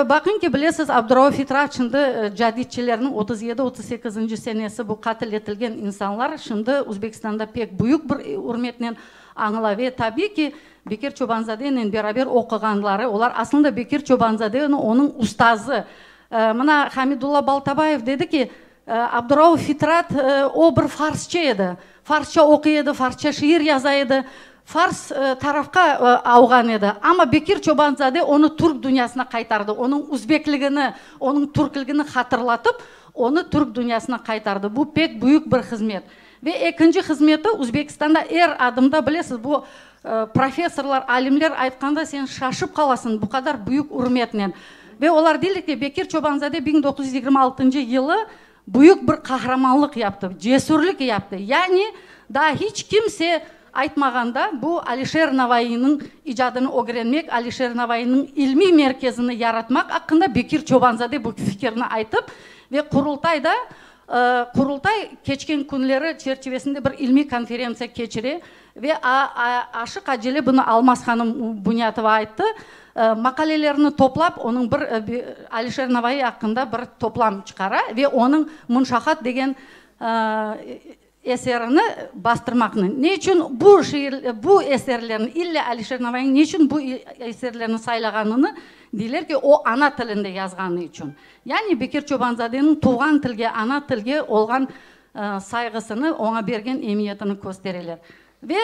baqıñ ki, bilesiz, Abdurauf Fitrat şimdi caditçilerniñ 37, 38-nci senesi bu qatl etilgen insanlar şimdi Özbekistanda pek büyük bir ürmetnen añıla ve tabiy ki, Bekir Çobanzadenen beraber oquğanları, olar aslında Bekir Çobanzadeni onıñ ustazı. Mına Hamidulla Baltabayev dedi ki, Abdurauf Fitrat o bir farsçı edi. Farsça oquy edi, farsça şiir yaza edi. Fars tarafqa avğan edi. Amma Bekir Çobanzade onı türk dünyasına qaytardı. Onıñ üzbekligini, onıñ türkligini hatırlatıp, onı türk dünyasına qaytardı. Bu pek büyük bir hızmet. Ve ekinci hızmeti, Üzbekistanda er adımda, bilesiz, bu professorlar, alimler aytqanda sen şaşıp qalasıñ, bu qadar büyük ürmetnen. Ve olar deyler ki, Bekir Çobanzade 1926-ncı yılı büyük bir qahramanlıq yaptı, cesürlik yaptı. Yani daa hiç kimse aytmağanda bu Alişer Navaiyniñ icadını ögrenmek, Alişer Navaiyniñ ilmiy merkezini yaratmaq aqqında Bekir Çobanzade bu fikirni aytıp ve Qurultayda Qurultay keçken künleri çerçivesinde bir ilmiy konferentsiya keçire ve aşıq-acele bunı Almaz hanım Bunyatova ayttı, maqalelerini toplap, onıñ bir Alişer Navaiy aqqında bir toplam çıqara ve onıñ Munşahat degen eserini bastırmaqnı. Ne içün bu şiir, bu eserlerni, ille Alişer Navaiyniñ ne içün bu eserlerni saylağanını deyler ki, o ana tilinde yazğanı içün. Yani Bekir Çoban-zadeniñ tuvğan tilge, ana tilge olğan sayğısını, oña bergen emiyetini köstereler. Ve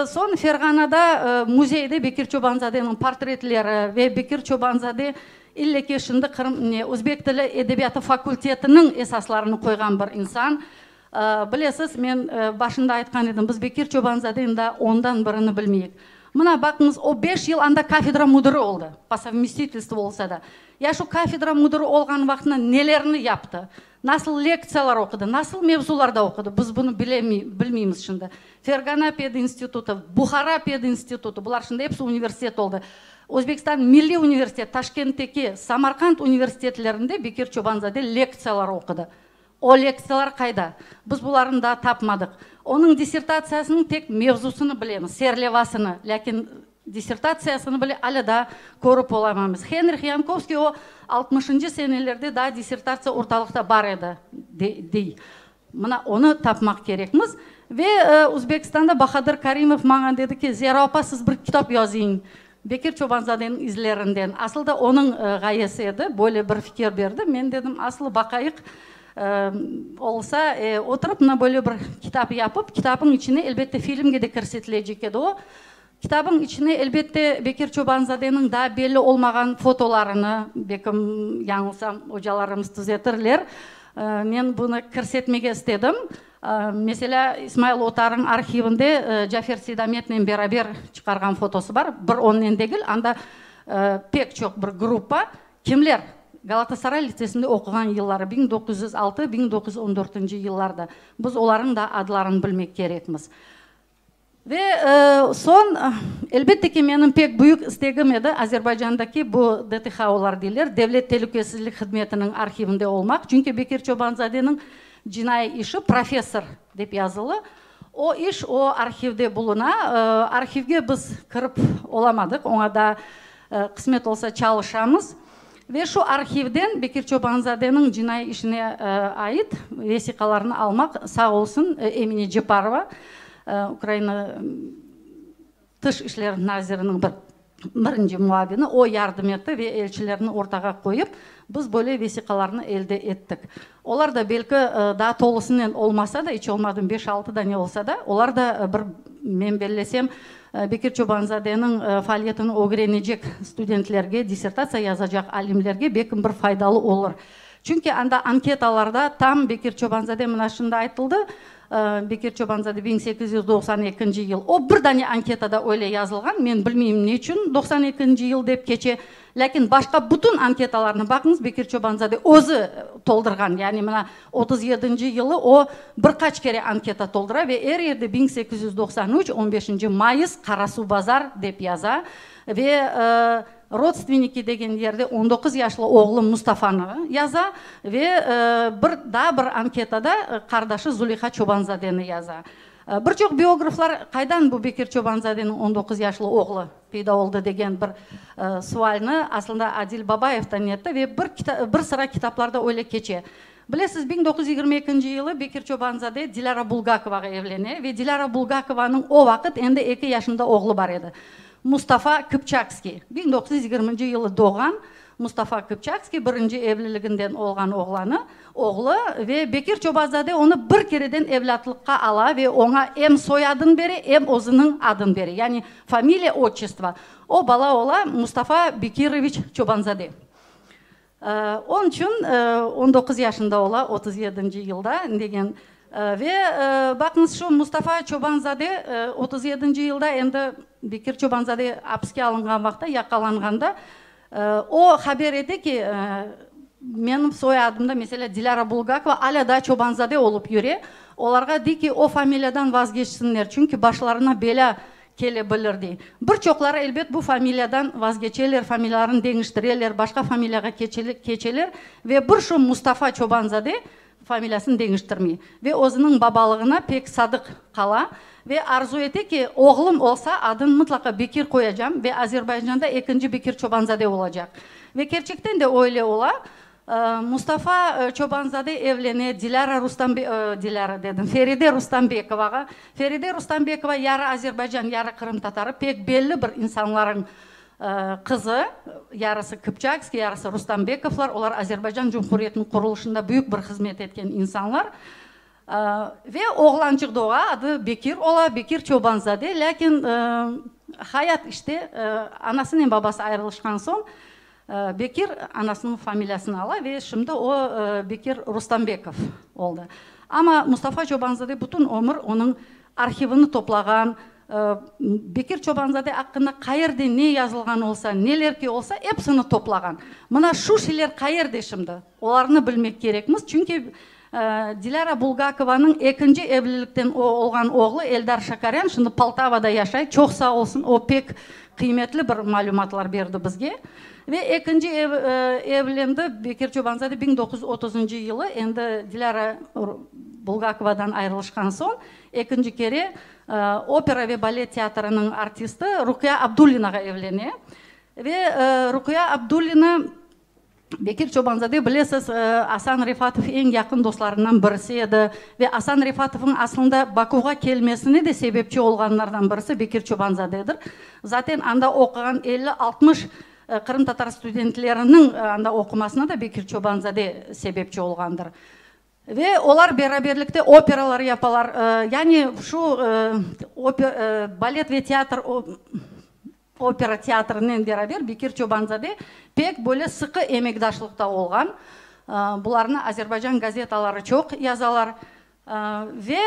soñ Ferğanada müzeyde Bekir Çoban-zadeniñ portretleri ve Bekir Çoban-zade ille ki şimdi qırım, ne, özbek tili edebiyatı fakultetiniñ esaslarını qoyğan bir insan. Bilesiz, men başında aytqan edim, biz Bekir Çoban-zadeniñ daa ondan birini bilmeyik. Mına, baqıñız, o beş yıl anda kafedra müdiri oldı, po sovmestitelstvu olsa da. Ya şu kafedra müdiri olğan vaqtında nelerni yaptı, nasıl lektsiyalar oqudı, nasıl mevzularda oqudı, biz bunı bilmeymiz şimdi. Fergana pedinstitutı, Buhara pedinstitutı, bular şimdi episi universitet oldı. Özbekistan Milliy universitet, Taşkentteki, Samarqand universitetlerinde Bekir Çoban-zade lektsiyalar oqudı. O lektsiyalar qayda? Biz bularnı daa tapmadıq. Onıñ dissertatsiyasınıñ tek mevzusını bilemiz, serlevasını, lâkin dissertatsiyasını bile alâ daa körip olamamız. Henrih Yankovskiy o altmışıncı senelerde daa dissertatsiya ortalıqta bar edi, dey. Mına onı tapmaq kerekmiz. Ve Özbekistanda Bahadır Karimov maña dedi ki, Zera opa, siz bir kitap yazıñ Bekir Çobanzadeniñ izlerinden. Asıl da onıñ ğayesi edi, böyle bir fikir berdi. Men dedim, aslı baqayıq, olsa, oturıp mına böyle bir kitap yapıp, kitapnıñ içine, elbette, filmge de kirsetilecek edi o. Kitabıñ içine, elbette, Bekir Çobanzadeniñ daa belli olmağan fotolarını, belkim, yañılsam, ocalarımız tüzetirler, men bunı kirsetmege istedim. Meselâ, İsmail Otarıñ arhivinde Cafer Seydametnen beraber çıqarğan fotosı bar, bir onnen degil, anda pek çoq bir gruppa. Kimler? Galatasaray litsesinde oquğan yılları, 1906, 1914 yıllarda. Biz olarnıñ da adlarını bilmek kerekmiz. Ve soñ, elbette ki, menim pek büyük istegim edi Azerbaycandaki bu DTH olar deyler, Devlet telükesizlik hızmetiniñ arhivinde olmaq, çünki Bekir Çobanzadeniñ cinaiy işi professor dep yazılı, o iş o arhivde buluna. Arhivge biz kirip olamadıq, oña daa qısmet olsa çalışamız. Ve şu arhivden Bekir Çobanzadeniñ cinaiy işine ait vesiqalarnı almaq, sağ olsun Emine Ceparova, Ukraina Tış işler naziriniñ bir birinci muavini, o yardım etti ve elçilerni ortağa qoyıp, biz böyle vesiqalarnı elde ettik. Olar da belki daa tolusınen olmasa da, iç olmadım beş-altı dane olsa da, olar da bir, men bellesem, Bekir Çobanzadeniñ faaliyetini ögrenecek studentlerge, dissertatsiya yazacaq alimlerge belkim bir faydalı olur. Çünki anda anketalarda tam Bekir Çobanzade mına şimdi aytıldı, Bekir Çobanzade 1892 yıl, o bir dane anketada öyle yazılğan, men bilmeyim ne içün 92 yıl dep keçe, Lâkin başqa bütün anketalarnı baqıñız, Bekir Çobanzade özü toldurğan, yani mına 37 yılı o bir qaç kere anketa toldura ve er yerde 1893, on beşinci mayıs, Qarasuvbazar dep yaza ve rodstvenniki degen yerde on doquz yaşlı oğlu Mustafanı yaza ve bir daa bir anketada qardaşı Zuliha Çobanzadeni yaza. Bir çoq biograflar qaydan bu Bekir Çobanzadeniñ on doquz yaşlı oğlu peyda oldı degen bir sualni aslında Adil Babayev da netti ve bir bir sıra kitaplarda öyle keçe. Bilesiz, 1922 yılı Bekir Çobanzade Dilâra Bulgakovağa evlene ve Dilâra Bulgakovanıñ o vaqıt endi eki yaşında oğlu bar edi, Mustafa Kıpçakskiy, 1920 yılı doğğan Mustafa Kıpçakskiy birinci evliliginden olğan oğlanı, oğlu, ve Bekir Çobanzade onı bir kereden evlâtlıqqa ala ve oña em soyadın bere, em özüniñ adın bere, yani familiya, otçestvo. O bala ola Mustafa Bekiroviç Çobanzade. Onıñ içün on doquz yaşında ola, 37 yılda degen. Ve baqıñız, şu Mustafa Çobanzade 37 yılda endi Bekir Çobanzade apiske alınğan vaqta, yaqalanğanda, O haber ete ki, menim soyadımda, meselâ, Dilâra Bulgakova alâ daa Çobanzade olıp yüre. Olarğa dey ki, o familiyadan vazgeçsinler, çünki başlarına belâ kele bilir, dey. Bir çoqları, elbet, bu familiyadan vazgeçeler, familiyalarını deñiştireler, başqa familiyağa keçeler ve bir şu Mustafa Çobanzade familiyasını deñiştirmey ve özüniñ babalığına pek sadıq qala ve arzu ete ki, oğlum olsa, adını mıtlaqa Bekir qoyacam ve Azerbaycanda ekinci Bekir Çobanzade olacaq. Ve kerçekten de öyle ola. Mustafa Çobanzade evlene Dilâra Rustambe, Dilâra dedim, Feride Rustambekovağa. Feride Rustambekova yarı azerbaycan, yarı qırımtatarı, pek belli bir insanlarıñ Qızı, yarısı Kıpçakskiy, yarısı Rustambekovlar, olar Azerbaycan Cumhuriyetiniñ qurulışında büyük bir hızmet etken insanlar. Ve oğlançıq doğa, adı Bekir ola, Bekir Çobanzade. Lâkin hayat işte, anasınen babası ayrılışqan soñ, Bekir anasınıñ familiyasını ala ve şimdi o Bekir Rustambekov oldı. Amma Mustafa Çobanzade bütün ömür onıñ arhivini toplağan, Bekir Çobanzade aqqında qayerde ne yazılğan olsa, neler ki olsa, epsini toplağan. Mına şu şeyler qayerde şimdi? Olarnı bilmek kerekmiz, çünki Dilâra Bulgakovanıñ ekinci evlilikten olğan oğlu Eldar Şakaryan şimdi Poltavada yaşay, çoq sağ olsun, o pek qıymetli bir malümatlar berdi bizge. Ve ekinci evlendi Bekir Çobanzade 1930 yılı, endi Dilâra Bulgakovadan ayırılışqan soñ, ekinci kere Opera ve balet teatrınıñ artisti Ruqya Abdullinağa evlene. Ve Ruqya Abdullina. Bekir Çobanzade, bilesiz, Asan Refatov eñ yaqın dostlarından birisi edi ve Asan Refatovnıñ aslında Bakuğa kelmesine de sebepçi olğanlardan birisi Bekir Çobanzadedir. Zaten anda oquğan elli-altmış qırımtatar studentleriniñ anda oqumasına da Bekir Çobanzade sebepçi olğandır. Ve olar beraberlikte operalar yapalar. Yani şu balet ve teatr Opera teatrinen beraber Bekir Çobanzade pek böyle sıqı emekdaşlıqta olğan. Bularnı Azerbaycan gazetaları çoq yazalar. Ve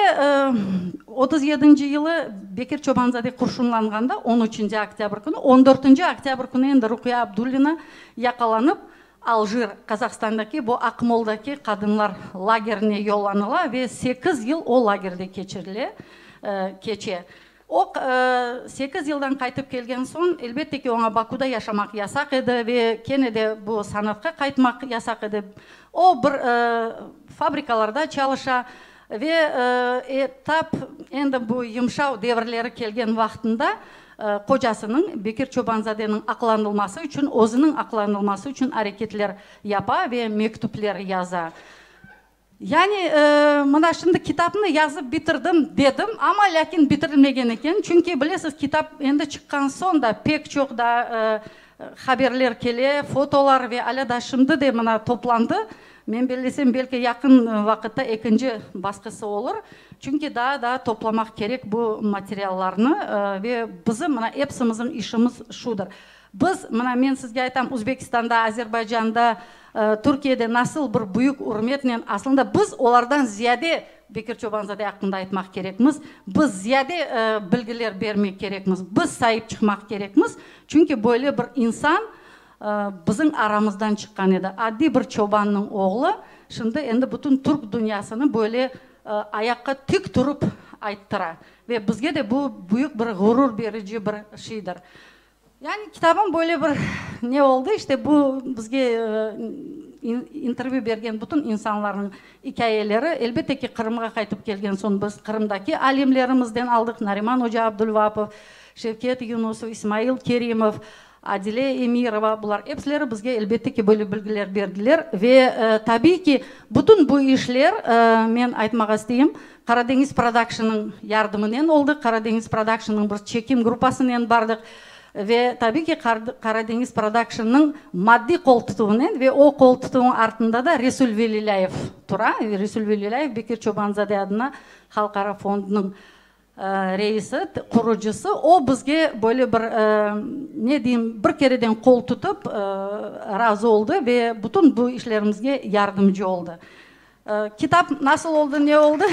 37-nci yılı Bekir Çobanzade qurşunlanğanda, on üçünci oktâbr künü, on dörtünci oktâbr künü endi Ruqiye Abdullina yaqalanıp, Aljir, Qazahstandaki bu Aqmoldaki qadınlar lagerine yollanıla ve sekiz yıl o lagerde keçirile, keçe. O, sekiz yıldan qaytıp kelgen soñ, elbette ki, oña Bakuda yaşamaq yasaq edi ve kene de bu sanatqa qaytmaq yasaq edi. O, bir fabrikalarda çalışa ve tap endi bu yımşav devirleri kelgen vaqtında qocasınıñ, Bekir Çobanzadeniñ aqlanılması içün, özüniñ aqlanılması içün areketler yapa ve mektüpler yaza. Yani, mına şimdi kitapnı yazıp bitirdim, dedim, amma lâkin bitirilmegen eken, çünki, bilesiz, kitap endi çıqqan soñ da pek çoq daa haberler kele, fotolar ve alâ daa şimdi de mına toplandı. Men bellesem, belki yaqın vaqıtta ekinci basqısı olur, çünki daa daa toplamaq kerek bu materiallarnı ve bizim mına epsimizniñ işimiz şudır. Biz, mına men sizge aytam, Özbekistanda, Azerbaycanda, Türkiyede nasıl bir büyük ürmetnen, aslında biz olardan ziyade Bekir Çobanzade aqqında aytmaq kerekmiz, biz ziyade bilgiler bermek kerekmiz, biz saip çıqmaq kerekmiz, çünki böyle bir insan bizim aramızdan çıqqan edi, addiy bir çobannıñ oğlu, şimdi endi bütün türk dünyasını böyle ayaqqa tik turıp ayttıra ve bizge de bu büyük bir ğurur berici bir şeydir. Yani kitabım böyle bir ne oldı, işte bu bizge intervyü bergen bütün insanlarnıñ ikâyeleri. Elbette ki, Qırımğa qaytıp kelgen soñ biz Qırımdaki alimlerimizden aldıq, Nariman oca Abdulvapov, Şevket Yunusov, İsmail Kerimov, Adile Emirova, bular epsileri bizge elbette ki böyle bilgiler berdiler. Ve tabiiy ki, bütün bu işler, men aytmağa isteyim, Qaradeñiz prodakşnıñ yardımınen oldı. Qaradeñiz prodakşnıñ bir çekim gruppasınen bardıq ve tabiy ki, Qaradeñiz prodakşnıñ maddiy qol tutuvınen ve o qol tutuvıñ artında da Resul Velilâyev tura. Resul Velilâyev Bekir Çoban-zade adına halqara fondnıñ reisi, qurucısı. O bizge böyle bir, ne deyim, bir kereden qol tutıp razı oldı ve bütün bu işlerimizge yardımcı oldı. Kitap nasıl oldı, ne oldı?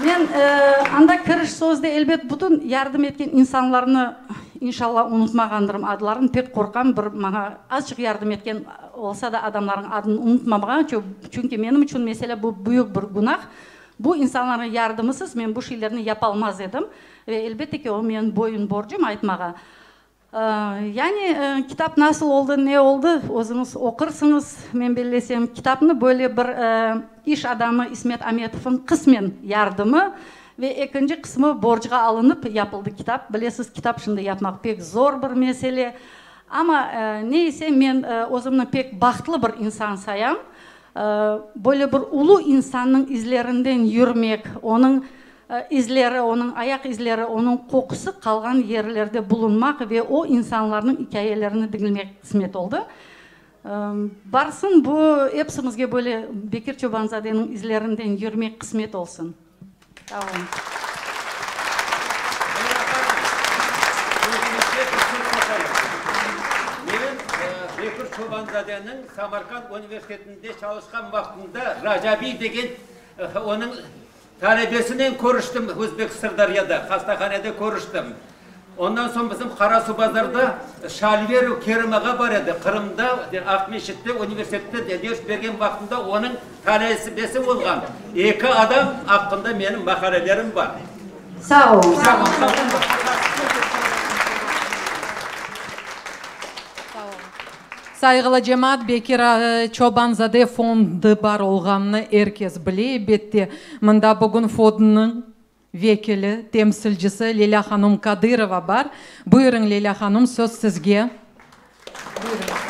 Men anda kiriş sözde, elbet, bütün yardım etken insanlarnı, inşallah, unutmağandırım adlarını, pek qorqam, bir maña azçıq yardım etken olsa da adamlarnıñ adını unutmamağa, çünki menim içün mesele bu büyük bir günah. Bu insanlarnıñ yardımısız men bu şeylerni yapalmaz edim ve, elbette ki, o menim boyun borcum aytmağa. Yani, kitap nasıl oldı, ne oldı, özüñiz oqursıñız, men bellesem. Kitapnı böyle bir iş adamı İsmet Ametovıñ qısmen yardımı ve ekinci qısmı borcğa alınıp yapıldı kitap. Bilesiz, kitap şimdi yapmaq pek zor bir mesele. Amma, ne ise, men özümni pek bahtlı bir insan sayam. Böyle bir ulu insannıñ izlerinden yürmek, onıñ İzleri, onıñ ayaq izleri, onıñ qoqusı qalğan yerlerde bulunmaq ve o insanlarnıñ ikâyelerini diñlemek qısmet oldı. Barsın, bu epsimizge böyle Bekir Çobanzadeniñ izlerinden yürmek qısmet olsun. Sağ olun. Men Bekir Çobanzadeniñ Samarkand universitetinde çalışqan vaqtında Racabiy degen onıñ Talebesinen körüştim Özbek Sırdaryada, hastahanede körüştim. Ondan soñ bizim Qarasuvbazarda Şalverov Kerim ağa bar edi, Qırımda, Aqmescitte universitette ders bergen vaqtında onıñ talebesi olğan eki adam aqqında menim maqalelerim bar. Sağ oluñ. Sağ oluñ. Sayğılı cemaat, Bekir Çoban-zade fondı bar olğanını er kes bile, elbette. Mında bugün fondnıñ vekili, temsilcisi Lilâ hanum Kadırova bar. Buyurıñ, Lilâ hanum, söz sizge. Buyurıñız.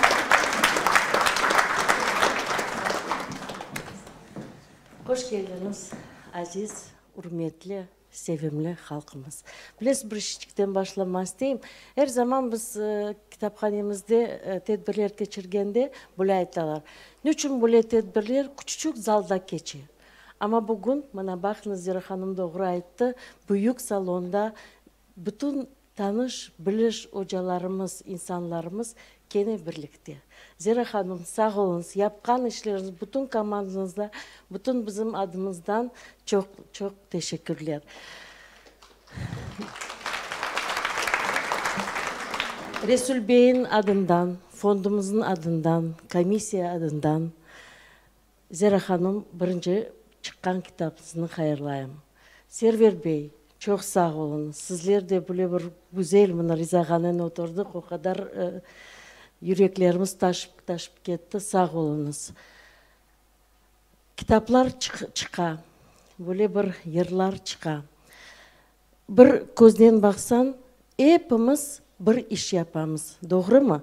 Hoş keldiñiz, aziz, ürmetli, sevimli halqımız. Bilesiz, bir işçikten başlamaq isteyim. Er zaman biz kitaphanemizde tedbirler keçirgende böyle aytalar, Niçün böyle tedbirler küçüçük zalda keçe? Amma bugün, mına baqıñız, Zera hanım doğru ayttı, büyük salonda bütün tanış, biliş ocalarımız, insanlarımız kene birlikte. Zera hanım, sağ oluñız, yapqan işleriñiz, bütün komandañızğa, bütün bizim adımızdan çoq, çoq teşekkürler. Resul beyniñ adından, fondumıznıñ adından, komissiya adından Zera hanım, birinci çıqqan kitabıñıznı hayırlayım. Server bey, çoq sağ oluñ. Sizler de böyle bir güzel, mına Riza ağanen oturdıq, o qadar yüreklerimiz taşıp, taşıp ketti, sağ oluñız. Kitaplar çıqa, böyle bir yırlar çıqa. Bir köznen baqsañ, epimiz bir iş yapamız, doğrumı?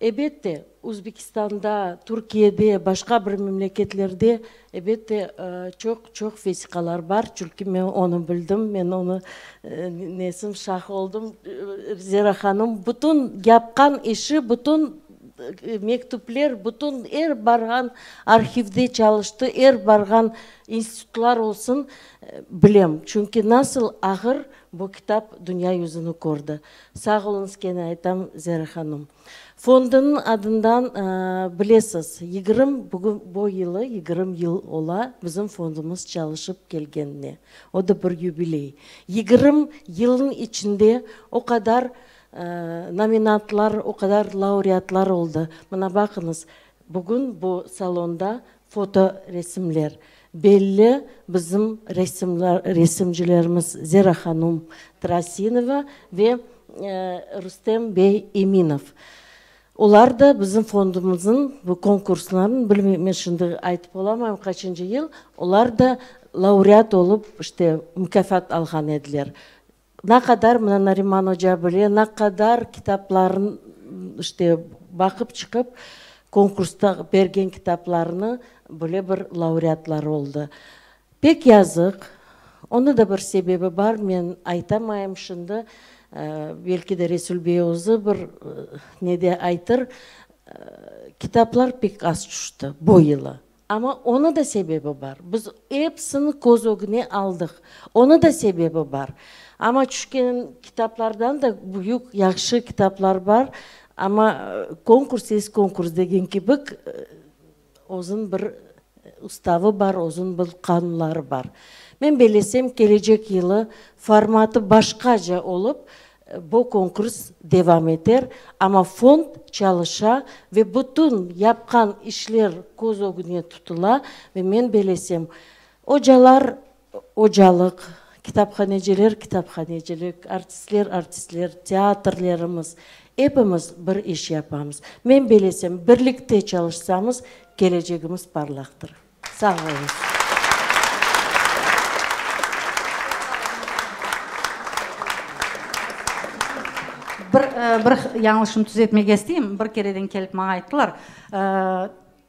Ebette, Özbekistanda, Türkiyede, başqa bir memleketlerde, ebette, çoq, çoq vesiqalar bar, çünki men onı bildim, men onı nesim, şah oldım. Zera hanım bütün yapqan işi, bütün mektüpler, bütün er barğan arhivde çalıştı, er barğan institutlar olsun, Bilem, çünki nasıl ağır bu kitap dünya yüzüni kördi. Sağ oluñız, kene aytam, Zera hanım. Fondunıñ adından, bilesiz, yigirim, bugün bu yılı yigirim yıl ola bizim fondumız çalışıp kelgenine. O da bir yubiley. Yigirim yılnıñ içinde o qadar nominantlar, o qadar laureatlar oldı. Mına baqıñız, bugün bu salonda fotoresimler. Belli bizim resimcilerimiz Zera hanum Trasinova ve Rustem bey Eminov. Olar da bizim fondumıznıñ bu konkursların, bilmeyim, men şimdi aytıp olamayım qaçıncı yıl, olar da laureat olıp, işte, mukâfat alğan ediler. Na qadar, mına Nariman oca bile, na qadar kitapların, işte, baqıp çıqıp, konkursta bergen kitaplarını böyle bir laureatlar oldı. Pek yazıq, onı da bir sebebi bar, men aytamayım şimdi, belki de Resul bey özü bir nede aytır, kitaplar pek az tüşti bu yılı. Amma onı da sebebi bar. Biz episini köz ögüne aldıq. Onı da sebebi bar. Amma tüşken kitaplardan da büyük, yahşı kitaplar bar. Amma konkurs es konkurs degen kibi, özüniñ bir ustavı bar, özüniñ bir qanunları bar. Men bellesem, kelecek yılı formatı başqaca olıp, Bu konkurs devam eter, amma fond çalışa ve bütün yapqan işler köz ögüne tutula ve men belesem, ocalar, ocalıq, kitaphaneciler, kitaphanecilik, artistler, artistler, teatrlerimiz, epimiz bir iş yapamız. Men belesem, birlikte çalışsamız, kelecegimiz parlaqtır. Sağ oluñız. Bir, bir yañlışımnı tüzetmege isteyim. Bir kereden kelip maña ayttılar,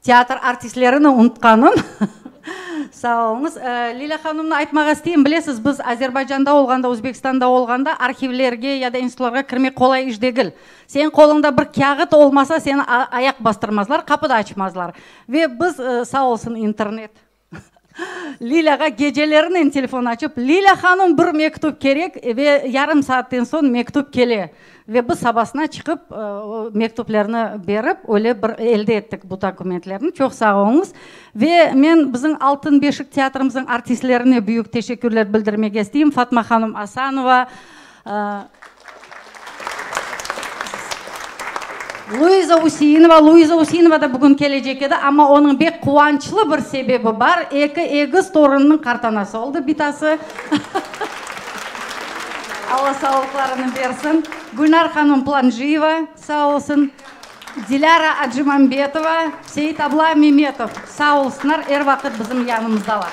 teatr artistlerini unutqanım. Sağ oluñız. Lilâ hanımnı aytmağa isteyim, bilesiz, biz Azerbaycanda olğanda, Özbekistanda olğanda arhivlerge ya da institutlarğa kirmek qolay iş degil. Seniñ qoluñda bir kâğıt olmasa, seni ayaq bastırmazlar, qapı da açmazlar. Ve biz, sağ olsun internet, Lilâğa gecelerinen telefon açıp, Lilâ hanım, bir mektüp kerek, ve yarım saatten soñ mektüp kele. Ve biz sabasına çıqıp, o mektüplerni berip, öyle bir elde ettik bu dokumentlerni. Çoq sağ oluñız. Ve men bizim Altın beşik teatrimizniñ artistlerine büyük teşekkürler bildirmege isteyim, Fatma hanım Asanova, Luiza Useinova, Luiza Useinova da bugün kelecek edi, amma onıñ bek quvançlı bir sebebi bar, eki egiz torunınıñ qartanası oldı bitası. Alla sağlıqlarını bersin. Gülnar hanım Planjiyeva sağ olsun. Dilâra Acimambetova, Seit abla Memetov sağ olsunlar, er vaqıt bizim yanımızdalar.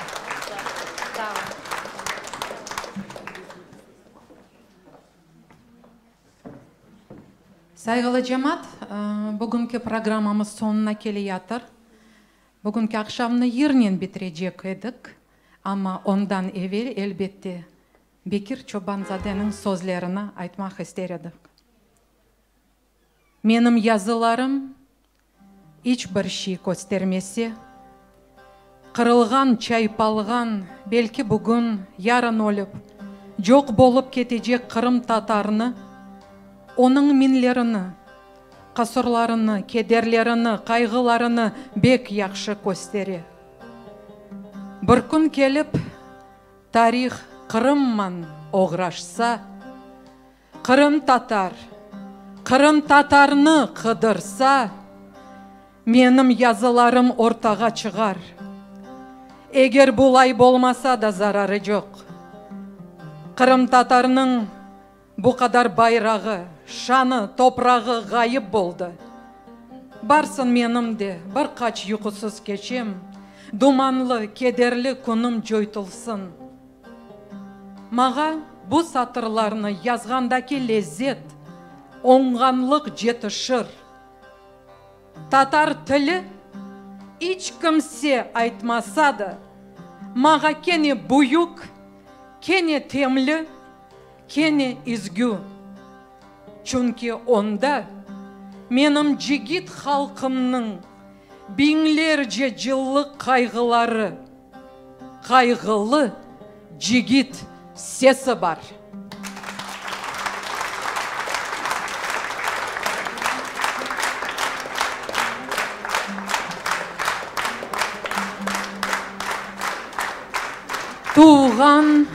Sayğılı cemaat! Bugünki programmamız soñuna keleyatır. Bugünki aqşamnı yırnen bitirecek edik, amma ondan evel, elbette, Bekir Çobanzadeniñ sözlerini aytmaq ister edik. Menim yazılarım iç bir şey köstermese, qırılğan, çaypalğan, belki bugün, yarın ölip, coq bolıp ketecek qırımtatarnı, onıñ minlerini, qasurlarını, kederlerini, qayğılarını bek yahşı köstere. Bir kün kelip, tarih Qırımman oğraşsa, Qırımtatar, qırımtatarnı qıdırsa, menim yazılarım ortağa çıqar. Eger bulay bolmasa da zararı coq. Qırımtatarnıñ bu qadar bayrağı, şanı, toprağı ğayıp boldı. Barsın menim de bir qaç yuqusız keçem, dumanlı, kederli künüm coytulsın. Mağa bu satırlarnı yazğandaki lezzet, oñğanlıq cetişir. Tatar tili iç kimse aytmasa da, mağa kene büyük, kene temli, kene izgü. Çünki onda menim cigit halqımnıñ biñlerce cıllıq qayğıları, qayğılı cigit sesi bar. Tuvğan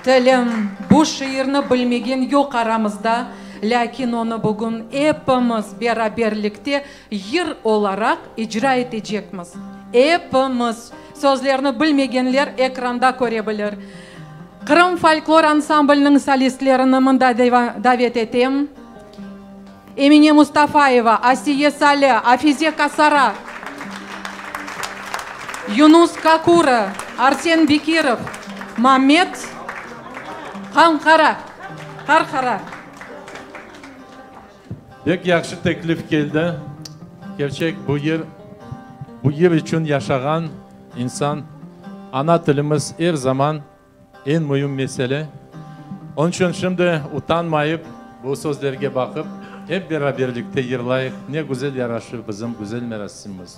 tilim, bu şiirni bilmegen yoq aramızda, lâkin onı bugün epimiz beraberlikte yır olaraq icra etecekmiz. Epimiz! Sözlerni bilmegenler ekranda köre bilir. Qırım folklor ansambliniñ solistlerini mında davet etem. Emine Mustafayeva, Asiye Sale, Afize Kasara, Yunus Kakura, Arsen Bekirov, Mamet Qanqara, Qarqara. Pek yahşı teklif keldi. Kerçek, bu yır, bu yır içün yaşağan insan, ana tilimiz er zaman eñ müim mesele. Onıñ içün şimdi utanmayıp, bu sözlerge baqıp, ep beraberlikte yırlayıq, ne güzel yaraşır bizim güzel merasimimiz.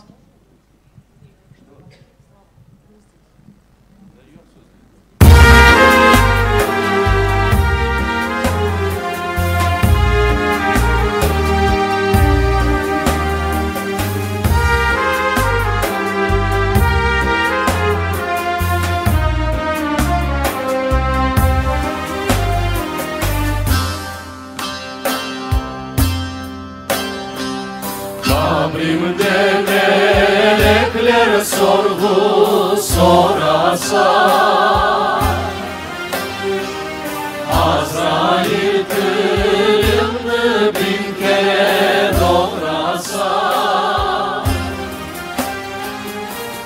Qabrimde melekler sorğu sorasa, Azrail tilimni biñ kere doğrasa,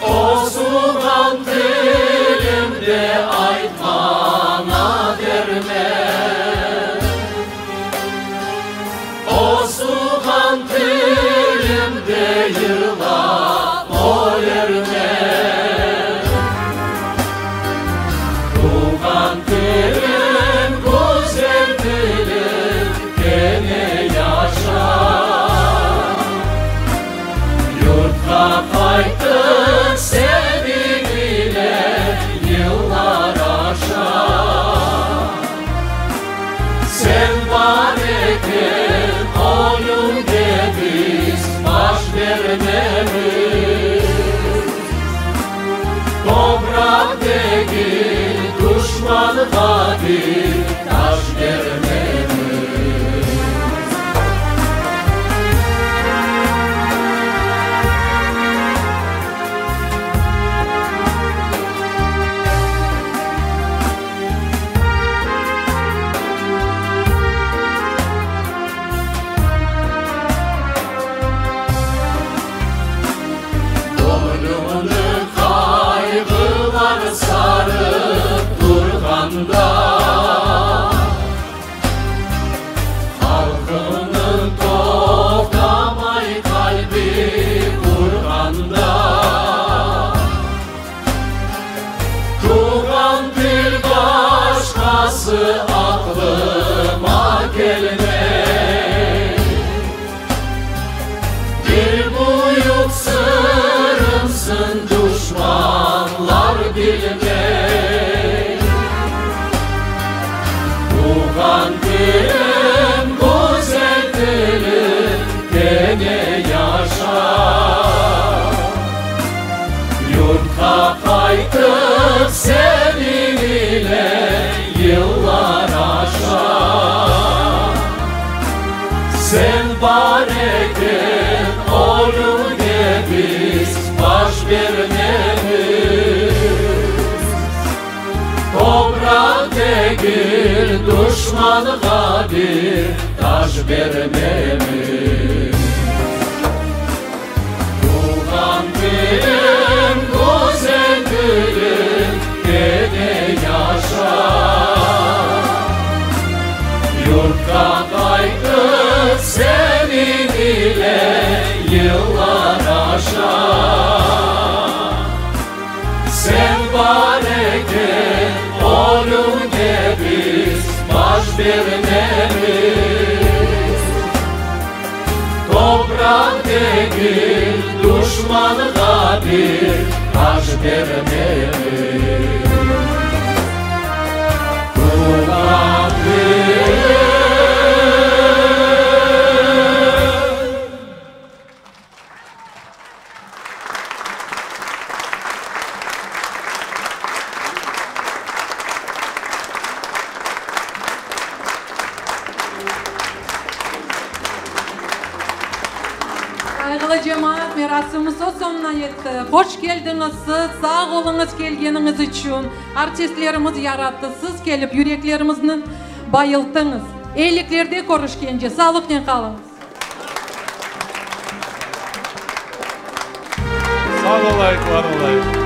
O suğan tilimde aytmana dermen. O suğan tilimde yırlap ölermen. Tuvğan tilim, güzel tilim, kene yaşar. Yurtqa qayttıq seniñ ile yıllar aşa. Sen bar eken ölümge biz baş bermemiz. Topraq degil, duşmanğa bir taş bermemiz. Göñlümni qayğılar sarıp turğanda. Tuvğan til başqası aqlıma kelmey. Bir büyük sırımsıñ duşmanlar bilmey. Tuvğan tilim, güzel tilim, kene yaşa. Yurtqa qaytıp seniñ ile yıllar aşa. Sen bar eken ölümge biz baş bermemiz. Topraq degil duşmanğa bir taş bermemiz. Tuvğan tilim, güzel tilim, kene yaşa. Yurtqa qaytıp seniñ ile yıllar aşa. Sen bar eken ölümge biz baş bermemiz. Topraq degil duşmanğa bir taş bermemiz. Tuvğan tilim. Sayğılı cemaat, merasimimiz öz soñuna yetti. Hoş keldiñiz siz, sağ oluñız kelgeniñiz içün. Artistlerimiz yarattı, siz kelip yüreklerimizni bayılttıñız. Eyliklerde körüşkence, sağlıqnen qalıñız. Sağ olayıq, var olayıq.